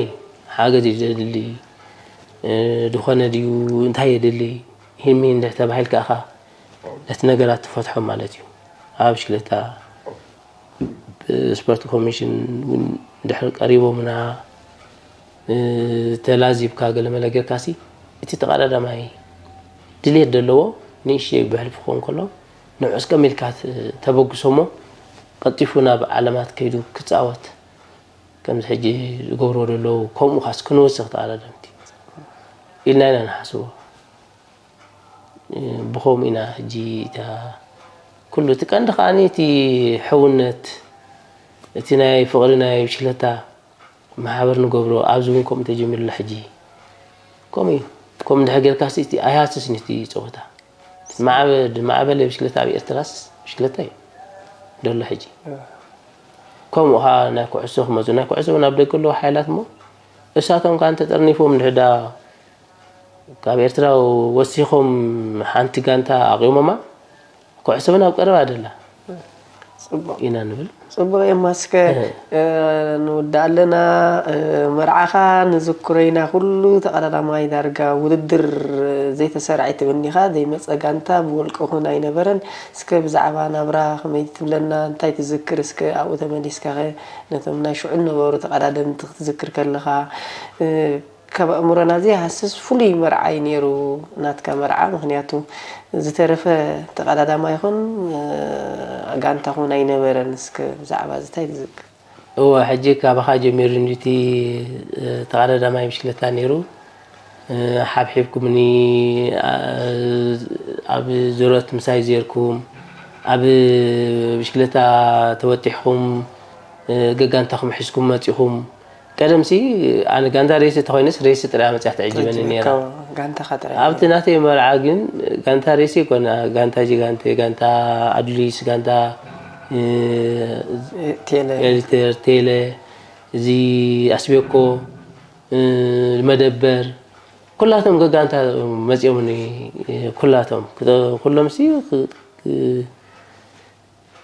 ሓገዝ እዩ ዘድሊ፣ እ፣ ዝኾነ ድዩ፣ እንታይ የድሊ፣ ሂሚ እንድሕር ተባሂልካ ኢኻ ነቲ ነገራት ትፈትሖ ማለት እዩ። ኣብ ብሽክለታ ስፖርት ኮሚሽን እውን ድሕሪ ቀሪቦምና፣ ተላዚብካ ገለመለ ጌርካሲ፣ እቲ ተቐዳዳማይ ድሌት ዘለዎ ንእሽተይ ብሕልፊ ክኸውን ከሎ፣ ንዑስ ቀሚልካ ተበግሶሞ ቀልጢፉ ናብ ዓለማት ከይዱ ክጻወት፣ ከምዚ ሕጂ ዝገብርዎ ዘለዉ፣ ከምኡ ካስ ክንወስኽ ተቐዳደምቲ ኢልና ኢና ንሓስቦ። ብኸምኡ ኢና ሕጂ እታ ኩሉ፣ እቲ ቀንዲ ከኣ እቲ ሕውነት፣ እቲ ናይ ፍቕሪ ናይ ብሽክለታ ማሕበር ንገብሮ፣ ኣብዚ እውን ከምኡ ተጀሚሩ ኣሎ። ሕጂ ከምኡ እዩ። ከምኡ እንድሕር ጌርካሲ እቲ ኣይሃስስን እቲ ጸወታ። ዝማዕበ-፣ ዝማዕበለ ብሽክለታ ኣብ ኤርትራስ ብሽክለታ እዩ ዘሎ ሕጂ። ከምኡ ኸዓ ናይ ኩዕሶ ክመጹ፣ ናይ ኩዕሶ እውን ኣብ ደገ ኣለዉ ሓይላት እሞ፣ እሳቶም ከኣ እንተጠርኒፎም ንሕዳ ካብ ኤርትራ ወሲኾም ሓንቲ ጋንታ ኣቑሞማ፣ ኩዕሶ እውን ኣብ ቀረባ ደላ ጽቡቕ። ኢና ንብል። ጽቡቕ እየማ፣ እስከ፣ እ። እ፣ ንውዳእ ኣለና። እ፣ መርዓኻ ንዝክሮ ኢና፣ ኩሉ ተቐዳዳማይ ዳርጋ ውድድር ዘይተሰርዐ ኣይትብል እንዲኻ፣ ዘይመጸ ጋንታ ብውልቂ ኹን ኣይነበረን። እስከ ብዛዕባ ናብራ ከመይ ትብለና፣ እንታይ ትዝክር? እስከ ኣብኡ ተመሊስካኸ ነቶም ናይ ሽዑ ዝነበሩ ተቐዳደምቲ ክትዝክር ከለኻ፣ እ፣ ካብ ኣእምሮና ዘይሃስስ ፍሉይ መርዓ እዩ ነይሩ ናትካ መርዓ። ምኽንያቱ ዝተረፈ ተቐዳዳማይ ይኹን፣ እ፣ ጋንታ ኹን ኣይነበረን። እስከ ብዛዕባ እዚ እንታይ ትዝክር? እወ፣ ሕጂ ካባኻ ጀሚሩ እንድዩ እቲ፣ እ፣ ተቐዳዳማይ ብሽክለታ ነይሩ። እ፣ ሓብሒብኩምኒ፣ ኣ-፣ ኣብ ዙረት ምሳይ ዜርኩም፣ ኣብ ብሽክለታ ተወጢሕኩም፣ እ፣ ገጋንታኹም ሒዝኩም መጺኹም። ቀደምሲ ኣነ ጋንታ ሬሲ ተኾይነስ ሬሲ ጥራይ መጽያ ትዕጅበኒ ነይራ። ተዕጅበካ፣ ጋንታኻ ጥራይ። ኣብቲ ናተይ መርዓ ግን ጋንታ ሬሲ ይኮና፣ ጋንታ ጂጋንቴ፣ ጋንታ ኣዱሊስ፣ ጋንታ፣ እ፣ ቴለ። ኤሊተር፣ ቴለ፣ እዚ ኣስቤኮ፣ እ፣ መደበር፣ ኩላቶም ገጋንታ መጺኦምኒ፣ ኩላቶም፣ ኩሎምሲ ክ-፣ ክ-፣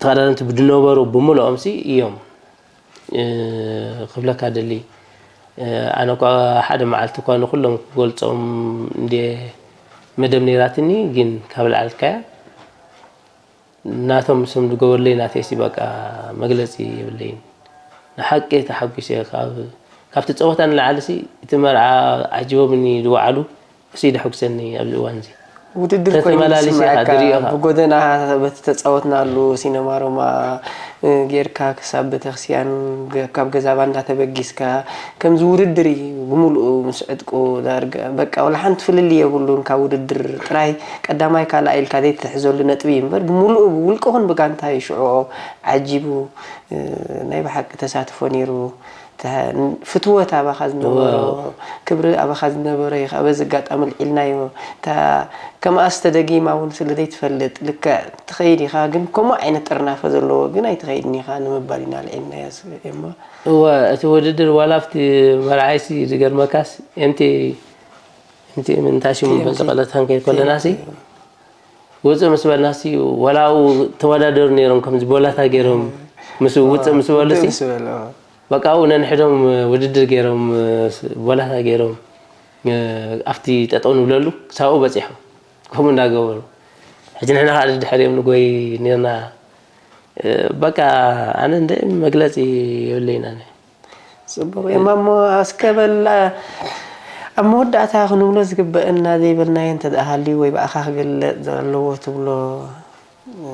ተቐዳደምቲ ብዝነበሩ ብምልኦምሲ እዮም፣ እ፣ ክብለካ ደሊ። እ፣ ኣነ እኳ ሓደ መዓልቲ እኳ ንኩሎም ክገልጾም እንድየ መደብ ነይራትኒ፣ ግን ካብ ላዕልካያ ናቶም ስም ዝገበሩለይ ናተይሲ በቃ መግለጺ የብለይን። ንሓቂ ተሓጒሰ ካብ፣ ካብቲ ጸወታ ንላዕሊሲ እቲ መርዓ ዓጂቦምኒ ዝወዓሉ እሱ ደሕጉሰኒ ኣብዚ እዋን እዚ። ውድድር ኮይኑ ተተመላሊሰ ዝስምዓካ፣ ኢኻ ትሪኦ ኢኻ። ብጎደና በቲ ተጻወትናሉ ሲነማ ሮማ፣ እ፣ ጌርካ ክሳብ ቤተክርስትያን፣ ገ-፣ ካብ ገዛ ባንዳ ተበጊስካ፣ ከምዚ ውድድር እዩ ብምሉኡ ምስ ዕጥቁ ዳርጋ፣ በቃ፣ ወላ ሓንቲ ፍልልይ የብሉን። ካብ ውድድር ጥራይ ቀዳማይ ካልኣይ ኢልካ ዘይትሕዘሉ ነጥቢ እዩ እምበር፣ ብምሉኡ ብውልቂ ኹን ብጋንታ እዩ ሽዑ ዓጂቡ፣ እ፣ ናይ ብሓቂ ተሳትፎ ነይሩ። እታ ፍትወት ኣባኻ ዝነበሮ፣ ዋው። ክብሪ ኣባኻ ዝነበሮ እዩ። በዚ ኣጋጣሚ ኣልዒልናዮ። እታ ከምኣስ ተደጊማ እውን ስለ ዘይትፈልጥ፣ ልክዕ ትኸይድ ኢኻ፣ ግን ከምኡ ዓይነት ጥርናፈ ዘለዎ ግን ኣይትኸይድን ኢኻ ንምባል ኢና ኣልዒልናዮ እሞ። እወ፣ እቲ ውድድር ዋላ ኣብቲ መርዓይሲ ዝገርመካስ፣ ኤምቲ፣ ኤምቲ ምንታይ ሽሙ ቲ ኤምቲ። በዚ ቀለታን ከይኮለናሲ፣ ቲ ኤምቲ። ውፅእ ምስ በልናሲ፣ ዋላ ኣብኡ ተወዳደሩ ነይሮም፣ ከምዚ ቦላታ ገይሮም፣ ምስ ውፅእ ምስ በሉሲ፣ ምስ በሉ፣ ኣዎ። በቃ ኣብኡ ነንሕዶም ውድድር ገይሮም፣ ቦላታ ገይሮም፣ ኣብቲ ጠጠው ንብለሉ፣ ክሳብ ኣብኡ በፂሖም። ከምኡ እንዳገበሩ። ሕጂ ንሕና ከዓ ድሕሪኦም ንጎይ ነርና። በቃ ኣነ እንደ መግለፂ የብለይን ኣነ። ጽቡቕ እየ። ማሞ፣ እስከ በል፣ ኣብ መወዳእታ ክንብሎ ዝግበአና ዘይበልናዮ እንተ ደኣ ሃልዩ ወይ ብኣኻ ክግለጽ ዘለዎ ትብሎ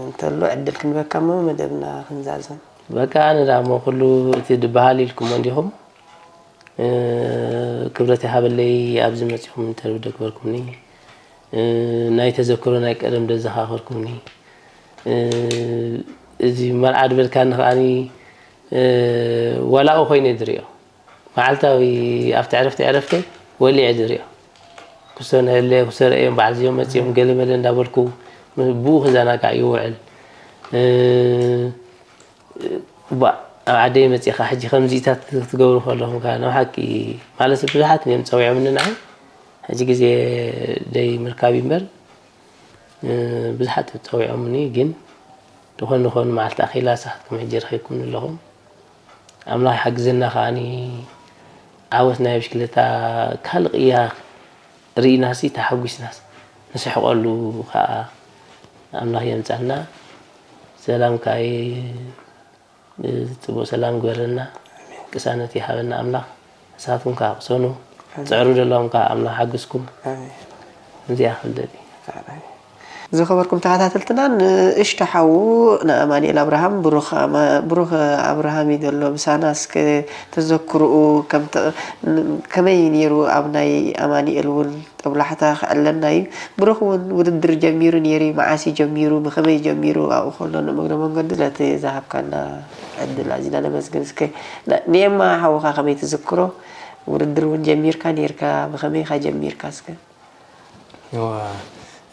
እንተሎ ዕድል ክንበካ እሞ መደብና ክንዛዝም። በቃ ኣነ ደኣ እሞ ኩሉ እቲ ድበሃል ኢልኩሞ እንዲኹም። እ፣ ክብረት ይሃበለይ ኣብዚ መጺኹም ኢንተርቪው ደግበርኩምኒ። እ፣ ናይ ተዘክሮ ናይ ቀደም ደዘኻኸርኩምኒ። እ፣ እዚ መርዓ ድበልካኒ ከኣኒ፣ እ፣ ዋላ ኣብኡ ኮይነ ድሪኦ። መዓልታዊ ኣብቲ ዕረፍቲ ዕረፍተይ ወሊዐ ዝሪኦ። ክሶ ነህለ፣ ክሶ ረእዮም፣ በዓል እዚኦም መጺኦም ገለ መለ እንዳበልኩ ብኡ ክዘናጋዕ ይውዕል። እ፣ እባ ኣብ ዓደይ መጺኻ ሕጂ ከምዚታት ክትገብሩ ከለኹም ከኣ ናብ ሓቂ ማለት ብዙሓት እዮም ጸዊዖምኒ ንዓይ። ሕጂ ግዜ ደይ ምርካብ እዩ እምበር፣ እ፣ ብዙሓት ጸዊዖምኒ፣ ግን ዝኾነ ዝኾነ መዓልቲ ኣኺላ ንስኻትኩም ሕጂ ረኺብኩምኒ ኣለኹም። ኣምላኽ ይሓግዘና ከኣኒ ዓወት ናይ ብሽክለታ ካልእ ቅያ ርኢናሲ ተሓጒስናስ ንስሕቐሉ ከኣ ኣምላኽ የምጻልና። ሰላም ከኣ ይ-፣ ጽቡቕ ሰላም ግበረልና። ቅሳነት ይሃበና ኣምላኽ። ንስኻትኩም ከዓ ቅሰኑ። ጽዕሩ ዘለዎም ከዓ ኣምላኽ ሓግዝኩም። እዚኣ ክልደት እዩ። ዝኸበርኩም ተኸታተልትና፣ ንእሽቶ ሓዉ ንኣማኑኤል ኣብርሃም፣ ብሩኽ ኣማ-፣ ብሩኽ ኣብርሃም እዩ ዘሎ ምሳና። እስከ ተዘክርኡ፣ ከም ተ-፣ ን-፣ ከመይ ነይሩ ኣብ ናይ ኣማኑኤል እውን ጦብላሕታ ክዕለና እዩ። ብሩኽ እውን ውድድር ጀሚሩ ነይሩ እዩ። መዓስ እዩ ጀሚሩ? ብኸመይ ጀሚሩ? ኣብኡ ከሎ ንእግረ መንገዱ ስለቲ ዝሃብካና ዕድል ኣዚና ነመስግን። እስከ ን-፣ ንኤማ ሓውኻ ከመይ ትዝክሮ? ውድድር እውን ጀሚርካ ነይርካ፣ ብኸመይ ኢኻ ጀሚርካ እስከ? እዋ፣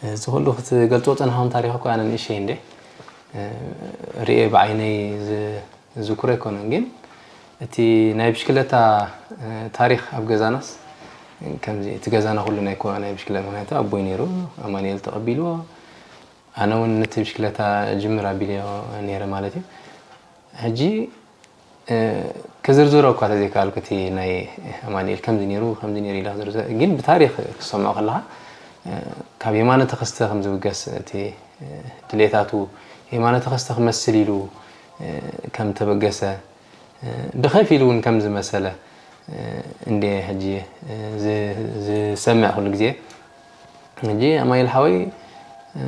እዚ ኩሉ ክትገልጾ ጸናሕኩም ታሪኽ እኮ ኣነ ንእሸይ እንዴ፣ እ፣ ርእየ ብዓይነይ ዝ-፣ ዝዝክሮ ኣይኮነን፣ ግን እቲ ናይ ብሽክለታ፣ እ፣ ታሪኽ ኣብ ገዛናስ፣ ከምዚ እቲ ገዛና ኩሉ ናይ ኮ-፣ ናይ ብሽክለ-፣ ምኽንያቱ ኣቦይ ነይሩ፣ ኣማኑኤል ተቐቢልዎ፣ ኣነ እውን ነቲ ብሽክለታ ጅምር ኣቢለዮ ነይረ ማለት እዩ። ሕጂ፣ እ፣ ክዝርዝሮ እኳ ተዘይከኣልኩ፣ እቲ ናይ ኣማኑኤል ከምዚ ነይሩ፣ ከምዚ ነይሩ ኢለ ክዝርዝሮ፣ ግን ብታሪኽ ክሰምዖ ከለኻ፣ እ፣ ካብ የማነ ተኸስተ ከም ዝብገስ፣ እቲ፣ እ፣ ድሌታቱ የማነ ተኸስተ ክመስል ኢሉ፣ እ፣ ከም ተበገሰ፣ እ፣ ብኸፊል እውን ከም ዝመሰለ፣ እ፣ እንደ ሕጂ፣ እ፣ ዝ-፣ ዝሰምዕ ኩሉ ግዜ። ሕጂ ኣማኑኤል ሓወይ፣ እ፣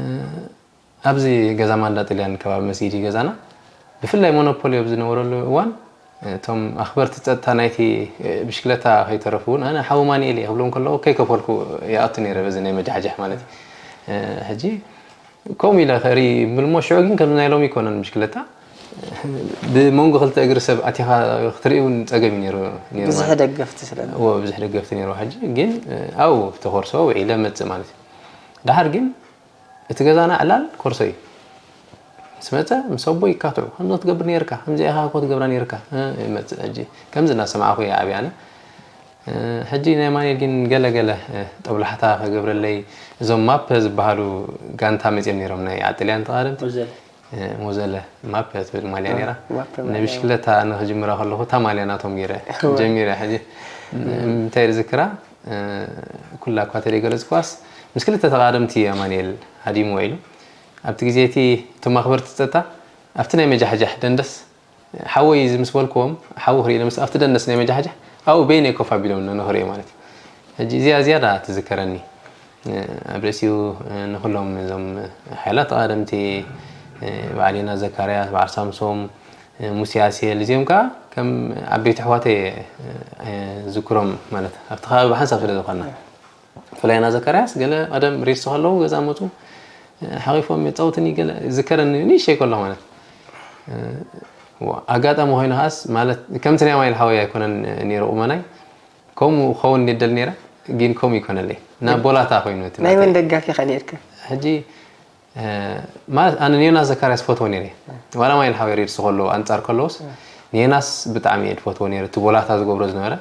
ኣብዚ ገዛ ማንዳ ጥልያን ከባቢ መስጊድ እዩ ገዛና። ብፍላይ ሞኖፖሊ ኣብ ዝነበረሉ እዋን፣ እቶም ኣኽበርቲ ጸጥታ ናይቲ ብሽክለታ ከይተረፉ እውን ኣነ ሓው ማንኤል እየ ክብሎም ከለዉ ከይከፈልኩ ይኣቱ ነይረ፣ በዚ ናይ መጃሕጃሕ ማለት እዩ። ሕጂ ከምኡ ኢለ ከርኢ ምልሞ ሽዑ ግን ከምዚ ናይ ሎሚ ኣይኮነን ብሽክለታ። ብመንጎ ክልተ እግሪ ሰብ ኣቲኻ ክትርኢ እውን ጸገም እዩ ነይሩ፣ ነይሩ ብዙሕ ማለት። ደገፍቲ ስለ እዎ፣ ብዙሕ ደገፍቲ ነይሩ። ሕጂ ግን ኣብኡ ተኾርሶ ውዒለ መጽእ ማለት እዩ። ደሓር ግን እቲ ገዛና ዕላል ኮርሶ እዩ። ምስ መጸ፣ ምስ ኣቦይ ይካትዑ። "ከምዚ ክትገብር ነይርካ፣ ከምዚ ኢኻ እኮ ትገብራ ነይርካ." እ፣ ይመጽእ ሕጂ። ከምዚ እናሰማዕኹ እየ ዓብየ ኣነ። እ፣ ሕጂ ናይ ማኔል ግን ገለ ገለ፣ እ፣ ጦብላሕታ ከገብረለይ፣ እዞም ማፕ ዝበሃሉ ጋንታ መጺኦም ነይሮም፣ ናይ ኣጥልያን ተቓደምቲ። ሞዘለ። እ፣ ሞዘለ ማፕ ትብል ማልያ ነይራ። ማፕ ማልያ። ንብሽክለታ ንክጅምራ ከለኹ እታ ማልያ ናቶም ገይረ እወ። ጀሚረ። ሕጂ እንታይ ዝክራ? እ፣ ኩላ እኳ ተደይገለጽክዋስ፣ ምስ ክልተ ተቓደምቲ ኣማኑኤል ሃዲሙ ውዒሉ። ኣብቲ ግዜ እቲ እቶም ኣኽበርቲ ጸጥታ ኣብቲ ናይ መጃሕጃሕ ደንደስ ሓወይ እዚ ምስ በልክዎም፣ ሓዊ ክርኢ ኢለ ምስ ኣብቲ ደንደስ ናይ መጃሕጃሕ ኣብኡ በይነይ ኮፍ ኣቢሎም ንኽርእዮ ማለት እዩ። ሕጂ እዚኣ ዝያዳ ትዝከረኒ። እ፣ ኣብ ርእሲኡ፣ እ፣ ንኹሎም እዞም ሓይላት ተቓደምቲ፣ እ፣ በዓል ዮናስ ዘካርያስ፣ በዓል ሳምሶም፣ እ፣ ሙሴ ኣስየል፣ እዚኦም ከኣ ከም ዓበይቲ ኣሕዋተይ እየ፣ እ፣ ዝዝክሮም ማለት ኣብቲ ከባቢ ብሓንሳብ ስለ ዝኾንና። ብፍላይ ዮናስ ዘካርያስ ገለ ቀደም ሪድስ ከለዉ ገዛ መጹ፣ እ፣ ሓቒፎም የጻውትኒ ገለ ዝዝከረኒ ንእሽተይ ከሎ ማለት። እ፣ ዋ፣ ኣጋጣሚ ኮይኑ ከኣስ ማለት ከምቲ ናይ ኣማኑኤል ሓወይ ኣይኮነን ነይሩ ቁመናይ። ከምኡ ክኸውን ይደሊ ነይረ፣ ግን ከምኡ ይኮነለይ። ናብ ቦላታ ኮይኑ እቲ ናይ ናተይ። መን ደጋፊ ኢኻ ነይርካ? ሕጂ፣ እ፣ ማለት ኣነ ንዮናስ ዘካርያስ ፈትዎ ነይረ። ዋላ ኣማኑኤል ሓወይ ሪድስ ከሎ ኣንጻር ከለውስ፣ እ። ንዮናስ ብጣዕሚ እየ ዝፈትዎ ነይረ፣ እቲ ቦላታ ዝገብሮ ዝነበረ።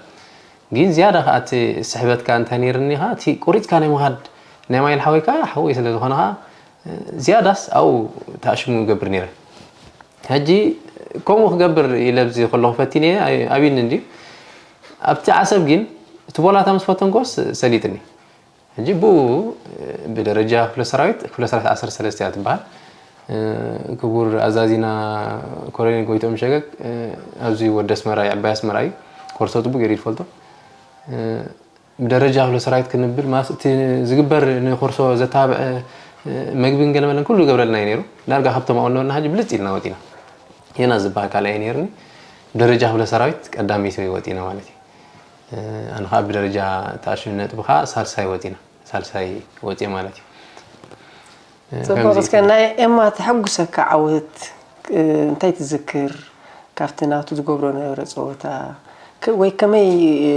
ግን ዝያዳ ከኣ እቲ ስሕበት ከኣ እንታይ ነይርኒ ከኣ፣ እቲ ቁሪጽካ ናይ ምኻድ ናይ ኣማኑኤል ሓወይ ከኣ ሓወይ ስለ ዝኾነ ከኣ፣ እ፣ ዝያዳስ ኣብኡ ተኣሽሙ እገብር ነይረ። ሕጂ ከምኡ ክገብር ኢለ ኣብዚ ከለኹ ፈቲነ፣ ኣይ-፣ ኣብዩኒ እንድዩ። ኣብቲ ዓሰብ ግን እቲ ቦላታ ምስ ፈተንኩስ ሰሊጥኒ። ሕጂ ብኡ ብደረጃ ክፍለ ሰራዊት፣ ክፍለ ሰራዊት ዓሰርተ ሰለስተ እያ ትበሃል። ክቡር ኣዛዚና ኮሎኔል ጎይትኦም ሸገግ፣ ኣብዚ ወዲ ኣስመራ እዩ፣ ዕባይ ኣስመራ እዩ። ኮርሶ ጥቡቅ ገይሩ ይፈልጦ። ብደረጃ ክፍለ ሰራዊት ክንብል ማለት እቲ ዝግበር ንኮርሶ ዘተባብዐ መግብን ገለመለን ኩሉ ይገብረልና እዩ ነይሩ። ዳርጋ ካብቶም ኣብኡ ነበርና ሕጂ ብልጽ ኢልና ወጺና። ዮናስ ዝበሃል ካልኣይ ነይሩኒ። ብደረጃ ክፍለ ሰራዊት ቀዳመይቲ ወጺና ማለት እዩ። ኣነ ኸዓ ብደረጃ ተኣሽሙ ነጥቢ ኸዓ ሳልሳይ ወጺና። ሳልሳይ ወጺአ ማለት እዩ። ጽቡቕ። ከምዚ እስከ ናይ ኤማ ተሐጉሰካ ዓወት፣ እ፣ እንታይ ትዝክር? ካብቲ ናቱ ዝገብሮ ነበረ ጸወታ፣ ከ-፣ ወይ ከመይ፣ እ፣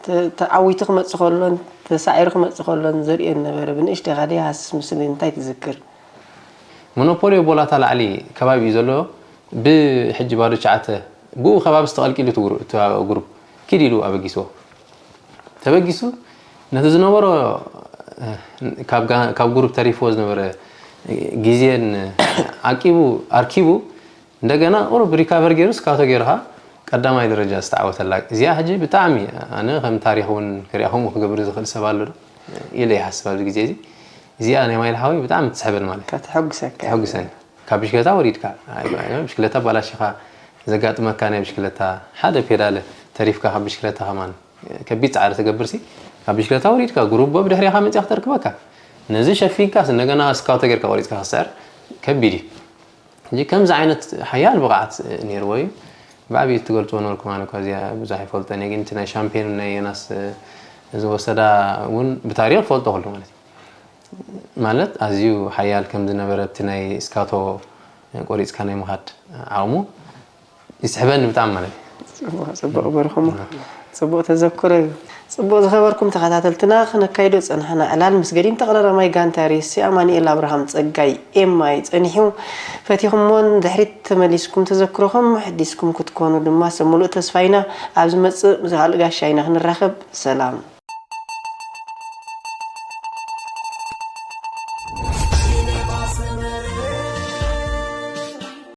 ተ-፣ ተዓዊቱ ክመጽእ ከሎን ተሳዒሩ ክመጽእ ከሎን ዘርእየን ነበረ? ብንእሽተይ ኻደ ሃስስ ምስልን እንታይ ትዝክር? ሞኖፖልዮ ቦላታ ላዕሊ ከባቢ እዩ ዘሎ። ብሕጂ ባዶ ትሽዓተ ብኡ ከባቢ ዝተቐልቂሉ እቲ ግሩ-፣ እቲ ግሩፕ ኪድ ኢሉ ኣበጊስዎ። ተበጊሱ ነቲ ዝነበሮ፣ እ፣ ካብ ጋ-፣ ካብ ግሩፕ ተሪፍዎ ዝነበረ ግዜን ዓቂቡ ኣርኪቡ እንደገና ቁሩብ ሪካቨር ገይሩስ ካቶ ገይሩ ኸዓ ቀዳማይ ደረጃ ዝተዓወተላ እዚኣ ሕጂ ብጣዕሚ ኣነ ከም ታሪኽ እውን ክሪኣ ከምኡ ክገብር ዝኽእል ሰብ ኣሎ ዶ ኢለ ይሓስብ ኣብዚ ግዜ እዚ። እዚኣ ናይ ማይል ሓወይ ብጣዕሚ ትስሕበን ማለት እዩ። ከተሐጉሰካ። ተሐጉሰን። ካብ ብሽክለታ ወሪድካ፣ ኣይ፣ ኣይ፣ ብሽክለታ ባላሽኻ፣ ዘጋጥመካ ናይ ብሽክለታ ሓደ ፔዳል ተሪፍካ ካብ ብሽክለታ ከማን ከቢድ ጻዕሪ ትገብርሲ ካብ ብሽክለታ ወሪድካ ጉሩቦ ብድሕሪኻ መጺኣ ክተርክበካ ነዚ ሸፊንካ እንደገና እስካውቶ ጌርካ ቆሪጽካ ክትስዕር ከቢድ እዩ። ሕጂ ከምዚ ዓይነት ሓያል ብቕዓት ነይርዎ እዩ። ብዓብዩ ትገልጽዎ ነበርኩም ኣነ እኳ እዚኣ ብዙሕ ኣይፈልጦን እየ ግን እቲ ናይ ሻምፒዮን ናይ ዮናስ ዝወሰዳ እውን ብታሪኽ ዝፈልጦ ኩሉ ማለት እዩ። ማለት ኣዝዩ ሓያል ከም ዝነበረ እቲ ናይ እስካቶ ቆሪጽካ ናይ ምኻድ ዓቕሙ ይስሕበኒ ብጣዕሚ ማለት እዩ። ጽቡቕ በርኹም። ጽቡቕ ተዘክሮ እዩ። ጽቡቕ ዝኸበርኩም ተኸታተልትና ክነካይዶ ጸናሕና ዕላል ምስ ገዲም ተቐዳዳማይ ጋንታ ሬሲ ኣማኒኤል ኣብርሃም ጸጋይ ኤማይ ጸኒሑ ፈቲኹሞን ድሕሪት ተመሊስኩም ተዘክሮኹም ሕዲስኩም ክትኮኑ ድማ ሰብ ሙሉእ ተስፋ ኢና። ኣብ ዝመጽእ ምስ ካልእ ጋሻ ኢና ክንራኸብ። ሰላም።